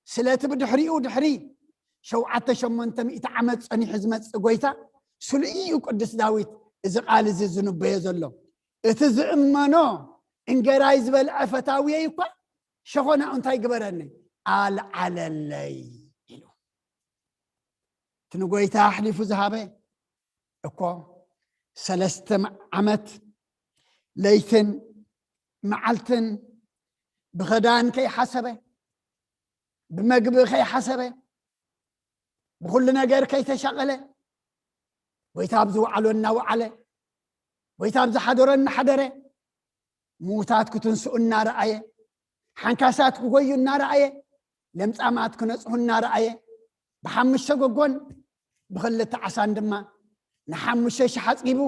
ስለቲ ብድሕሪኡ ድሕሪ ሸውዓተ ሸሞንተ ሚእቲ ዓመት ጸኒሑ ዝመጽእ ጎይታ፣ ስሉ እዩ ቅዱስ ዳዊት እዚ ቃል እዚ ዝንበዮ ዘሎ። እቲ ዝእመኖ እንጌራይ ዝበልዐ ፈታውየይ እኳ ሸኾናኡ እንታይ ግበረኒ? ኣልዓለለይ ኢሉ። እቲ ንጎይታ ኣሕሊፉ ዝሃበ እኮ ሰለስተ ዓመት ለይትን መዓልትን ብኸዳን ከይሓሰበ፣ ብመግቢ ከይሓሰበ፣ ብኹሉ ነገር ከይተሻቐለ፣ ጎይታ ኣብ ዝወዓሎ እናወዓለ፣ ጎይታ ኣብ ዝሓደሮ እናሓደረ፣ ምዉታት ክትንስኡ እናረኣየ፣ ሓንካሳት ክጎዩ እናረኣየ፣ ለምጻማት ክነጽሁ እናረኣየ፣ ብሓሙሽተ ጎጎን ብኽልተ ዓሳን ድማ ንሓሙሽተ ሽሕ ኣጽጊቡ፣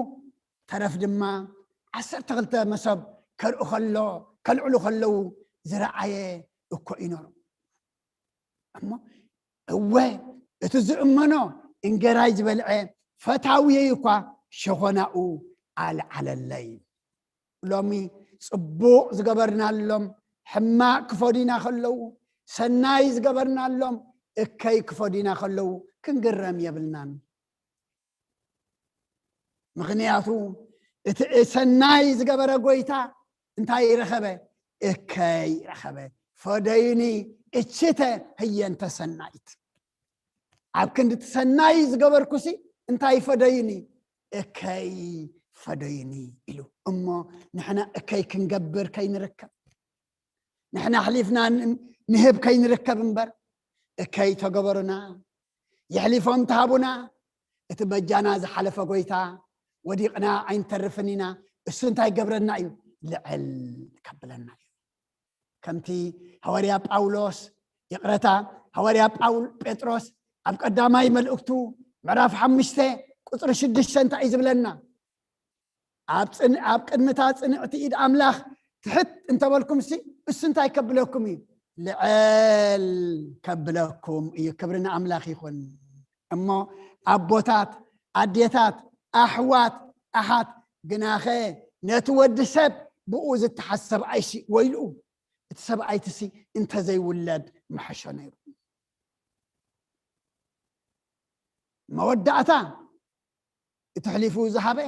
ተረፍ ድማ ዓሰርተ ክልተ መሶብ ከርኡ ከሎ፣ ከልዕሉ ከለዉ ዝረኣየ እኮ እዩ ነሩ። እሞ እወ፣ እቲ ዝእመኖ እንገራይ ዝበልዐ ፈታውየይ እኳ ሸኾናኡ ኣልዓለለይ። ሎሚ ጽቡቕ ዝገበርናሎም ሕማቕ ክፈዱና ከለዉ፣ ሰናይ ዝገበርናሎም እከይ ክፈዱና ከለዉ ክንግረም የብልናን። ምኽንያቱ እቲ ሰናይ ዝገበረ ጎይታ እንታይ ረኸበ? እከይ ረኸበ። ፈደዩኒ እችተ ህየንተ ሰናይት። ኣብ ክንዲ እቲ ሰናይ ዝገበርኩሲ እንታይ ፈደዩኒ? እከይ ፈደዩኒ ኢሉ። እሞ ንሕና እከይ ክንገብር ከይንርከብ፣ ንሕና ኣሕሊፍና ን-፣ ንህብ ከይንርከብ እምበር፣ እከይ ተገበሩና፣ የሕሊፎም ተሃቡና፣ እቲ በጃና ዝሓለፈ ጎይታ ወዲቕና ኣይንተርፍን ኢና። እሱ እንታይ ገብረና እዩ? ልዕል ከብለና እዩ። ከምቲ ሃዋርያ ጳውሎስ፣ ይቕረታ፣ ሃዋርያ ጳውል-፣ ጴጥሮስ ኣብ ቀዳማይ መልእክቱ ምዕራፍ ሓሙሽተ ቁጽሪ ሽዱሽተ እንታይ እዩ ዝብለና? ኣብ ጽን-፣ ኣብ ቅድሚታ ጽንዕቲ ኢድ ኣምላኽ ትሕት እንተበልኩምሲ፣ እሱ እንታይ ከብለኩም እዩ? ልዕል ከብለኩም እዩ። ክብሪ ንኣምላኽ ይኹን። እሞ ኣቦታት፣ ኣዴታት፣ ኣሕዋት፣ ኣሓት፣ ግናኸ ነቲ ወዲ ሰብ ብኡ ዝተሓዝ ሰብኣይሲ ወይልኡ። እቲ ሰብኣይትሲ እንተዘይውለድ ምሐሾ ነይሩ። መወዳእታ እቲ ኣሕሊፉ ዝሃበ፣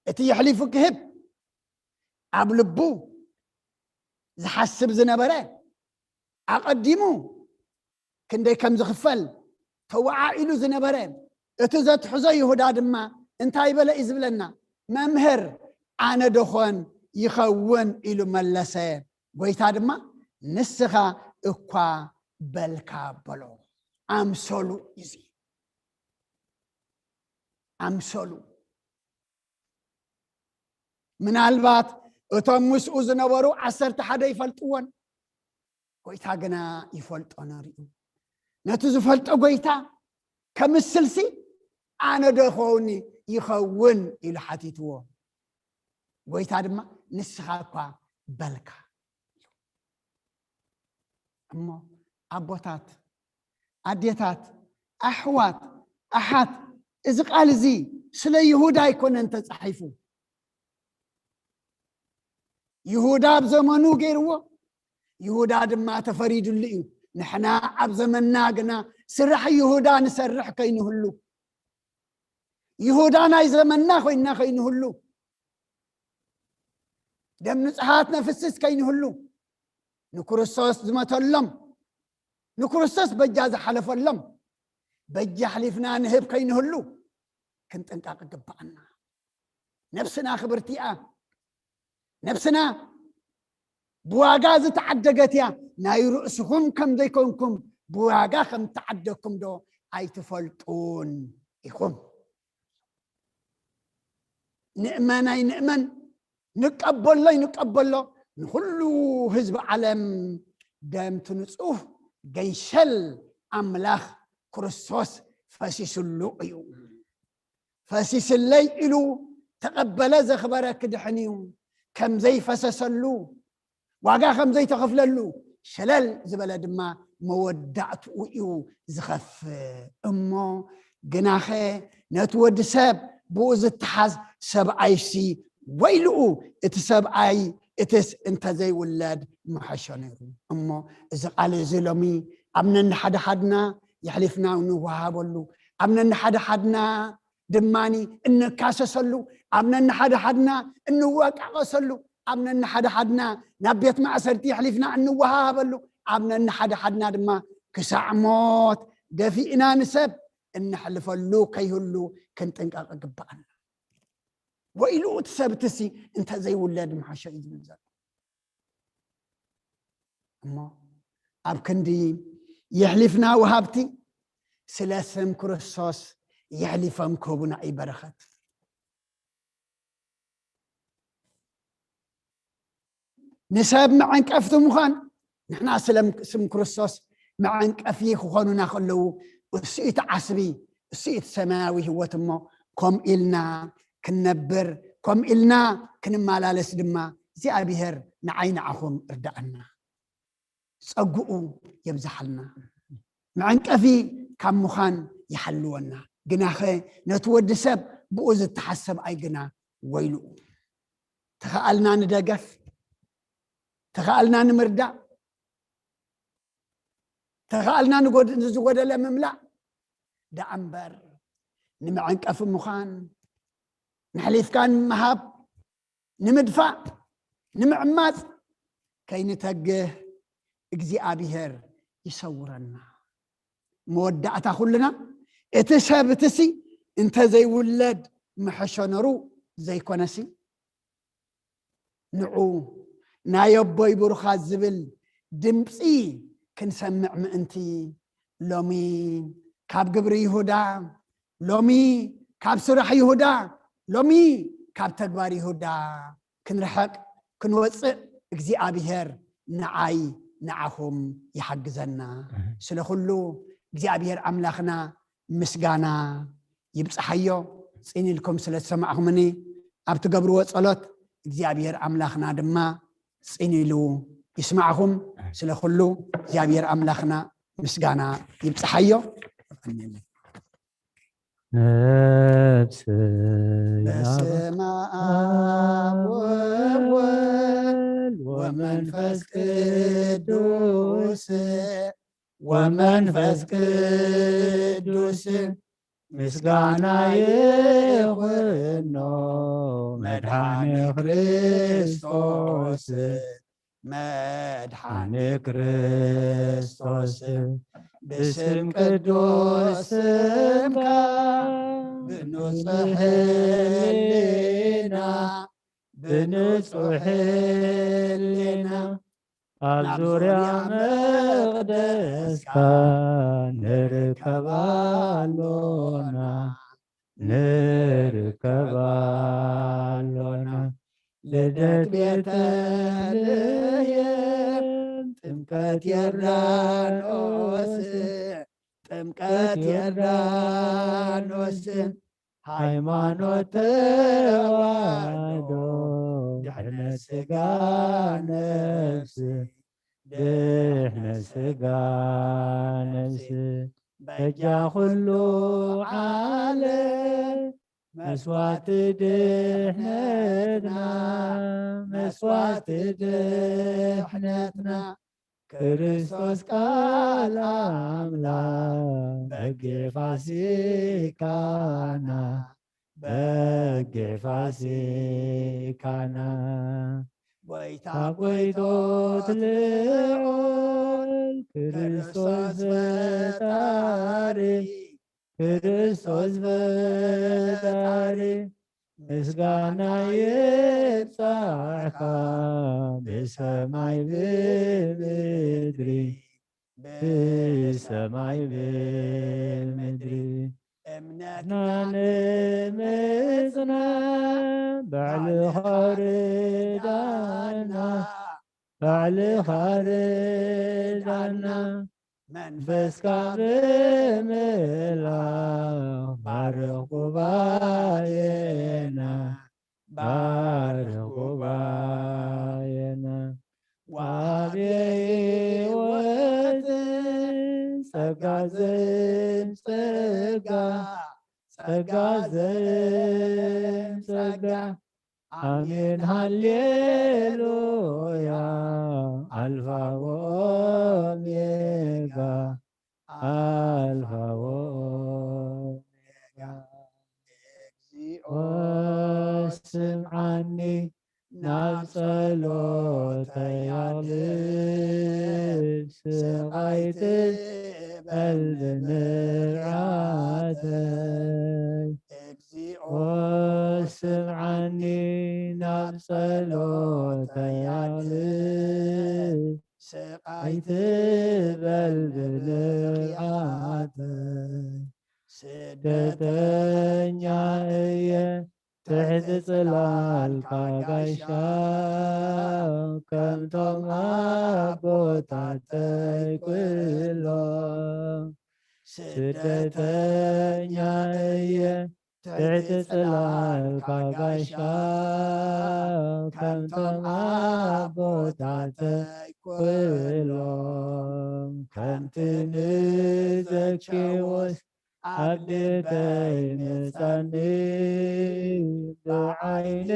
እቲ የሕሊፉ ክህብ ኣብ ልቡ ዝሓስብ ዝነበረ፣ ኣቐዲሙ ክንደይ ከም ዝኽፈል ተወዓኢሉ ዝነበረ፣ እቲ ዘትሕዞ ይሁዳ ድማ እንታይ በለ እዩ ዝብለና? መምህር፣ ኣነ ደኾን ይኸውን ኢሉ መለሰ። ጎይታ ድማ ንስኻ እኳ በልካ በሎ። ኣምሰሉ እዩ እዚ። ኣምሰሉ። ምናልባት እቶም ምስኡ ዝነበሩ ዓሰርተ ሓደ ይፈልጥዎን፣ ጎይታ ግና ይፈልጦ ነሩ እዩ። ነቲ ዝፈልጦ ጎይታ ከምስልሲ፣ ኣነ ዶ ኸውን ይኸውን ኢሉ ሓቲትዎ። ጎይታ ድማ ንስኻ እኳ በልካ። እሞ ኣቦታት፣ ኣዴታት፣ ኣሕዋት፣ ኣሓት፣ እዚ ቃል እዚ ስለ ይሁዳ ኣይኮነን ተጻሒፉ። ይሁዳ ኣብ ዘመኑ ገይርዎ፣ ይሁዳ ድማ ተፈሪድሉ እዩ። ንሕና ኣብ ዘመንና ግና ስራሕ ይሁዳ ንሰርሕ ከይንህሉ፣ ይሁዳ ናይ ዘመንና ኮይንና ከይንህሉ፣ ደም ንጹሃት ነፍስስ ከይንህሉ፣ ንክርስቶስ ዝመተሎም፣ ንክርስቶስ በጃ ዝሓለፈሎም በጃ ኣሕሊፍና ንህብ ከይንህሉ ክንጥንቀቕ ይግብኣና። ነብስና ክብርቲ እያ። ነብስና ብዋጋ ዝተዓደገት እያ። ናይ ርእስኹም ከም ዘይኮንኩም ብዋጋ ከም ተዓደግኩም ዶ ኣይትፈልጡን ኢኹም? ንእመን ኣይንእመን፣ ንቀበሎ ኣይንቀበሎ፣ ንኹሉ ህዝቢ ዓለም ደምቲ ንጹህ ገንሸል ኣምላኽ ክርስቶስ ፈሲስሉ እዩ። ፈሲስለይ ኢሉ ተቐበለ ዘኽበረ ክድሕን እዩ። ከም ዘይፈሰሰሉ፣ ዋጋ ከም ዘይተኸፍለሉ፣ ሸለል ዝበለ ድማ መወዳእትኡ እዩ ዝኸፍእ። እሞ ግናኸ ነቲ ወዲ ሰብ ብኡ ዝተሓዝ ሰብኣይሲ ወይልኡ፣ እቲ ሰብኣይ እትስ እንተዘይውለድ ምሐሾ ነይሩ። እሞ እዚ ቃል እዚ ሎሚ ኣብ ነንሓድሓድና የሕሊፍና እንወሃበሉ፣ ኣብ ነንሓድሓድና ድማኒ እንካሰሰሉ፣ ኣብ ነንሓድሓድና እንወቃቀሰሉ፣ ኣብ ነንሓድሓድና ናብ ቤት ማእሰርቲ የሕሊፍና እንወሃሃበሉ፣ ኣብ ነንሓድሓድና ድማ ክሳዕ ሞት ደፊእና ንሰብ እነሕልፈሉ ከይህሉ ክንጥንቀቕ ይግባኣና። ወይሉ እቲ ሰብትሲ እንተዘይውለድ ምሓሸ እዩ ዝብል ዘሎ። እሞ ኣብ ክንዲ የሕሊፍና ወሃብቲ፣ ስለ ስም ክርስቶስ የሕሊፎም ክህቡና እዩ በረኸት። ንሰብ መዐንቀፍቲ ምዃን፣ ንሕና ስለ ስም ክርስቶስ መዐንቀፊ ክኾኑና ከለዉ፣ እሱ እቲ ዓስቢ፣ እሱ እቲ ሰማያዊ ህይወት። እሞ ከምኡ ኢልና ክንነብር፣ ከምኡ ኢልና ክንመላለስ ድማ እግዚኣብሔር ንዓይ ንዓኹም እርዳእና። ጸግኡ የብዝሓልና። መዐንቀፊ ካብ ምዃን ይሓልወና። ግናኸ ነቲ ወዲ ሰብ ብኡ ዝተሓሰብ ኣይ ግና ወይልኡ። ተኸኣልና ንደገፍ፣ ተኸኣልና ንምርዳእ፣ ተኸኣልና ንጎድ-፣ ንዝጎደለ ምምላእ። ደኣ እምበር ንመዐንቀፊ ምዃን፣ ንሕሊፍካ ንምሃብ፣ ንምድፋእ፣ ንምዕማጽ ከይንተግህ እግዚኣብሔር ይሰውረና። መወዳእታ ኩልና እቲ ሰብ እትሲ እንተዘይውለድ ምሐሾ ነሩ ዘይኮነሲ፣ ንዑ ናይ ኣቦይ ብሩኻት ዝብል ድምፂ ክንሰምዕ ምእንቲ፣ ሎሚ ካብ ግብሪ ይሁዳ፣ ሎሚ ካብ ስራሕ ይሁዳ፣ ሎሚ ካብ ተግባር ይሁዳ ክንርሕቕ ክንወፅእ እግዚኣብሔር ንዓይ ንዓኹም ይሓግዘና። ስለ ኩሉ እግዚኣብሔር ኣምላኽና ምስጋና ይብጽሓዮ። ጽን ኢልኩም ስለ ዝሰማዕኹምኒ፣ ኣብ ትገብርዎ ጸሎት እግዚኣብሔር ኣምላኽና ድማ ጽን ኢሉ ይስማዕኹም። ስለ ኩሉ እግዚኣብሔር ኣምላኽና ምስጋና ይብጽሓዮ። ነፍሰይ በስመ ኣብ ወወልድ ወመንፈስ ቅዱስ፣ ወመንፈስ ቅዱስ ምስጋና ይኹኖ መድኃኔ ክርስቶስ፣ መድኃኔ ክርስቶስ። ብስም ቅዱስ ስምካ ብንጹሕ ሕሊና፣ ብንጹሕ ሕሊና ኣብ ዙርያ መቕደስካ ንርከብ ኣሎና፣ ንርከብ ኣሎና። ልደት ቤተልሔም፣ ጥምቀት ዮርዳኖስ፣ ጥምቀት ዮርዳኖስ፣ ሃይማኖት ተዋህዶ፣ ድሕነት ስጋ ነፍስ፣ ድሕነት ስጋ ነፍስ፣ በጃ ኩሉ ዓለም፣ መስዋዕቲ ድሕነትና፣ መስዋዕቲ ድሕነትና፣ ክርስቶስ ቃል ኣምላኽ በጊዕ ፋሲካና፣ በጊዕ ፋሲካና። ጎይታ ጎይቶት ልዑል ክርስቶስ ፈጣሪ፣ ክርስቶስ ፈጣሪ፣ ምስጋና ይብጻሕካ ብሰማይ ብምድሪ፣ ብሰማይ ብምድሪ። እምነትና ንምጽና ባዕልኻ ርዳና፣ ባዕልኻ ርዳና። መንፈስካ ብምልኣኽ ባርኽ ጉባኤና፣ ባርኽ ጉባኤና። ወሃቤ ሕይወት ጸጋ ዘእም ጸጋ፣ ጸጋ ዘእም ጸጋ። ኣሜን ሃሌሉያ። ኣልፋ ወኦሜጋ፣ ኣልፋ ወኦሜጋ። እግዚኦ ስምዓኒ፣ ናብ ጸሎተይ ኣልብ፣ ስቓይ ትበል ብምርዓት። ጸሎተይ ኣልእ፣ ስቓይ ትበል ብልኽያተይ። ስደተኛ እየ ትሕቲ ጽላልካ ጋሻ፣ ከምቶም ኣቦታተይ ኩሎም። ስደተኛ እየ ትሕቲ ጽላልካ ጋሻ፣ ከምቶም ኣቦታተይ ኩሎም። ከምቲ ንዘኬዎስ ኣብ ልበይ ምጻኒ፣ ብዓይኒ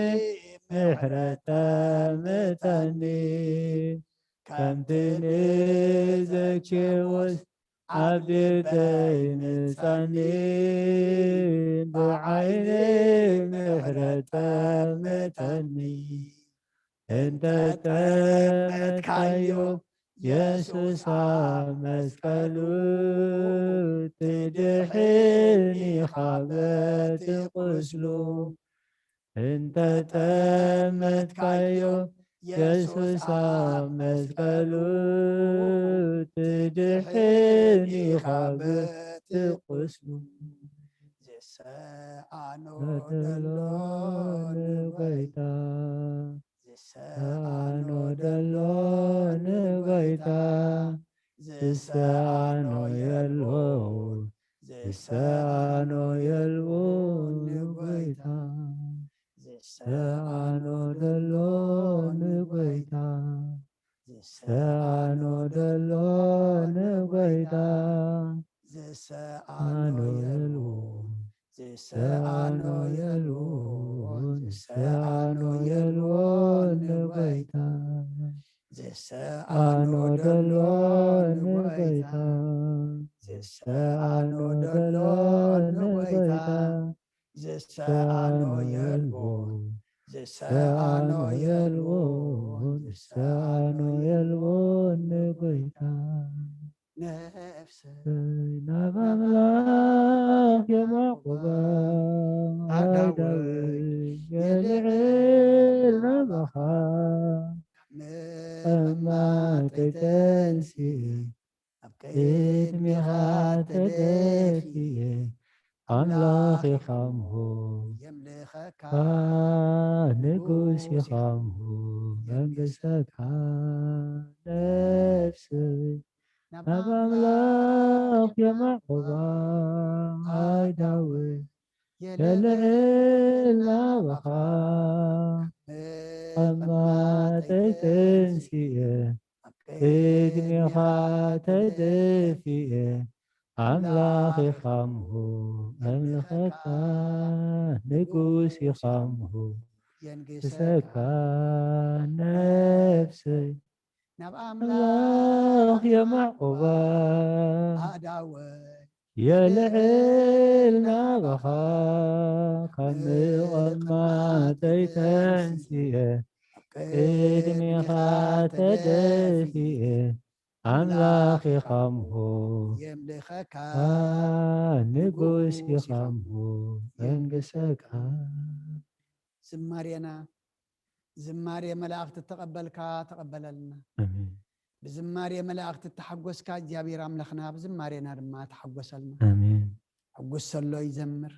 ምሕረት ተምተኒ። ከምቲ ንዘኬዎስ ኣብ ልበይ ምጻኒ፣ ብዓይኒ ምሕረት ተምተኒ። እንተ ጠመትካዮ የሱስ ኣብ መስቀሉ፣ ትድሕን ኢኻ በቲ ቁስሉ። እንተ ጠመትካዮ የሱስ ኣብ መስቀሉ፣ ትድሕን ኢኻ በቲ ቁስሉ። ዝሰኣኖ ዘሎ ንጎይታ፣ ዝሰኣኖ ዘሎ ንጎይታ፣ ዝሰኣኖ የሎ፣ ዝሰኣኖ የልቦ ንጎይታ። ዝሰኣኖ ዘሎ ንጎይታ፣ ዝሰኣኖ ዘሎ ንጎይታ። ዝሰኣኖ የልቦ፣ ዝሰኣኖ የልቦ፣ ዝሰኣኖ የልቦ ንጎይታ። ዝሰኣኖ ዘሎ ንጎይታ፣ ዝሰኣኖ ዘሎ ንጎይታ። ዝሰኣኖ የልቦ፣ ዝሰኣኖ የልቦ፣ ዝሰኣኖ የልቦ ንጎይታ። ነፍሰይ ናብ ኣምላኽ የማዕቁባ፣ ኣዳወይ የልዕል ናባኻ። መቐማጠይ ተንስኤ፣ ኣብ ቅድሜኻ ተደፊኤ፣ ኣምላኽ ኢኻ እሞ የምልኸካ፣ ንጉስ ኢኻ እሞ የንግሰካ። ነፍሰይ ናብ ኣምላኽ የማዕቁባ፣ ኣዳወይ የልዕል ናባኻ። መቐማጠይ ተንስኤ፣ ኣብ ቅድሜኻ ተደፊኤ፣ ኣምላኽ ኢኻ እሞ ኣምልኸካ፣ ንጉስ ኢኻ እሞ የንግሰካ። ነፍሰይ ናብ ኣምላኽ ኣምላኽ የማዕቁባ፣ ኣዳወይ የልዕል ናባኻ። ካብ መቐማጠይ ተንስኤ፣ ቅድሜኻ ተደፊኤ፣ ኣምላኽ ኢኻ እሞ የምልኸካ፣ ንጉስ ኢኻ እሞ የንግሰካ። ዝማሬና ዝማሬ መላእኽቲ እተቐበልካ ተቐበለልና። ኣሜን። ብዝማሬ መላእኽቲ እተሓጎስካ እግዚኣብሔር ኣምላኽና ብዝማሬና ድማ ተሓጎሰልና። ኣሜን። ሕጉስ ተሎ ይዘምር፣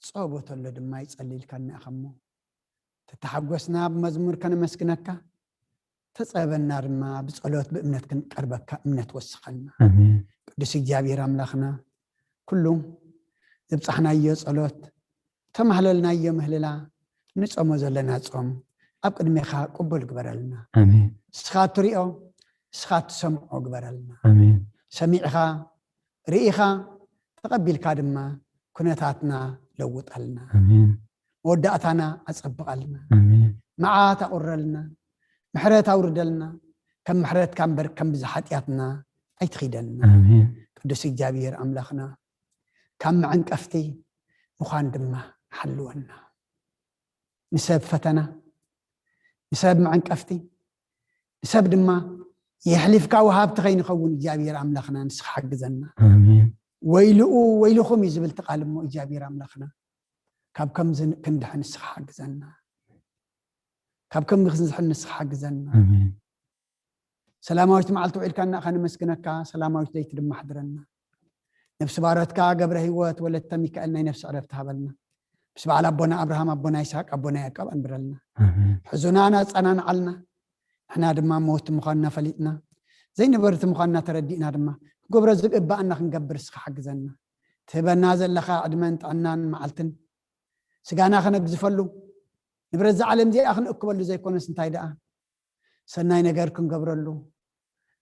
ጸቦ ተሎ ድማ ይጸልይ ኢልካና ኢኻ እሞ፣ ተተሓጎስና ብመዝሙር ከነመስግነካ፣ ተጸበና ድማ ብጸሎት ብእምነት ክንቀርበካ እምነት ወስኸልና። ኣሜን። ቅዱስ እግዚኣብሔር ኣምላኽና፣ ኩሉ ዘብጻሕናዮ ጸሎት፣ ተማህለልናዮ ምህልላ፣ ንጾሞ ዘለና ጾም ኣብ ቅድሜኻ ቅቡል ግበረልና። ኣሜን። ንስኻ እትሪኦ፣ ንስኻ እትሰምዖ ግበረልና። ኣሜን። ሰሚዕኻ፣ ርኢኻ፣ ተቐቢልካ ድማ ኩነታትና ለውጠልና። ኣሜን። መወዳእታና ኣጸብቐልና። ኣሜን። መዓት ኣቑረልና። ምሕረት ኣውርደልና። ከም ምሕረትካ እምበር ከም ብዝሒ ሓጢኣትና ኣይትኺደልና። ኣሜን። ቅዱስ እግዚኣብሔር ኣምላኽና፣ ካብ መዐንቀፍቲ ምዃን ድማ ሓልወና። ንሰብ ፈተና፣ ንሰብ መዐንቀፍቲ፣ ንሰብ ድማ የሕሊፍካ ወሃብቲ ከይንኸውን እግዚኣብሔር ኣምላኽና ንስኻ ሓግዘና። ኣሜን። ወይልኡ ወይልኹም እዩ ዝብል እቲ ቃል እሞ እግዚኣብሔር ኣምላኽና፣ ካብ ከምዚ ክንድሕን ንስኻ ሓግዘና። ካብ ከምዚ ክንዝሕል ንስኻ ሓግዘና። ኣሜን። ሰላማዊት መዓልቲ ውዒልካና ከነመስግነካ፣ ሰላማዊት ለይቲ ድማ ኣሕድረና። ነብሲ ባሮትካ ገብረ ህይወት ወለተ ሚካኤል ናይ ነፍሲ ዕረፍቲ ሃበልና። ምስ በዓል ኣቦና ኣብርሃም፣ ኣቦና ይስሐቅ፣ ኣቦና ያዕቆብ ኣንብረልና። ኣሜን። ሕዙና ናጻና ንዓልና። ንሕና ድማ መወቲ ምዃንና ፈሊጥና፣ ዘይነበርቲ ምዃንና ተረዲእና ድማ ክንገብሮ ዝግባኣና ክንገብር እስኻ ሓግዘና። ትህበና ዘለኻ ዕድመን ጥዕናን መዓልትን ስጋና ከነግዝፈሉ፣ ንብረት እዛ ዓለም እዚኣ ክንእክበሉ ዘይኮነስ እንታይ ደኣ ሰናይ ነገር ክንገብረሉ፣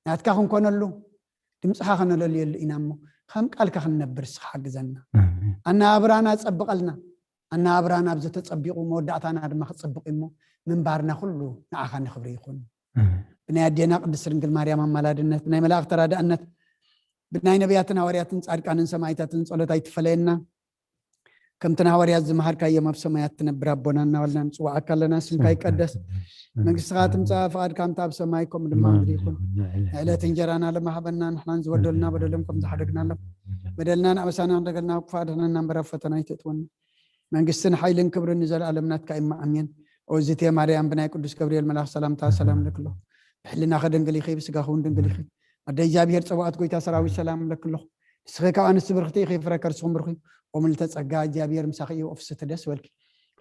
ናትካ ክንኮነሉ፣ ድምፅኻ ከነለልየሉ ኢና እሞ ከም ቃልካ ክንነብር እስኻ ሓግዘና። ኣሜን። ኣነባብራና ጸብቐልና። ኣነባብራና ኣብዚ ተጸቢቑ መወዳእታና ድማ ክጸብቕ እዩ እሞ ምንባርና ኩሉ ንዓኻ ንኽብሪ ይኹን። ኣሜን። ብናይ ኣዴና ቅድስት ድንግል ማርያም ኣማላድነት፣ ብናይ መላእኽቲ ተራዳእነት፣ ብናይ ነቢያትን ሃዋርያትን ጻድቃንን ሰማዕታትን ጸሎት ኣይትፈለየና። ከምቲ ንሃዋርያት ዝመሃርካዮም ኣብ ሰማያት ትነብር ኣቦና እናበልና ንጽውዓካ ኣለና። ስምካ ይቀደስ፣ መንግስትኻ ትምጻእ፣ ፍቓድካ ከምቲ ኣብ ሰማይ ከምኡ ድማ ኣብ ምድሪ ይኹን። ዕለት እንጀራና ለማሃበና፣ ንሕናን ዝበደሉና በደሎም ከም ዝሓደግናሎም፣ በደልናን ኣበሳናን ደገልና ክፉእ ኣድሕነና እምበር ኣብ ፈተና ኣይተእትወና። መንግስትን ሓይልን ክብርን ንዘለኣለም ናትካ እዩ፣ ኣሜን። ኦዝቴ ማርያም ብናይ ቅዱስ ገብርኤል መልኣኽ ሰላምታ ሰላም ንብለኪ ኣለኹ። ብሕልናኺ ድንግል ኢኺ፣ ብስጋኺ እውን ድንግል ኢኺ። ኣደ እግዚኣብሔር ጸባኦት ጎይታ ሰራዊት ሰላም ንብለኪ ኣለኹ። ንስኺ ካብ ኣንስቲ ብርኽቲ ኢኺ፣ ፍረ ከርስኹም ብሩኽ እዩ። ኦ ምልዕተ ጸጋ እግዚኣብሔር ምሳኺ እዩ፣ ኦ ፍስሕቲ ደስ በልኪ።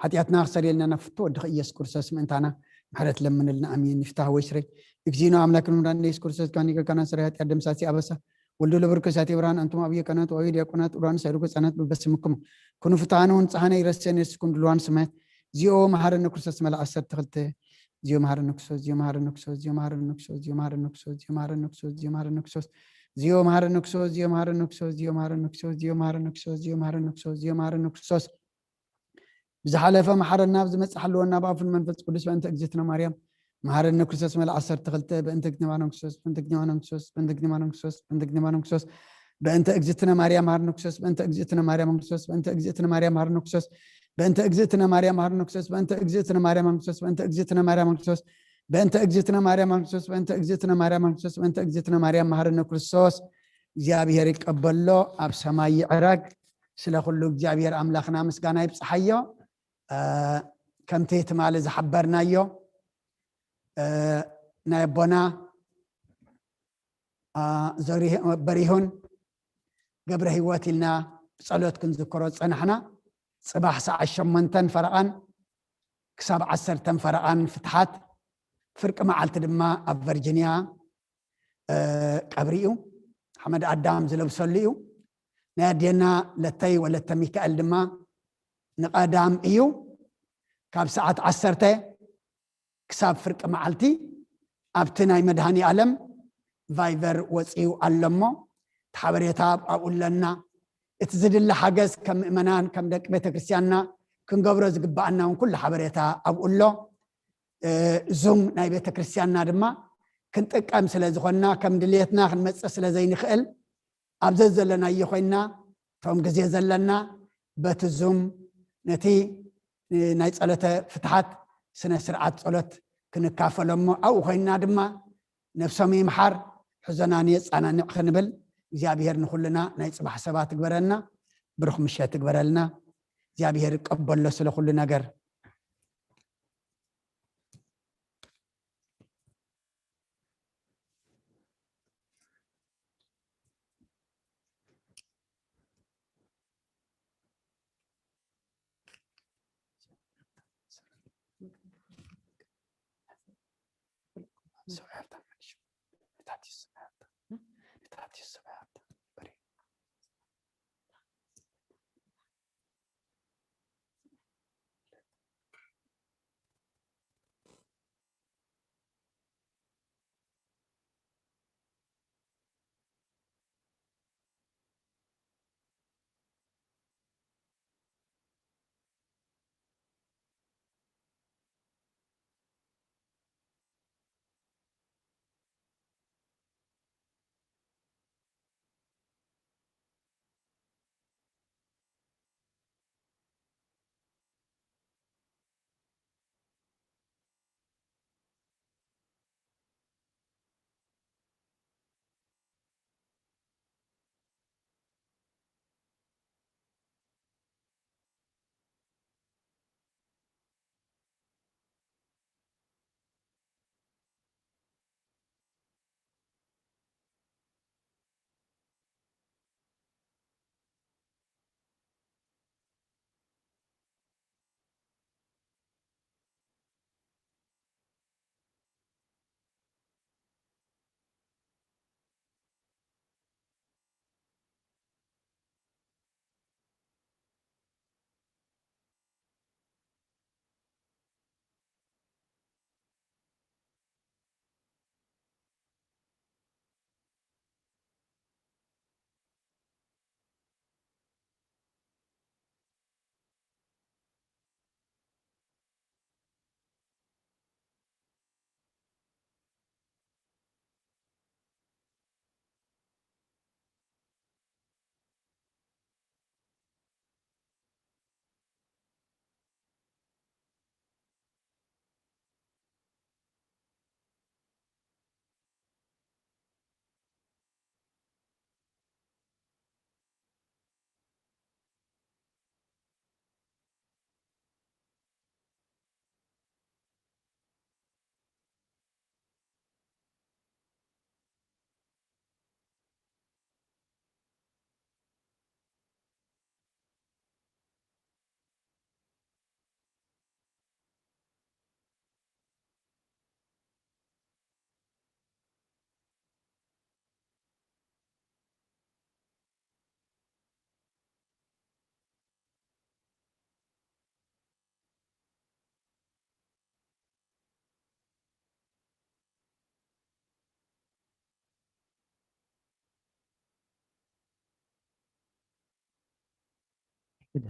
ሓጢኣትና ክሰርየልና ናብ ፍቱ ወድኺ ኢየሱስ ክርስቶስ ምእንታና ምሕረት ለምንልና፣ ኣሜን። ይፍታህ ወይ ስረይ። እግዚእነ ኣምላክ ንምራን ኢየሱስ ክርስቶስ ካኒ ከካና ስረይ ሓጢኣት ደምሳሲ ኣበሳ ወልዱ ለብርኩ ሳቴ ብርሃን ኣንቱም ኣብየ ካህናት ወአብየ ዲያቆናት ኡራን ሳይርኩ ህጻናት በበስምኩም ኩኑ ፍትሃነ ወንጽሃነ ይረስየን የርስኩም ድልዋን ስማያት። ዚኦ መሐረነ ክርስቶስ መልኣ ዓሰርተ ክልተ። ዚኦ መሐረነ ክርስቶስ፣ ዚኦ መሐረነ ክርስቶስ፣ ዚኦ መሐረነ ክርስቶስ፣ ዚኦ መሐረነ ክርስቶስ፣ ዚኦ መሐረነ ክርስቶስ፣ ዚኦ መሐረነ ክርስቶስ፣ ዚኦ መሐረነ ክርስቶስ፣ ዚኦ መሐረነ ክርስቶስ፣ ዚኦ መሐረነ ክርስቶስ፣ ዚኦ መሐረነ ክርስቶስ፣ ዚኦ መሐረነ ክርስቶስ፣ ዚኦ መሐረነ ክርስቶስ። ብዝሓለፈ መሓረና፣ ብዝመጽእ ሓልወና፣ ብኣፉን መንፈስ ቅዱስ በእንተ እግዝእትነ ማርያም መሓረነ ክርስቶስ መልኣ ዓሰርተ ክልተ በእንተ እግዝእትነ ማርያም ክርስቶስ በእንተ እግዝእትነ ማርያም ክርስቶስ በእንተ እግዝእትነ ማርያም ክርስቶስ በእንተ እግዝእትነ ማርያም መሓረነ ክርስቶስ በእንተ እግዝእትነ ማርያም ክርስቶስ በእንተ እግዝእትነ ማርያም መሓረነ ክርስቶስ በእንተ እግዝእትነ ማርያም መሓረነ ክርስቶስ በእንተ እግዝእትነ ማርያም ክርስቶስ በእንተ እግዝእትነ ማርያም ክርስቶስ በእንተ እግዝእትነ ማርያም ክርስቶስ በእንተ እግዝእትነ ማርያም ክርስቶስ በእንተ እግዝእትነ ማርያም መሓረነ ክርስቶስ። እግዚኣብሔር ይቀበሎ፣ ኣብ ሰማይ ይዕረግ። ስለ ኩሉ እግዚኣብሔር ኣምላኽና ምስጋና ይብጽሓዮ። እ፣ ከምቲ ትማሊ ዝሓበርናዮ፣ እ፣ ናይ ኣቦና፣ እ፣ ዘሪህ-፣ በሪሁን ገብረ ህይወት ኢልና ብጸሎት ክንዝክሮ ዝጸናሕና፣ ጽባሕ ሰዓት ሸሞንተን ፈረቓን ክሳብ ዓሰርተን ፈረቓን ፍትሓት፣ ፍርቂ መዓልቲ ድማ ኣብ ቨርጂንያ፣ እ፣ ቀብሪ እዩ። ሓመድ ኣዳም ዝለብሰሉ እዩ። ናይ ኣዴና ለተይ ወለተ ሚካኤል ድማ ንቐዳም እዩ። ካብ ሰዓት ዓሰርተ ክሳብ ፍርቂ መዓልቲ ኣብቲ ናይ መድሃኒ ኣለም ቫይቨር ወጺኡ ኣሎ እሞ፣ እቲ ሓበሬታ ኣብኡ ኣለና። እቲ ዝድለ ሓገዝ ከም ምእመናን፣ ከም ደቂ ቤተ ክርስቲያንና ክንገብሮ ዝግባኣና እውን ኩሉ ሓበሬታ ኣብኡ ኣሎ። እ፣ ዙም ናይ ቤተ ክርስቲያንና ድማ ክንጥቀም ስለ ዝኾንና፣ ከም ድልየትና ክንመጽእ ስለ ዘይንኽእል፣ ኣብ ዘዘለናዮ ኮይንና፣ እቶም ግዜ ዘለና በቲ ዙም ነቲ፣ እ፣ ናይ ጸሎተ ፍትሓት ስነ ስርዓት ጸሎት ክንካፈሎ እሞ፣ ኣብኡ ኮይንና ድማ ነፍሶም ይምሓር፣ ሕዞና ንየጻናንዕ ክንብል፣ እግዚኣብሔር ንኹልና ናይ ጽባሕ ሰባት ትግበረና፣ ብሩኽ ምሸት ትግበረልና። እግዚኣብሔር ይቀበሎ ስለ ኩሉ ነገር። ግደ።